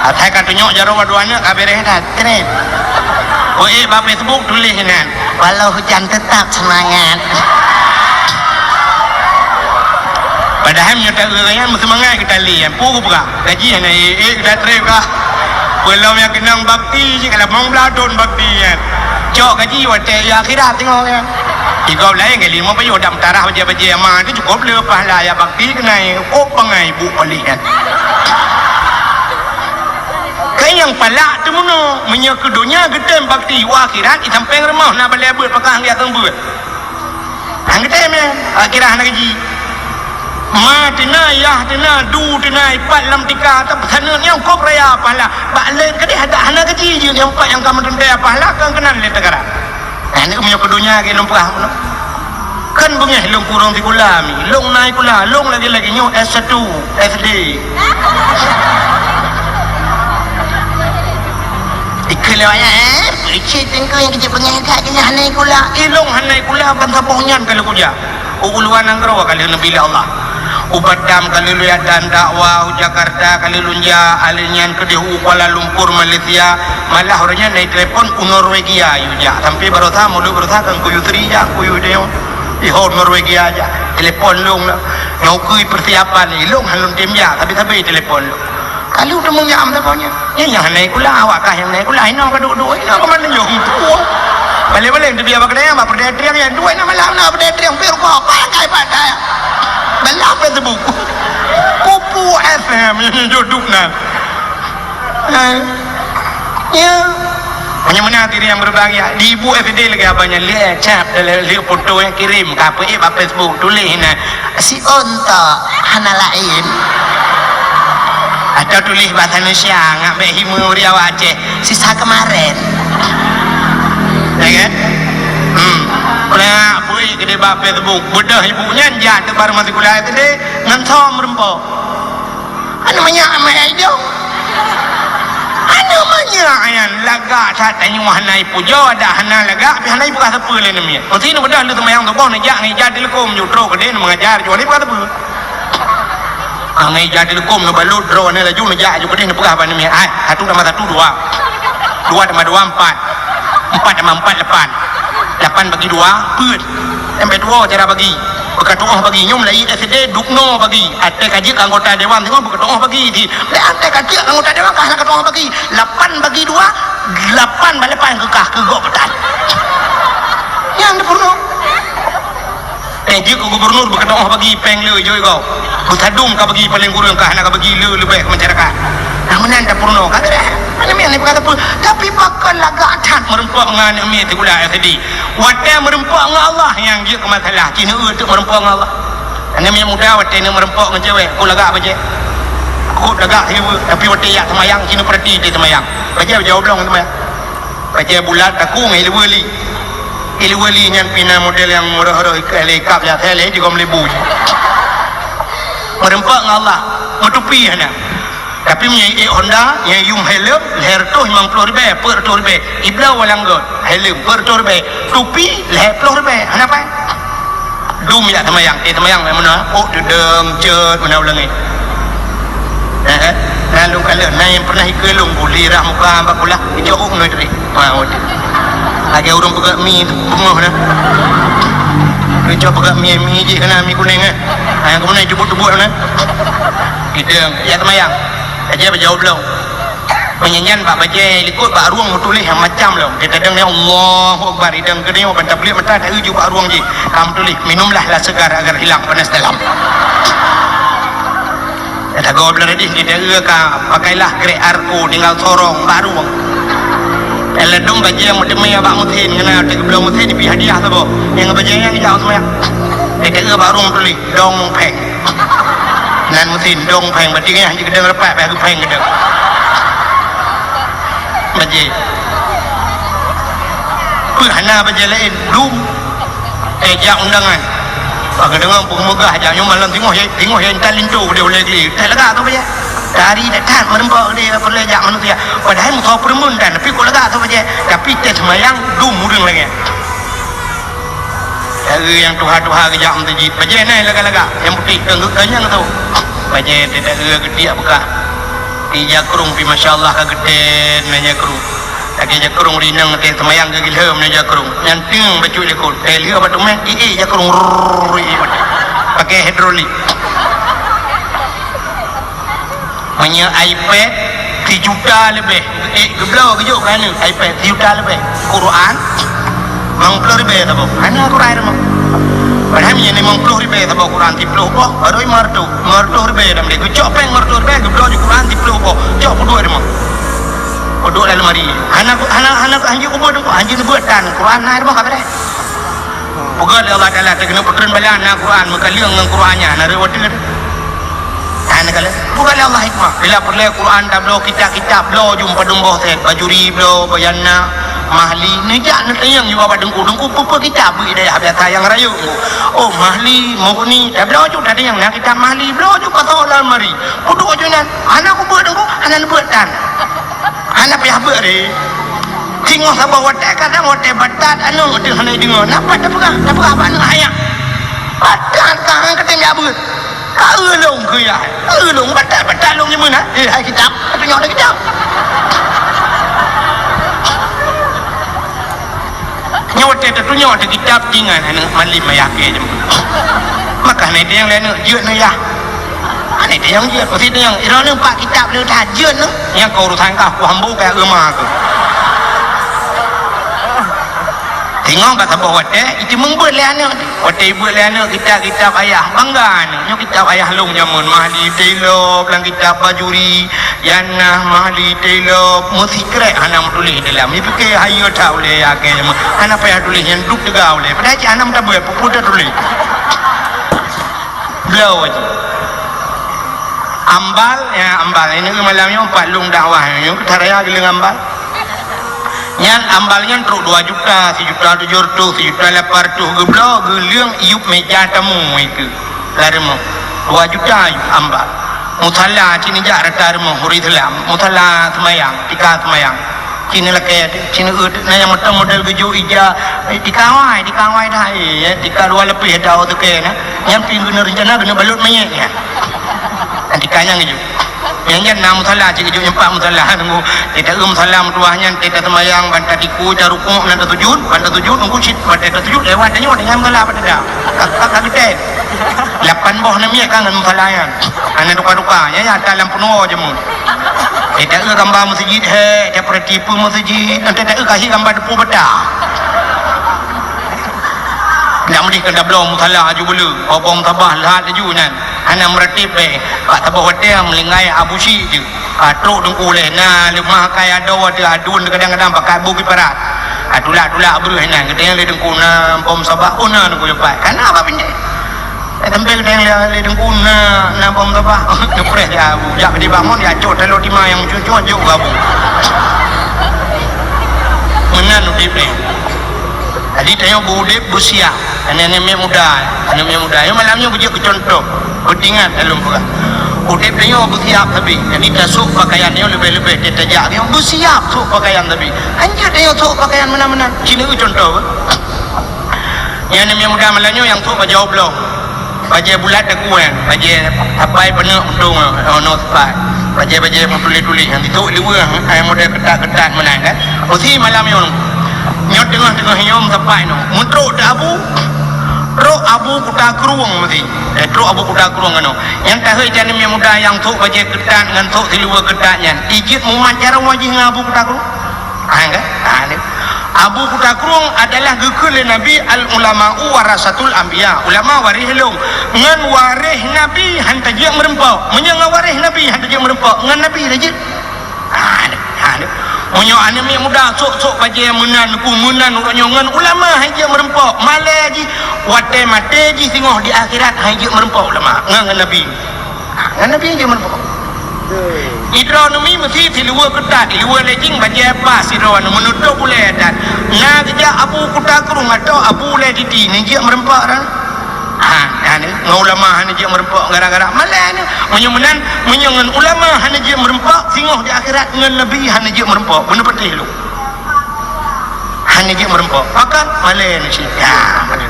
Asai ka tunyok jaroe dua aneuk ka beres that. Keren. Oh, eh, bak Facebook tuléh nyan. Walau hujan tetap semangat. Padahai meunyoe taeu nyan meuseumangat geutalé nyan. Peue geupeugah? Gaji hana ék-ék geuda trép kah? Peulom nyang keunong bakti jih ka limong blaih thon bakti nyan. Cok gaji watée di akhirat teungoh nyan. Di gob laén kali limong pajoh dak meutarah bajée-bajée ama teuh cukôp le pahala jak bakti keunai kok bangai bu paléh nyan. Keu nyang palak teumeunoe, meunyoe keu donya geutem bakti, u akhirat jisampéng rumoh na balée beuet pakah geujak seumeubeuet. Hana geutem nyan, akhirat hana gaji. Ma teuna, yah teuna, du teuna, ipat lam tika, teupeusaneut nyang kôb raya pahala. Bak laén keudeh adak hana gaji jeuet nyang pat nyang ka meuteuntée pahala keu keunan lé teugara. Nah, nyoe meunyoe keu donya lagée lôn peugah meunoe. Kan beungéh lôn kurong sikula mi, lôn na sikula, lôn lagée-lagée nyoe S satu, S D. Ikeu lewat nyan, eh, cit teungku nyang keujeut beungéh that keu nyan hana sikula. Eh, lôn hana sikula ban saboh nyan ka lôn kujak. U luwa nanggroe ka lheueh neubi lé Allah. U Batam ka lheueh lôn jak dan dakwah, u Jakarta ka lheueh lôn jak, alheueh nyan keudeh u Kuala Lumpur, Malaysia. Malah uroe nyan na telepon u Norwegia yue jak. Sampai baroesa, mulod baroesa kan ku Yusri jak, ku Yusri nyoe. Iho Norwegia jak. Telepon lôn na. Nyoe keu persiapan lé lôn han lôn tem jak, sabe-sabe telepon lôn. Ka lheueh teumanyam saboh nyan. Nyan nyang hana sikula, awak kah nyang hana sikula, hinoe ka duek-duek, hinoe ka mandum nyoe. Baleng-baleng teubiet bak keudè, bak peureudèe triang nyan, duek na malam na peureudèe triang, pih rukok, pakai pakai. Balah Facebook. Kupu F M, nyoe joduk na. Ha. Ya. Hanya meunan diri nyang berbahagia. Di ibu F D lagèe abang nyan, lihat cap, lihat foto nyang kirim, ka peuék bak Facebook, tuléh na. Si ontok hana laén. Atau tuléh bahasa Indonesia, ngak bèk hime ureueng awak Aceh. Sisa kemarin. Ya kan? Hmm. Peureulèe bak Facebook, beudôh ibu nyan jak teuk baru masih kuliah S D, ngon som meureumpok. Aneuk manyak amai ai dong. Aneuk manyak nyan lagak that tanyoe hana ipujoe, dak hana lagak, pih hana ipeugah sapeue lé neumie. Meusti neubeudôh lheueh seumayang suboh neujak ngon ija teuleukom ju trok keudeh neumeungajar ju hana ipeugah sapeue. Ah, ngon ija teuleukom neubalot droe nyan laju neujak ju keudeh neupeugah bak neumie, "Hai, satu tambah satu, dua. Dua tambah dua, empat. Empat tambah empat, lapan. Lapan bagi dua, peuet." Sampai tuwoe cara bagi. Beukatu'oh bagi, nyoe mulai S D duknoe bagi. Até ka jeuet anggota dewan teungoh beukatu'oh bagi. Di, lé até ka jeuet anggota dewan ka hana katu'oh bagi. Lapan bagi dua, lapan bak lapan keukah keu gob peutan. Nyan dipeurunoe. Eh, jeuet keu gubernur beukatu'oh bagi péng le jeuet gob. Beusadum ka bagi paléng kureueng ka hana ka bagi le leubeh keu masyarakat. Nah, meunan dapur nyoe ka geureh. Hana meunan dipeukateupeu. Tapi pakon lagak that meureumpok ngon aneuk miet sikula S D. Watèe meureumpok ngon Allah nyang jeuet keu masalah. Ci neueu teuk meureumpok ngon Allah. Aneuk miet muda watèe neuk meureumpok ngon cewek, kok lagak bajèe. Kok lagak sibeue, tapi watèe jak seumayang, ci neupeurati teuh seumayang. Bajèe, bajèe oblong seumayang. Bajèe bulat takue ngon ileue li. Ileue li nyan pih na model nyang meurôh-rôh ikab, lé ikab jak thèe lé jigom lebu. Meureumpok ngon Allah, meutupi hana. Tapi meunyo ék Honda, nyang yum helm, lhèe reutôh limong ploh ribèe, peuet reutôh ribèe. Ibloe walang göt, helm, peuet reutôh ribèe. Tupi, lhèe ploh ribèe. Hana pai. Dum jak seumayang, eh, seumayang meunan, oh, deudeng, cot, meunan ulèe nyoe. Eh, eh, na lôn kalon, na nyang pernah ikeue lôn, guli rah muka bak kulah, ijok oh, ngon teurik. Ha, oh, tu. Lagèe ureueng peugöt mi beungoh na. Geucok peugöt mi, mi jih keunan mi kunéng, eh. Nyang keunan teubuet-teubuet na. Ideueng, jak seumayang. Bajèe bajèe bloe. Meunyan bak bajèe likot bak rueng meutuléh nyang macam lom. Geutanyoe deungoe Allahu Akbar, ideueng geutanyoe ban tabliek mata taeu ju bak rueng jih. Ka meutuléh, "Minumlah lah segar agar hilang panas dalam." Tagoe blah dih, di daerah ka pakailah grek Argo tinggal sorong bak rueng. Ladôm bajèe nyang meuteumé bak meusén, ngon na teuk geubloe meusén, ibi hadiah saboh. Nyang bajèe nyan jak seumayang. Di daerah bak rueng tuléh, "Dong Pheng." Nan meusén, "Dong Pheng", berarti nyan jih geudong rapat, bah geupheng geudong. Bajèe. Peue hana bajèe laén, dum. Eh, jak undangan. Bak geudeungoe peue meugah jak nyoe malam singoh, singoh nyang talinto deh ulèe glé. Teuh lagak tu bajèe. Tari that-that meureumpok deh peureulèe jak manusia. Padahai musoh peureumeun dan, tapi kok lagak tu bajèe. Tapi teuh seumayang dum ureueng lagèe. Teuh nyang tuha-tuha geujak meuseujid. Bajèe nyan lagak-lagak. Nyang putéh keu kanyang tu. Bajèe teuh geutiek beukah. Di jakrong pi, masya Allah, ka geutén na jakrong. Lagèe jakrong rineng teuh seumayang geugilheuem na jakrong. Nyan tieng bacut likot. Teuh lheueh bak teumèh, iék jakrong, rrrr, iék bacut. Pakai hidrolik. Meunyoe iPad sijuta leubeh, eh, geubloe geujok keu aneuk, iPad sijuta leubeh. Quran, limong ploh ribèe saboh. Hana Quran limong. Padahai meunyoe limong ploh ribèe saboh Quran, siplôh boh, baru limong reutôh. Limong reutôh ribèe lam deh. Geucok péng limong reutôh ribèe, geubloe ju Quran siplôh boh. Cok peuduek limong. Peuduek lam lemari. Hana, hana, hana, hanjeuet kubeuet, hanjeuet neubeuet tan. Quran na limong ka beureh. Peugah lé Allah Taala, teuh keuneuk peutreun bala na Quran, meukaleueng ngon Quran nyan, na reuet watèe teuh. Hana kaleueng. Peugah lé Allah hikmah. Bila peureulèe Quran tabloe kitab-kitab, bloe ju padum boh sét, Bajuri bloe, Bayanah, Mahli, neujak neutanyong ju bak teungku. Teungku, peue-peue kitab beuet dayah biasa nyang rayeuk. Oh, Mahli, Mughni, tabloe ju tatanyong na kitab Mahli, bloe ju pasoe lam lemari. Peuduek ju nyan, hana kubeuet teungku, hana neubeuet tan. Hana payah beuet deh. Singoh saboh watèe kadang watèe batat aneuk teuh hana jideungoe. Napa tapeugah? Tapeugah bak aneuk ayah. Batat ka han katem jak beuet. Ka eu lôn keu yah. Ka eu lôn batat-batat lôn nyoe meunan. Eh, hai kitab. Tatunyok dah kitab. Nyoe watèe tatunyok teuh kitab, ingat aneuk malem ayah kèe jeuet. Maka hana tanyong lé aneuk, jeuet neu yah. Hana tanyong jeuet, pasti tanyong, "Droeneuh pat kitab le that jeuet neu?" Nyan keu urusan kah, ku hambo keu agama keuh. Singoh bak saboh watèe, iteumeung beuet lé aneuk. Watèe ibeuet lé aneuk kitab-kitab ayah, bangga aneuk. Nyoe kitab ayah lôn jameun, Mahli Taylor, lam kitab Bajuri, Yanah, Mahli Taylor, meusikrek hana meutuléh dalam. Ipike hayeue that ulèe ya kèe jameun. Hana payah tuléh nyan, duek teuga ulèe. Padahai cit hana meutabeuet, peue-peue tatuléh. Bloe aja. Ambal, ya, ambal. Ini malam nyoe pat lôn dakwah nyoe, keu that raya geuleueng ambal. Nyan ambal nyan trok dua juta, sijuta tujoh reutôh, sijuta lapan reutôh geubloe, geuleueng iyup mèja tamu itu. Lam rumoh. Dua juta iyup ambal. Musala cit neujak rata rumoh ureueng Islam. Musala seumayang, tika seumayang. Cit neulakèe, cit neueuet, na nyang meuteumé model geujok ija, eh, tika awai, tika awai dah, eh, tika dua leupeh dah teuke na. Nyan pih geuneuk reuncana geuneuk balot manyét nyan. Tika nyan geujok. Nyan, nyan na musala, cit geujok nyan pat musala, nunggu. Teuta eu musala meutuwah nyan, teuta seumayang, ban tatiku, tarukuk, ban tasujud, ban tasujud, nunggu cit, ban teuta sujud, lewat tanyoe, tinggai musala, ban teuta. Ka, ka, ka geutém. Lapan boh namiet ka ngon musala nyan. Hana duka-duka, nyan, nyan, ata lam peunuwoe jameun. Teuta eu gamba meuseujid, he, teuta peurati peue meuseujid, teuta eu kahé gamba deupue bata. Ndak meudeh keu tabloe musala aju beu le, obong tabah lhat laju nyan. Hana meuratéb bèe, bak saboh watèe meulinggai Abu Syik jeuet. Ka trok teungku lé, na leumah kai adoe teuh aduen kadang-kadang pakai bui parat. Ka tulak-tulak breuh nyan, geutanyong lé teungku na bom sabah, oh na teungku leupah. Ka na bak pindée. Eh, sampai geutanyong lé, lé teungku na, na bom sabah. Neupreh ya Abu, jak di bangon, ya cok taloe tima nyang cucok, jok gabu. Meunan udép lé. Jadi tanyoe beu udép beusiap. Aneuk-aneuk muda, aneuk muda. Nyoe malam nyoe beujeuet keu contoh, beuingat lôn peugah. Udép tanyoe beusiap sabe. Jadi tasôk pakaian nyoe leubeh-leubeh teuh tajak nyoe beusiap sôk pakaian sabe. Hanjeuet tanyoe sôk pakaian meunan-meunan. Ci neueu contoh beuh. Nyan aneuk muda malam nyoe nyang sôk bajèe oblong. Bajèe bulat dakuan, bajèe sapai peuneuk untông, oh, no sapai. Bajèe-bajèe meutuléh-tuléh nyang disôk liweue, ai model keutat-keutat meunan kan. Usi malam nyoe. Nyoe teungoh-teungoh yom sapai nyoe. Meutrok teuh Abu, trok Abu Kuta Krueng meuti. Eh, trok Abu Kuta Krueng keunoe. Nyang tahôi tanyoe miet muda nyang sôk bajèe keutat ngon sôk siluweue keutat nyan. Ijeuet mumat jaroe jih ngon Abu Kuta Krueng. Ah, kan? Ah, ni. Abu Kuta Krueng adalah geukheun lé Nabi, "Al-ulama'u warasatul anbiya." Ulama waréh lôn. Ngon waréh Nabi han tajeuet meureumpok. Meunyoe ngon waréh Nabi han tajeuet meureumpok, ngon Nabi tajeuet. Ha, ni, ha, ni. Meunyoe aneuk miet muda sôk-sôk bajèe meunan ku meunan uroe nyoe ngon ulama han jeuet meureumpok, malèe jih, watèe maté jih singoh di akhirat han jeuet meureumpok ulama ngon, ngon Nabi. Ha, ngon Nabi han jeuet meureumpok. Sidroe neumi meusi siluweue keutat, siluweue lé jih bajèe pas sidroe aneuk meunutôp ulèe dan na geujak Abu Kuta Krueng atau Abu Ulèe Titi, han jeuet meureumpok ran. Ha, nyan, ngon ulama hana jeuet meureumpok gara-gara malèe nyan. Meunyoe meunan, meunyoe ngon ulama hana jeuet meureumpok, singoh di akhirat ngon Nabi hana jeuet meureumpok. Beuneupatéh lôn. Hana jeuet meureumpok. Pakon? Malèe nyan cit. Ya, malèe.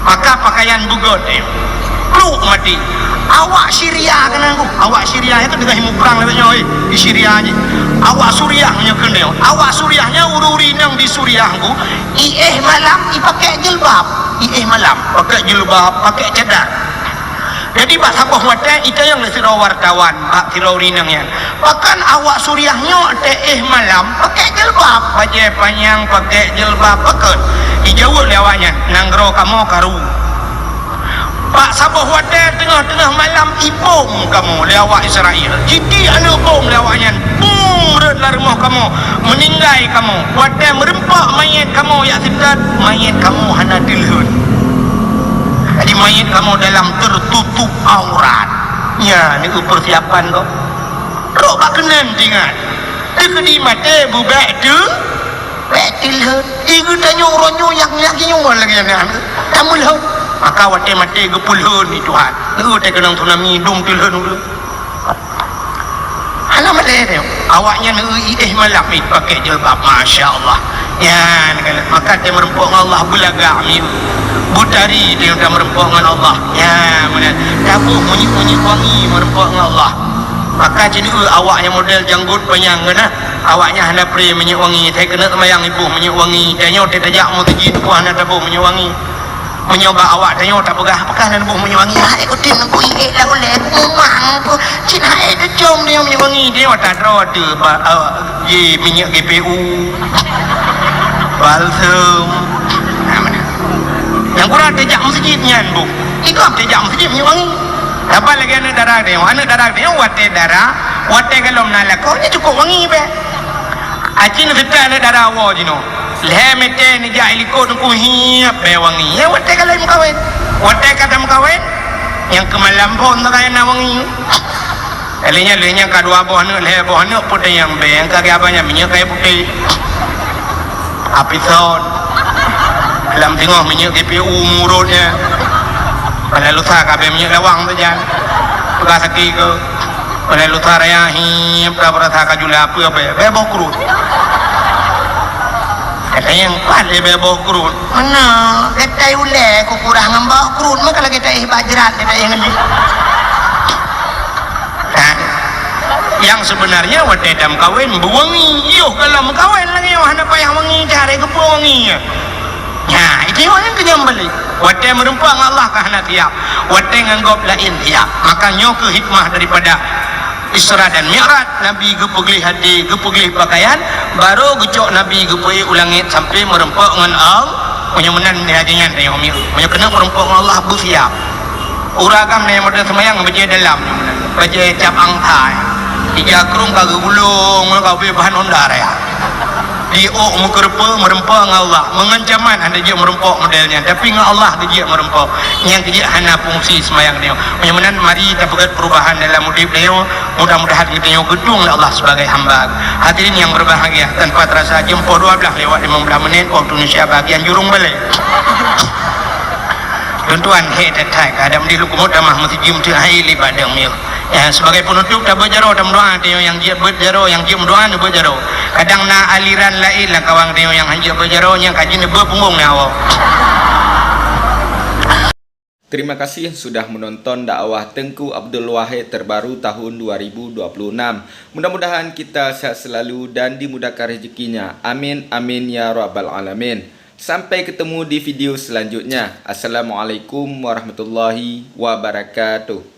Maka pakaian beugöt, eh. Pluk maté. Awak Syria keunan ku. Awak Syria nyan ka teungoh muprang lagèe nyoe, eh. Di Syria jih. Awak Suriah nyoe keunan. Awak Suriah nyan ureueng-ureueng inong di Suriah ku. Iéh malam, ipakèk jilbab. Iéh malam, pakèk jilbab, pakèk cadar. Jadi, bak saboh watèe itanyong lé sidroe wartawan, bak sidroe ureueng inong nyan, "Pakon awak Suriah nyoe teuéh malam pakèk jilbab, bajèe panyang, pakèk jilbab, pakon?" Ijaweueb lé awaknyan, "Nanggroe kamoe karu." Bak saboh watèe teungoh-teungoh malam ibom kamoe lé awak Israel. Jitiek aneuk bom lé awaknyan. Bum, rhot lam rumoh kamoe. Meuninggai kamoe. Watèe meureumpok manyèt kamoe jak seutôt, manyèt kamoe hana teulheuet. Jadi manyèt kamoe dalam teututup aurat. Nyan, neu peusiapan kok. Rhot bak keunan teuingat. Teukeudi maté beubèk teu Bèk teulheuet. Di geutanyoe uroe nyoe nyang, nyang nyoe lagèe nyan. Tameulheuet. Maka watèe maté geupeulheuet lé Tuhan. Neu teukeunong tsunami dum teulheuet ulôn. Hana maté teuh. Awaknyan neu iéh malam ipakèk jilbab, masya Allah. Nyan kan. Maka teumeureumpok ngon Allah beulagak mieu. Beutari teuh teumeureumpok ngon Allah. Nyan meunan. Taboh minyeuk-minyeuk wangi meureumpok ngon Allah. Maka ci neu awak nyang model janggot panyang keunan. Awaknyan hana pré minyeuk wangi, teuh keuneuk seumayang iboh minyeuk wangi. Tanyoe teuh tajak meuseujid, peue hana taboh minyeuk wangi. Meunyoe bak awak tanyoe tapeugah, "Pakon hana boh minyeuk wangi?" "Hai, kutem ku iék lam ulèe, ku mumang ku, cit hai teucom tanyoe minyeuk wangi." Tanyoe tadroe teuh ba, eh, ji minyeuk G P U, balsem. Nah, meunan. Nyang kurang tajak meuseujid nyan boh. Igob tajak meuseujid minyeuk wangi. Saban lagèe aneuk dara tanyoe. Aneuk dara tanyoe watèe dara, watèe gohlom na lakoe, nyan cukôp wangi bèk. Aci neuseutôt aneuk dara woe jinoe. Lhèe mètè neujak i likôt Teungku hiep bèe wangi. Nyan watèe ka lheueh meukawen. Watèe ka tameukawen, nyang keu malam phôn sagai na wangi. Lheueh nyan, lheueh nyan ka dua boh aneuk, lhèe boh aneuk, peue teuh nyang bèe, nyang ka geuhaba nyan minyeuk kayèe putéh. Apison. Lam singoh minyeuk G P U murot nyan. Padahai lusa ka bèe minyeuk lawang sajan. Peugah sakét keu. Padahai lusa raya hiep ka beurasa ka jula peue bèe, bèe boh kruet. Kata nyang pat lé bèe boh kruet. Meunan, gata ulèe kupeurah ngon boh kruet, meuka lagèe taéh bak jrat, taéh ngon jih. Nah, nyang sebenarnya watèe tameukawen beuwangi, yoh gohlom meukawen lagèe nyoe hana payah wangi, cara geupeue wangi nyan. Nyan, itu nyang keunyam balik. Watèe meureumpok ngon Allah ka hana siap, watèe ngon gob laén siap. Maka nyoe keuh hikmah daripada Isra dan Mi'raj, Nabi geupeugleh até, geupeugleh pakaian, barô geucok Nabi geupeuék u langét sampai meureumpok ngon Allah. Meunyoe meunan, nyan, nyan, nyan, meunyoe keuneuk meureumpok ngon Allah, beusiap. Ureueng agam nyan model seumayang bajèe dalam, bajèe cap angsa. Ija krueng ka geugulong, ka ubé bahan honda raya. Di ôk meukeureupeue meureumpok ngon Allah. Meungon camat hana jeuet meureumpok model nyan, tapi ngon Allah geujeuet meureumpok. Nyang geujeuet hana fungsi seumayang nyoe. Meunyoe meunan, mari tapeugèt perubahan dalam udép nyoe. Mudah-mudahan geutanyoe geutueng lé Allah sebagai hamba. Hadirin yang berbahagia, tanpa terasa jeuem poh dua belas lewat lima belas menit waktu Indonesia bahagian jurong balai. Tuan-tuan, hei that-that, kadang di lukumut tamah meuseujeuem teuh hai lé badang miyuh. Ya, sebagai penutup, tabeuet jaroe, tameudoa, tanyoe nyang jeuet beuet jaroe, nyang jeuet meudoa, neubeuet jaroe. Kadang na aliran laén lam kawan tanyoe nyang hanjeuet beuet jaroe, nyang ka jeuet neubeuet punggong nyoe. Terima kasih sudah menonton dakwah Tengku Abdul Wahid terbaru tahun dua ribu dua puluh enam. Mudah-mudahan kita sehat selalu dan dimudahkan rezekinya. Amin, amin, ya rabbal alamin. Sampai ketemu di video selanjutnya. Assalamualaikum warahmatullahi wabarakatuh.